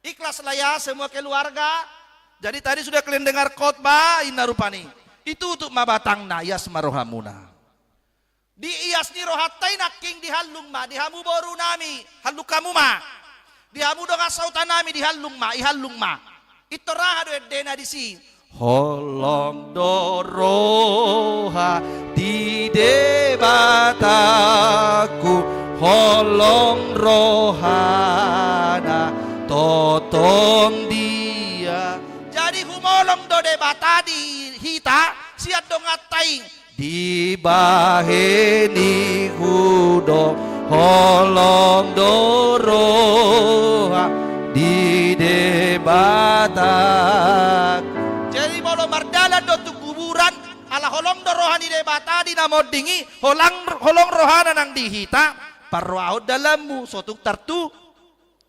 Ikhlaslah ya semua keluarga. Jadi tadi sudah kalian dengar khotbah, inna rupani. Itutup ma batangna, ias ma rohamuna. Di ias ni rohanta i nangkin dihallung ma, di hamu boru nami, hallung hamu ma. Di hamu dongan sahuta nami, dihallung ma, ihallung ma. Pintor aha do endena disi? Holong do roha di Debataku, holong rohana tongtong dia. Jadi humolong do Debata di hita, sian donganta i. Dibahen i hudok, holong do roha di Debata. Jadi molo mardalan do tu kuburan, ala holong do roha ni Debata di na monding i, holang, holong rohana nang di hita, parrohahon dalanmu, so tung tartu,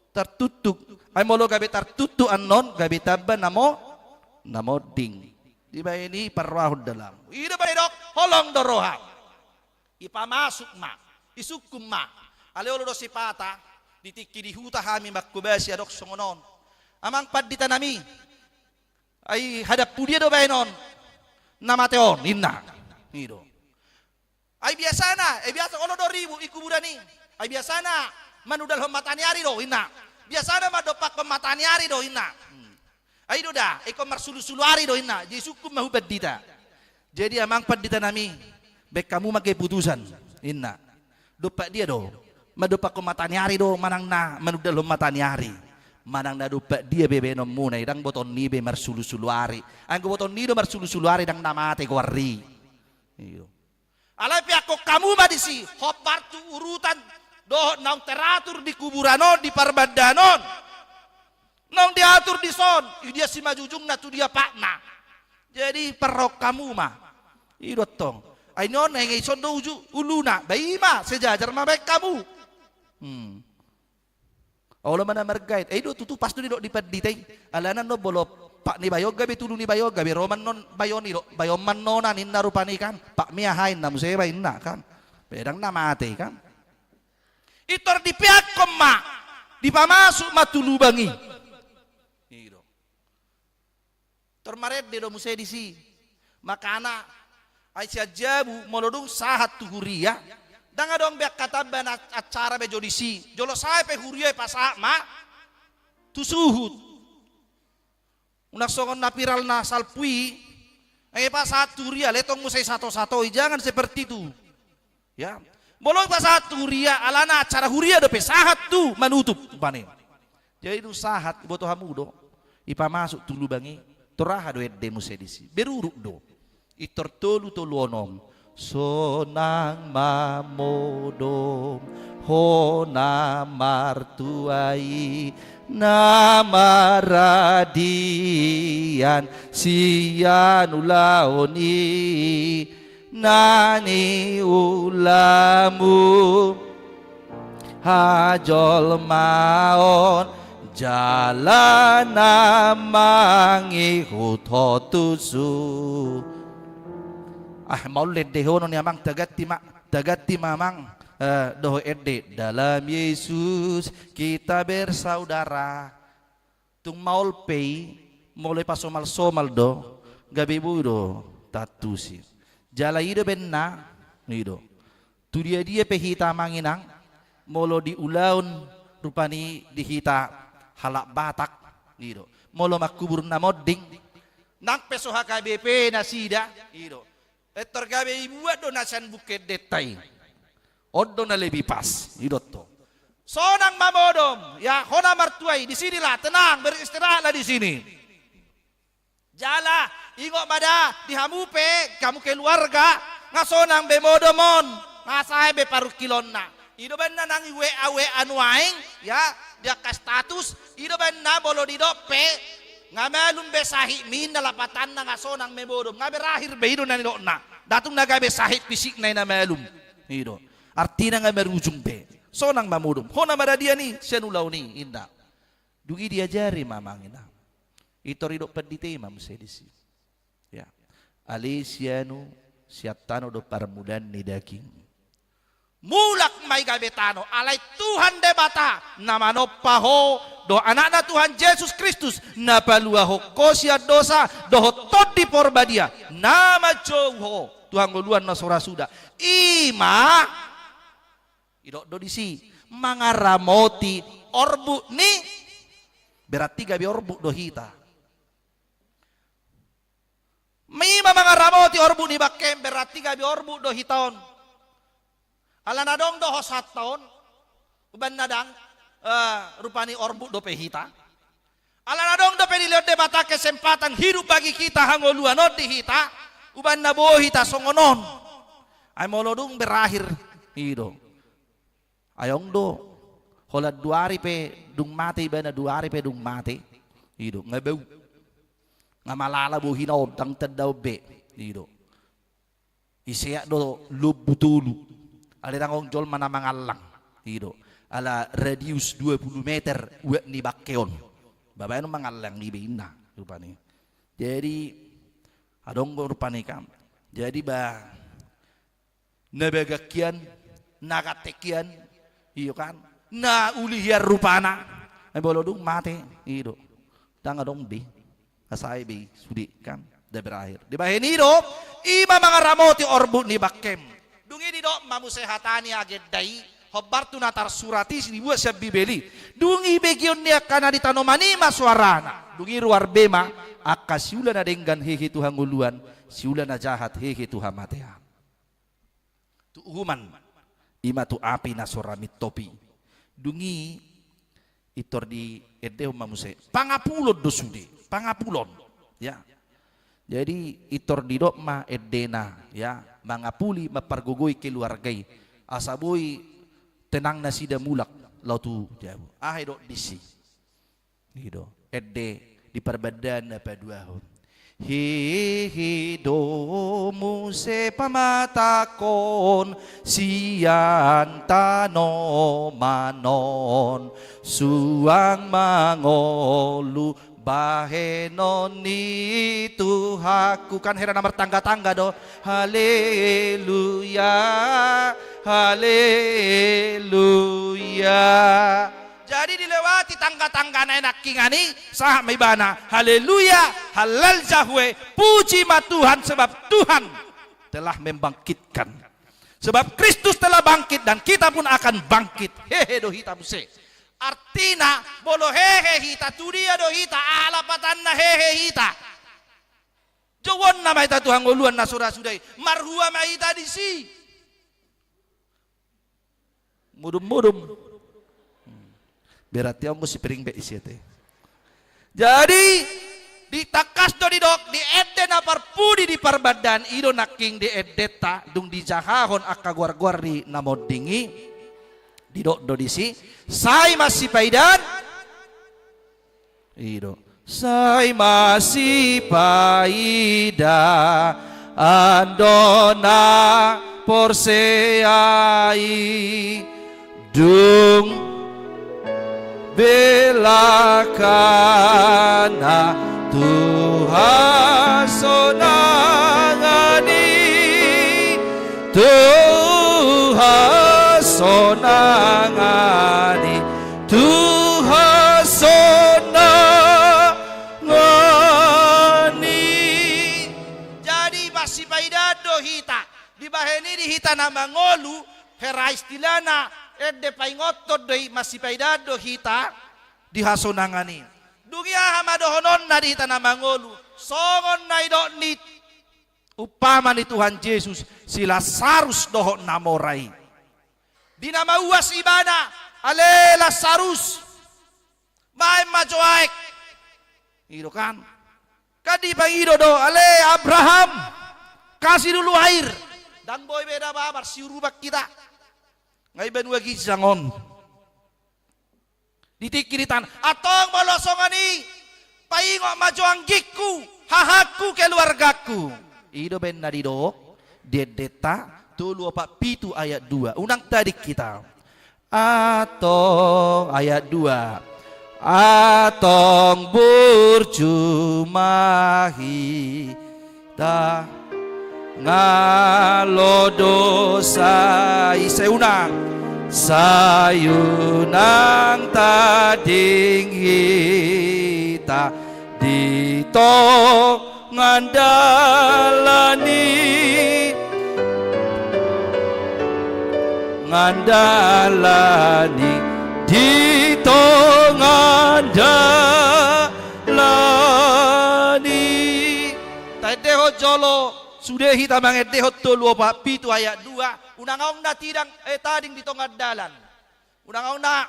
tartuktuk. Ai molo gabe tartuktuk annon, gabe tamba na mo, na monding. Dibahen i parrohahon dalanmu. I do baen didok, holong do roha. Ipamasuk ma, isungkun ma. Alai olo do sipata, di tingki di huta hami manghobasi adong songon on. Amang pandita nami, ai hadapmu dia do baen on, na mate on, inna. I do. Ai biasana, ai biasa olo do ribut i kuburan i. Ai biasana manudalhon mata ni ari do, inna. Biasana mandompakhon mata ni ari do, inna. Hmm. Ai do da, ingkon marsulusulu ari do, inna. Jadi sungkun ma hu pandita. Jadi amang pandita nami, baen hamu ma keputusan, inna. Dompak dia do, mandompakhon mata ni ari do, manang na manudalhon mata ni ari. Manang na dompak dia be baenonmuna i, ndang botoon ni be marsulusulu ari. Anggo botoon ni do marsulusulu ari, ndang na mate goar i. Iyo. Alai peakhon hamu ma disi, hombar tu urutan dohot naung teratur di kuburan on, di parbandahan on. Naung diatur dison, i dia simanjujungna, tu dia patna. Jadi parrohahon hamu ma. I do tong. Ai nion, ai nga ison do uju, uluna, ba i ma, sejajar ma baen hamu. Hmm. Olo ma na margait. Ai do tutu pas do didok di pandita i. Alana annon molo pat ni bayon gabe tulu ni bayon gabe ro ma annon bayon i do. Bayon ma annon, ninna rupani kan. Pat ni aha inna muse ba inna kan. Ba ndang na mate kan. Pintor dipeakhon ma. Dipamasuk ma tu lubang i. I do. Tor marende do muse disi. Makana, ai sian jabu, molo dung sahat tu huria, ndang adong be angka tamba na acara be jo disi. Jolo sae pe huria i pasahat ma tu suhut. Unang songon na viral na salpu i, ai pasahat tu huria, letong muse sato-sato i, jangan seperti itu. Ya. Molo pasahat tu huria, alana acara huria dope sahat tu manutup, umpamana. Jadi dung sahat, iboto hamu do, ipamasuk tu lubang i, tor aha do ende muse disi. Beruruk do. Intor tolu tolu onom. Sonang ma modom, hona martua i na maradian sian ulaon i na niulamu hajolmaon jala na mangihut ho tusu. Ah, maol ende hono ni amang, taganti ma, taganti ma amang, eh, dohot ende. Dalam Yesus kita bersaudara. Tung maol pe i, molo i pasomal-somal do, gabe boi do taantusi. Jala i do baenna, i do. Tu dia-dia pe hita amang inang, molo di ulaon rupani di hita halak Batak, i do. Molo mangkubur na monding, nang pe so H K B P nasida, i do. Intor gabe dibuat do na sian buku endenta i. On do na lebih pas, i do tong. Sonang ma modom, ya, hona martua i, di sini lah, tenang, beristirahatlah di sini. Jala, ingot ma da, di hamu pe, hamu keluarga, nga sonang be modom on, nga sae be parungkilonna. I do baenna nang i W A W A nuaeng, ya, di angka status, i do baenna molo didok pe, nga malum be sahitmi ninna lapatanna nga sonang be modom, nga berakhir be i do na nidokna. Nda tung na gabe sahit fisikna i na malum. I do. Artina nga marujung be. Sonang ma modom. Hona maradian i, sian ulaon i, ninna. Dung i diajari ma amang inang. Intor didok pandita i ma muse disi. Ya. Ale sianu, sian tano do parmulaan ni daging. Mulak ma i gabe tano, alai Tuhan Debata, na manompa ho, dohot Anakna Tuhan Jesus Kristus, na paluahon ho sian dosa, dohot Tondi Porbadia, na manjou ho, tu hangoluan na so ra suda. I ma, didok do disi, mangaramoti orbuk ni, berarti gabe orbuk do hita. I ma mangaramoti orbuk ni bangkem, berarti gabe orbuk do hita on. Ala na adong do hosanta on, umbahen na ndang, eh, rupani orbuk dope hita. Ala na adong dope dilehon Debata kesempatan hidup bagi kita hangoluan on di hita, umbahen na boi hita songon on. Ai molo dung berakhir, i do. Ai adong do, holan dua ari pe dung mate ibana, dua ari pe dung mate. I do, nga bau. Nga malala bohina on, ndang tanda on be. I do. Iseat do lombu tolu. Alai ndang adong jolma na mangallang. I do. Ala radius dua puluh meter uat ni bangke on. Babaen on mangallang i be ninna rupani. Jadi, adong do rupani kan. Jadi ba, na bagak hian, na ganteng hian, iyo kan, na uli hian rupana, ai molo dung mate, i do. Ndang adong be, nga sae be i, sude kan, nda berakhir. Dibahen i do, i ma mangaramoti orbuk ni bangkem. Dung i didok ma muse hata ni agenda i, hombar tu na tarsurat i, dibuat sian Bibel i. Dung i begeon ni angka na di tanoman i ma soarana. Dung i ruar be ma, angka siula na denggan hehe tu hangoluan, siula na jahat hehe tu hamatean. Tu uhuman, i ma tu api na so ra mintop i. Dung i, intor diendehon ma muse. Pangapulon do sude, pangapulon. Ya. Jadi, intor didok ma endena, ya, mangapuli, mampargogoi keluarga i. Asa boi tenang nasida mulak, laho tu jabu. Aha didok disi. I do, ende di Parbandaan na paduahon. Hehe do muse pamatangkon sian tanoman on, suang mangolu bahenon ni Tuhanku. Kan hera na martangga-tangga do. Haleluya, haleluya. Jadi dilewati tangga-tangga na nangkiningan i, sahat ma ibana, haleluya, halal Yahweh, puji ma Tuhan, sebab Tuhan telah membangkitkan. Sebab Kristus telah bangkit dan kita pun akan bangkit. Hehe do hita muse. Artina, molo hehe hita, tu dia do hita, aha lapatanna hehe hita. Jouonna ma hita tu hangoluan na so ra suda i, marhua ma hita disi. Modom-modom. Hmm. Berarti adong do si Pering be isi ate. Jadi, Di tangkas do didok, di ende na parpudi di parbandaan, i do nangkin di endenta, dung dijahahon angka goar-goar ni na monding i, didok do disi, sai masipaidaan, i do. Sai masipaidaan do na porsea i. Dung belakangna tu hasonangan i, tu hasonangan i, tu hasonangan i. Jadi masipaidaan do hita. Dibahen i di hita na mangolu, hera istilahna, ende paingothon do i, masipaidaan do hita di hasonangan i. Dung i aha ma dohononna di hita na mangolu? Songon na nidok ni umpama ni Tuhan Jesus, si Lasarus dohot na mora i. Di na mauas ibana, ale Lasarus, baen ma jo aek. I do kan. Kan dipangido do, ale Abraham, kasih dulu air. Ndang boi be da ba marsiurupan hita. Nga i banua ginjang on. Di tingki ni tano. Antong molo songon i, paingot ma jo anggingku, hahangku, keluargangku. I do baen na didok di endenta tolu opat pitu ayat dua. Unang tading hita. Antong, ayat dua. Antong burju ma hita ngalo dosa i. Sai unang, sai unang tading hita di tongan dalan i, tongan dalan i, di tongan dalan i. Taendehon jolo, sude hita mangendehon tolu opat pitu ayat dua, unang adong na tidang, eh, tading di tongan dalan. Unang adong na,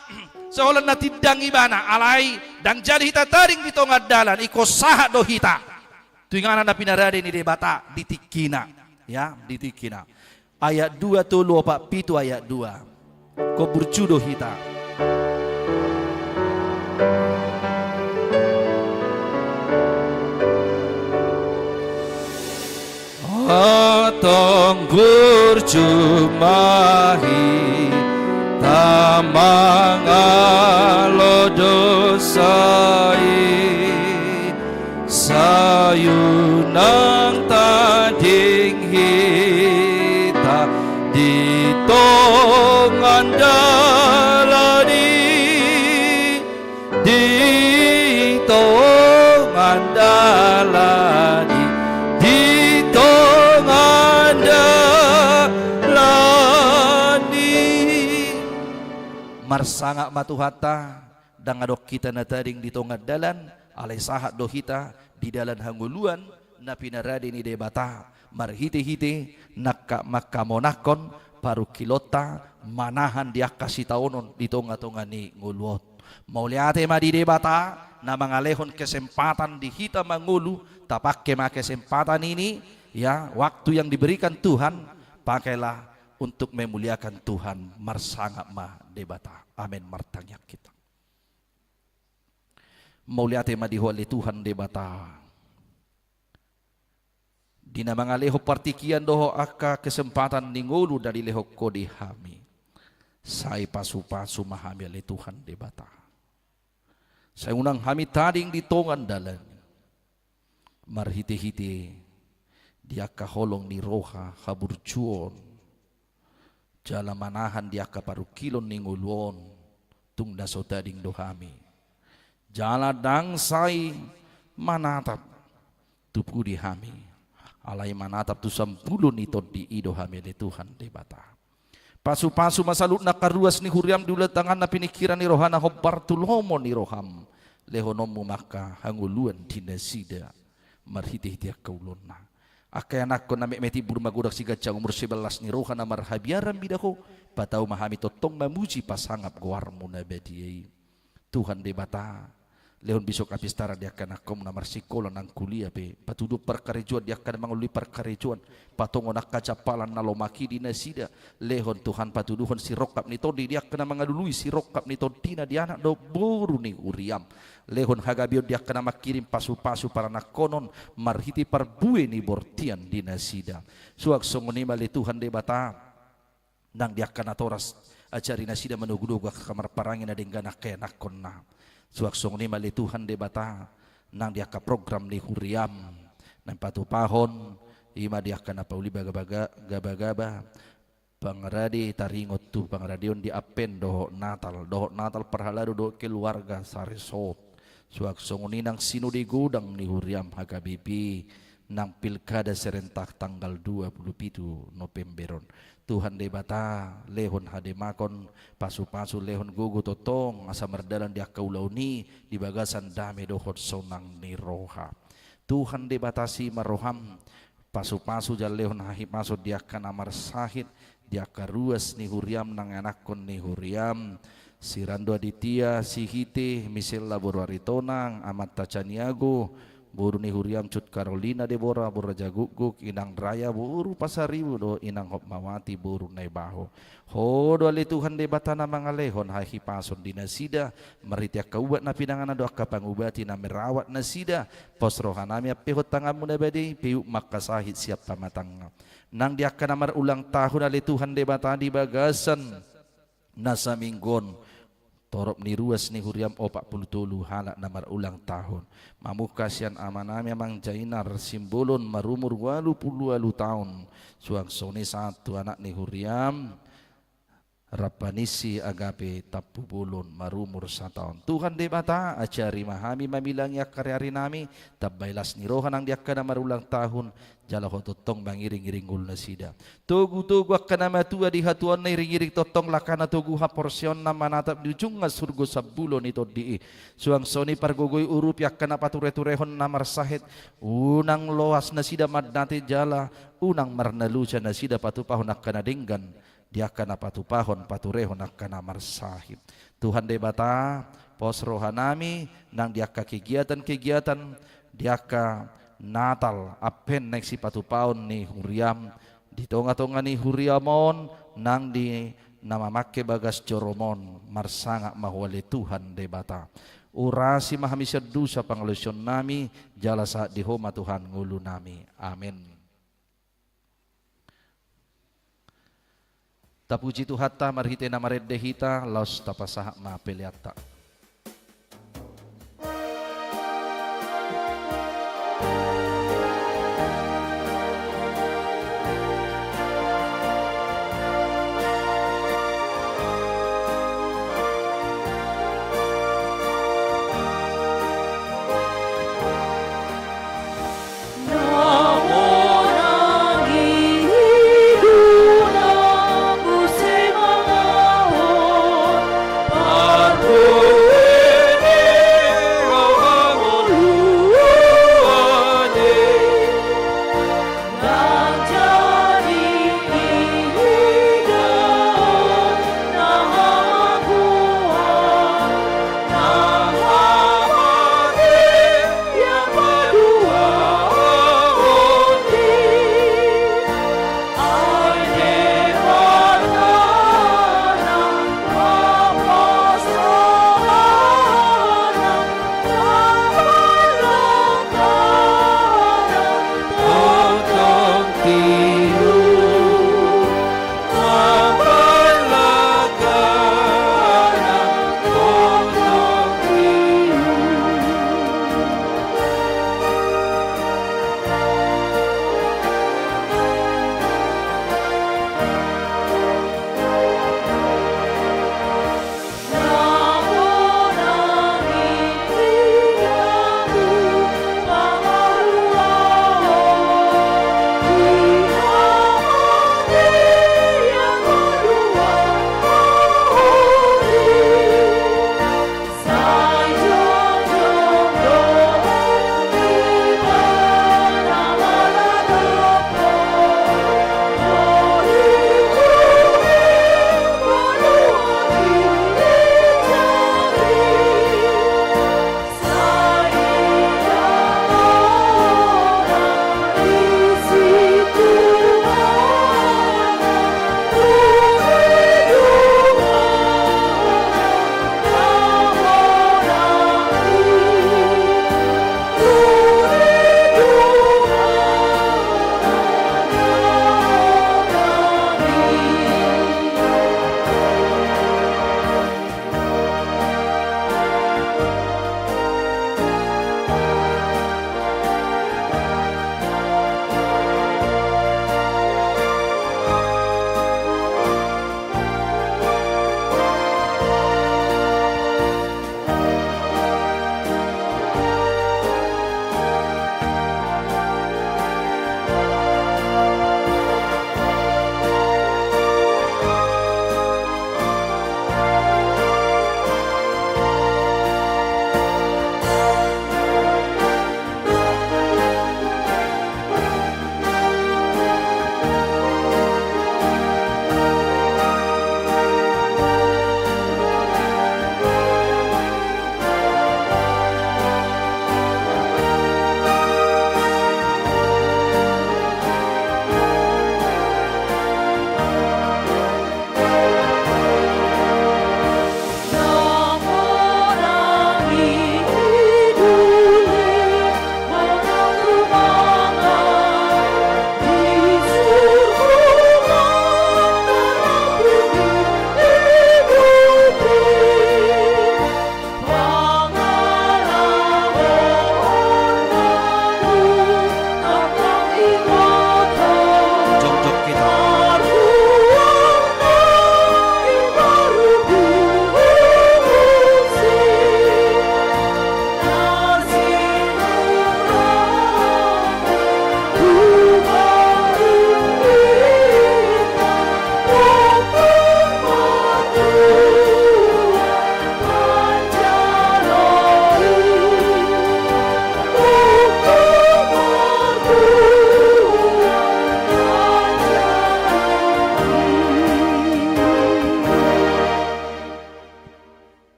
seholan na tidang ibana, alai ndang jadi hita tading di tongan dalan, ingkon sahat do hita tu inganan na pinarade ni Debata di tingkina, ya, di tingkina. Ayat dua, tolu opat pitu ayat dua. Ingkon burju do hita. Antong burju ma hita mangalo dosa i, sai unang tading hita di tongan dalan i, di tongan dalan i, di tongan dalan i. Marsangap ma Tuhanta, ndang adong hita na tading di tongan dalan, alai sahat do hita di dalan hangoluan na pinarade ni Debata, marhitehite nangka mangkamonangkon parungkilonta manahan di angka sitaonon di tongatonga ni ngolu on. Mauliate ma di Debata na mangalehon kesempatan di hita mangolu, tapake ma kesempatan ini, ya, waktu yang diberikan Tuhan, pakailah untuk memuliakan Tuhan, marsangap ma Debata. Amen, martangiang hita. Mauliate ma di Ho ale Tuhan Debata. Di na mangalehon partingkian dohot angka kesempatan ni ngolu na dilehon Ho di hami. Sai pasupasu ma hami ale Tuhan Debata. Sai unang hami tading di tongan dalan i. Marhitehite di angka holong ni roha haburjuon. Jala manahan di angka parungkilon ni ngolu on, tung na so tading do hami. Jala ndang sai manatap tu pudi hami, alai manatap tu sambulo ni tondi i do hami ale Tuhan Debata. Pasupasu ma saluhutna angka ruas ni huriaM di ula tanganna pingkiran ni rohana hombar tu lomo ni rohaM. LehononMu ma angka hangoluan di nasida marhitehite angka ulaonna. Angka ianakhon na metmet timbul magodang siganjang umur sibalas ni roha na marhabiaran mida Ho, patau ma hami tongtong mamuji pasangap goarMu na badia i. Tuhan Debata, Lehon bisuk apistaran di angka anakkonmu na marsikola nang kuliah pe, patuduhon parkarejoan di angka na mangalului parkarejoan, patongon angka jampalan na lomak i di nasida. Lehon Tuhan patuduhon sirongkap ni tondi di angka na mangalului sirongkap ni tondina di anak dohot boru ni huriam. Lehon hagabeon di angka na mangkirim pasupasu paranakkonon marhite parbue ni bortian di nasida. Suang songon i ma ale Tuhan Debata, nang di angka natoras ajari nasida manogunogu angka marparange na denggan angka ianakkonna. Suang songon i ma ale Tuhan Debata, nang di angka program ni huriam na patupahon, i ma di angka na pauli bagabaga, gabagaba, pangarade taringot tu pangaradeon di Advent dohot Natal, dohot Natal parhalado dohot keluarga saresort. Suang songon i nang sinode godang ni huriam H K B P, nang pilkada serentak tanggal dua pulu pitu November on. Tuhan Debata, lehon hademakon, pasupasu, lehon gogo tongtong asa mardalan di angka ulaon i di bagasan dame dohot sonang ni roha. Tuhan Debata, asi ma roham, pasupasu jala lehon hahipason di angka na marsahit, di angka ruas ni huriam nang anakkon ni huriam, si Rando Aditya, si Hite, Misella boru Aritonang, amanta Caniago, boru ni huriam Cut Karolina Debora, boru Raja Gukguk, inang Raya boru Pasaribu dohot inang Hotmawati boru Naibaho. Ho do ale Tuhan Debata na mangalehon hahipason di nasida, marhite angka ubat na pinanganna dohot angka pangubati na merawat nasida, pos rohanami ampehon tanganmu na badia i, pehut ma angka sahit sian pamatangna. Nang di angka na marulang tahun ale Tuhan Debata di bagasan na saminggu on, torop ni ruas ni huriam opat pulu tolu halak na marulang tahun. Mamungka sian amanami Amang Jainar Simbolon marumur ualu pulu ualu taon. Suang songon i sahat tu anak ni huriam Rapanisi Agape Tampubolon marumur sataon. Tuhan Debata, ajari ma hami mamilangi angka ariarinami, tambai las ni roha nang di angka na marulang tahun, jala Ho tongtong mangiringiring ngolu nasida. Togutogu angka na matua di hatuaonna, iringiring tongtong langkana, togu haporseaonna manatap di ujungan surgo sambulo ni tondi i. Suang songon i pargogoi, urupi angka na patureturehon na marsahit, unang loas nasida mandate jala unang marnalusa nasida patupahon angka na denggan di angka na patupahon paturehon angka na marsahit. Tuhan Debata, pos rohanami nang di angka kegiatan-kegiatan, di angka Natal, Advent, naeng sipatupaon ni huriam, di tongatonga ni huriam on, nang di na mamangke bagas jorom on, marsangap ma Ho ale Tuhan Debata. Urasi ma hami sian dosa pangalaosionnami, jala sahat di Ho ma Tuhan ngolunami. Amen. Tapuji Tuhanta marhite na marende hita, laos tapasahat ma peleanta.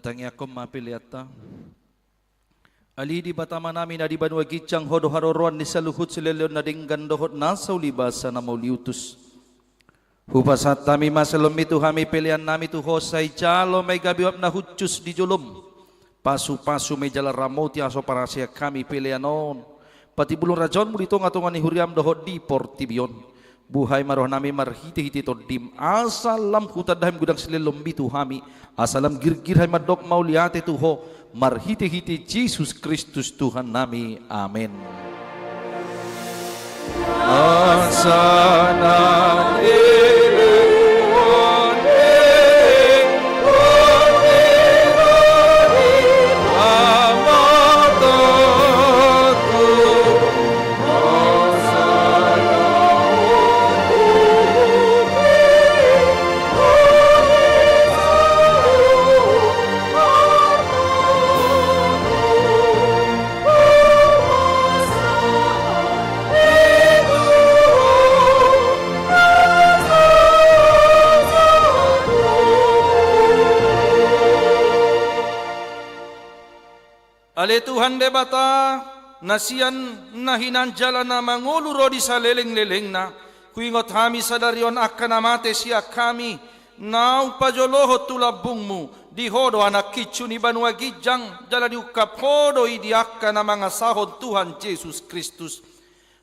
Tangiangkon ma peleanta. Ale Debata Amanami na di banua ginjang, Ho do haroroan ni saluhut silehonlehon na denggan dohot nasa uli basa na mauliutus. Hupasahat hami ma sian lomoMi tu hami peleannami tu Ho, sai jalo ma i gabe uap na hushus di joloM. Pasupasu ma i jala ramoti asa so parasian hami pelean on. Patimbulhon harajaonMu di tongatonga ni huriaM dohot di portibi on. Buhai ma rohanami marhitehite TondiM, asa lam hutanda hami godang silehonlehonMi tu hami, asa lam girgir hami mandok mauliate tu Ho, marhitehite Jesus Kristus Tuhannami. Amen. Asa na Ale Tuhan Debata, na sian na hinan jala na mangolu ro di salelenglelengna, huingot hami sadari on angka na mate sian hami, naung pajolohon tu lambungMu, di Ho do Anak Hinsu ni banua ginjang, jala diungkap Ho do i di angka na mangasahon Tuhan Jesus Kristus.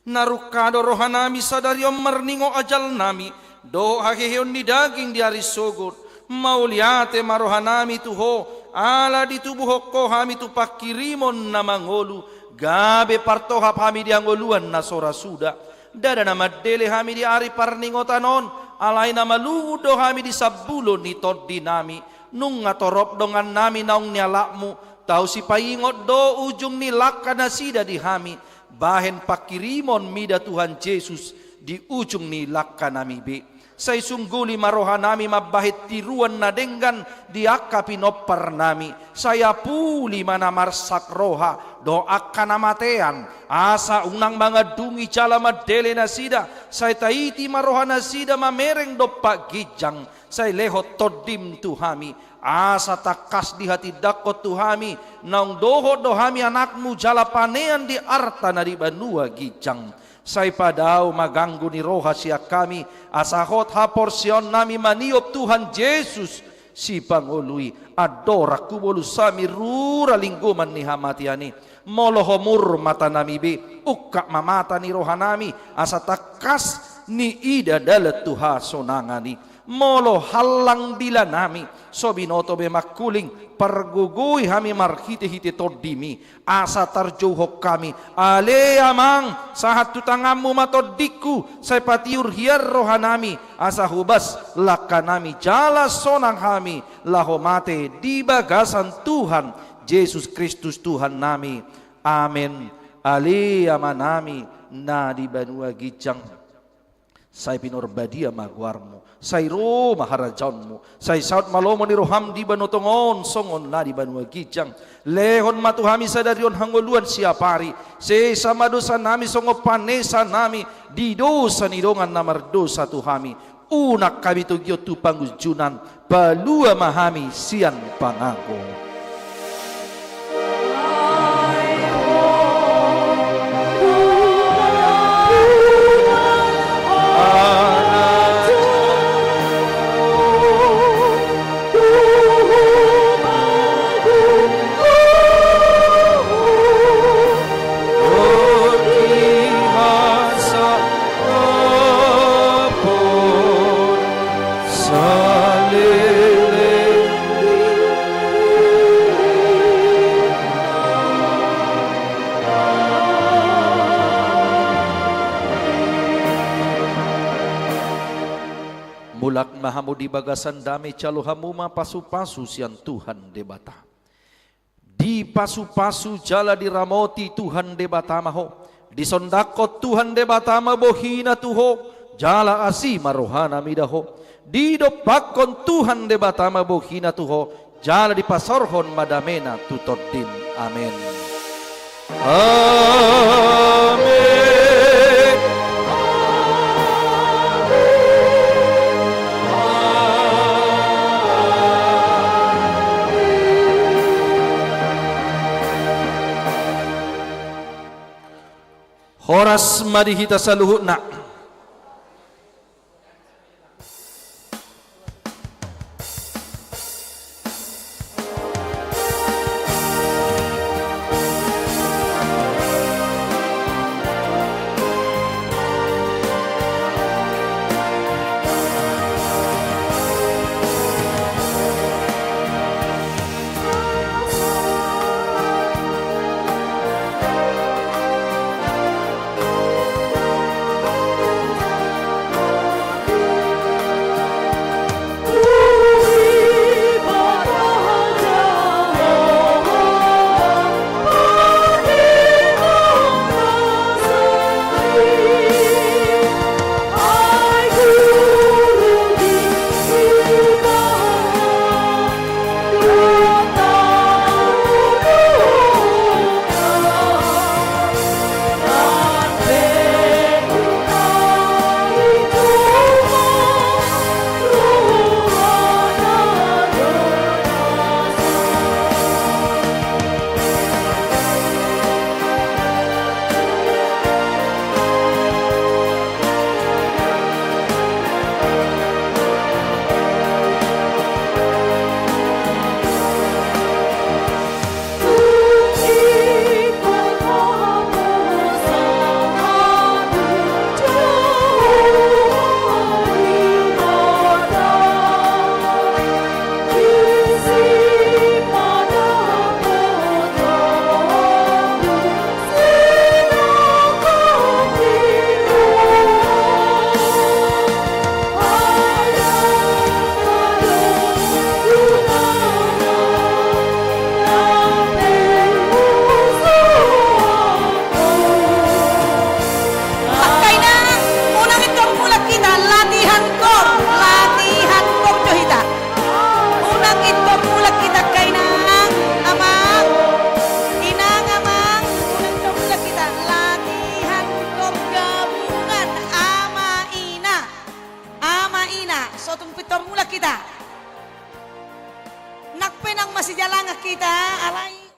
Na rungka do rohanami sadari on marningot ajalnami, dohot haheheon ni daging di ari sogot. Mauliate ma rohanami tu Ho, ala ditubuhon Ho hami tu panghirimon na mangolu, gabe partohap hami di hangoluan na so ra suda. Ndada na mandele hami di ari parningotan on, alai na malungun do hami di sambulo ni tondinami. Nunga torop dongannami naung nialapMu, tau sipaingot do ujung ni langka nasida di hami, bahen panghirimon mida Tuhan Jesus di ujung ni langkanami be. Sai sungguli ma rohanami mambahen tiruan na denggan di angka pinomparnami. Sai apuli ma na marsak roha dohot angka na matean, asa unang mangandungi jala mandele nasida. Sai taiti ma rohanasida mamereng dompak ginjang. Sai lehon TondiM tu hami, asa tangkas dihatindangkon tu hami, naung dohot do hami anakMu jala panean di arta na di banua ginjang. Sai padao ma ganggu ni roha sian hami, asa hot haporseaonnami maniop Tuhan Jesus, Sipangolu i. Andorang hubolus hami rura linggoman ni hamatean i, molo homur matanami be, ungkap ma mata ni rohanami, asa tangkas niida dalan tu hasonangan i. Molo hallang dilanami, so binoto be mangkuling, pargogoi hami marhitehite TondiMi, asa tarjouhon hami. Ale Amang, sahat tu tanganMu ma tondingku, sai patiur hian rohanami, asa hobas langkanami jala sonang hami laho mate di bagasan Tuhan Jesus Kristus Tuhannami. Amen. Ale Amanami na di banua ginjang, sai pinarbadia ma goarMu, sai ro ma harajaonMu, sai saut ma lomo ni rohaM di banua tonga on songon na di banua ginjang. Lehon ma tu hami sadari on hangoluan siapari, sesa ma dosanami songon panesanami di dosa ni dongan na mardosa tu hami. Unang hami togihon tu pangunjunan, palua ma hami sian pangago. Mulak ma hamu di bagasan dame, jalo hamu ma pasupasu sian Tuhan Debata. Dipasupasu jala diramoti Tuhan Debata ma ho. Disondangkon Tuhan Debata ma bohiNa tu ho, jala asi ma rohaNa mida ho. Didompakkon Tuhan Debata ma bohiNa tu ho, jala dipasaorhon ma dameNa tu tondim. Amen. Amen. Horas ma di hita saluhutna. Angka inang, unang intor mulak hita, latihan kor, latihan kor jo hita. Unang intor mulak hita, angka inang, amang. Inang, amang, unang intor mulak hita, latihan kor gabungan, ama, ina. Ama, ina, so tung pintor mulak hita. Nang pe nang masijalangan hita, alai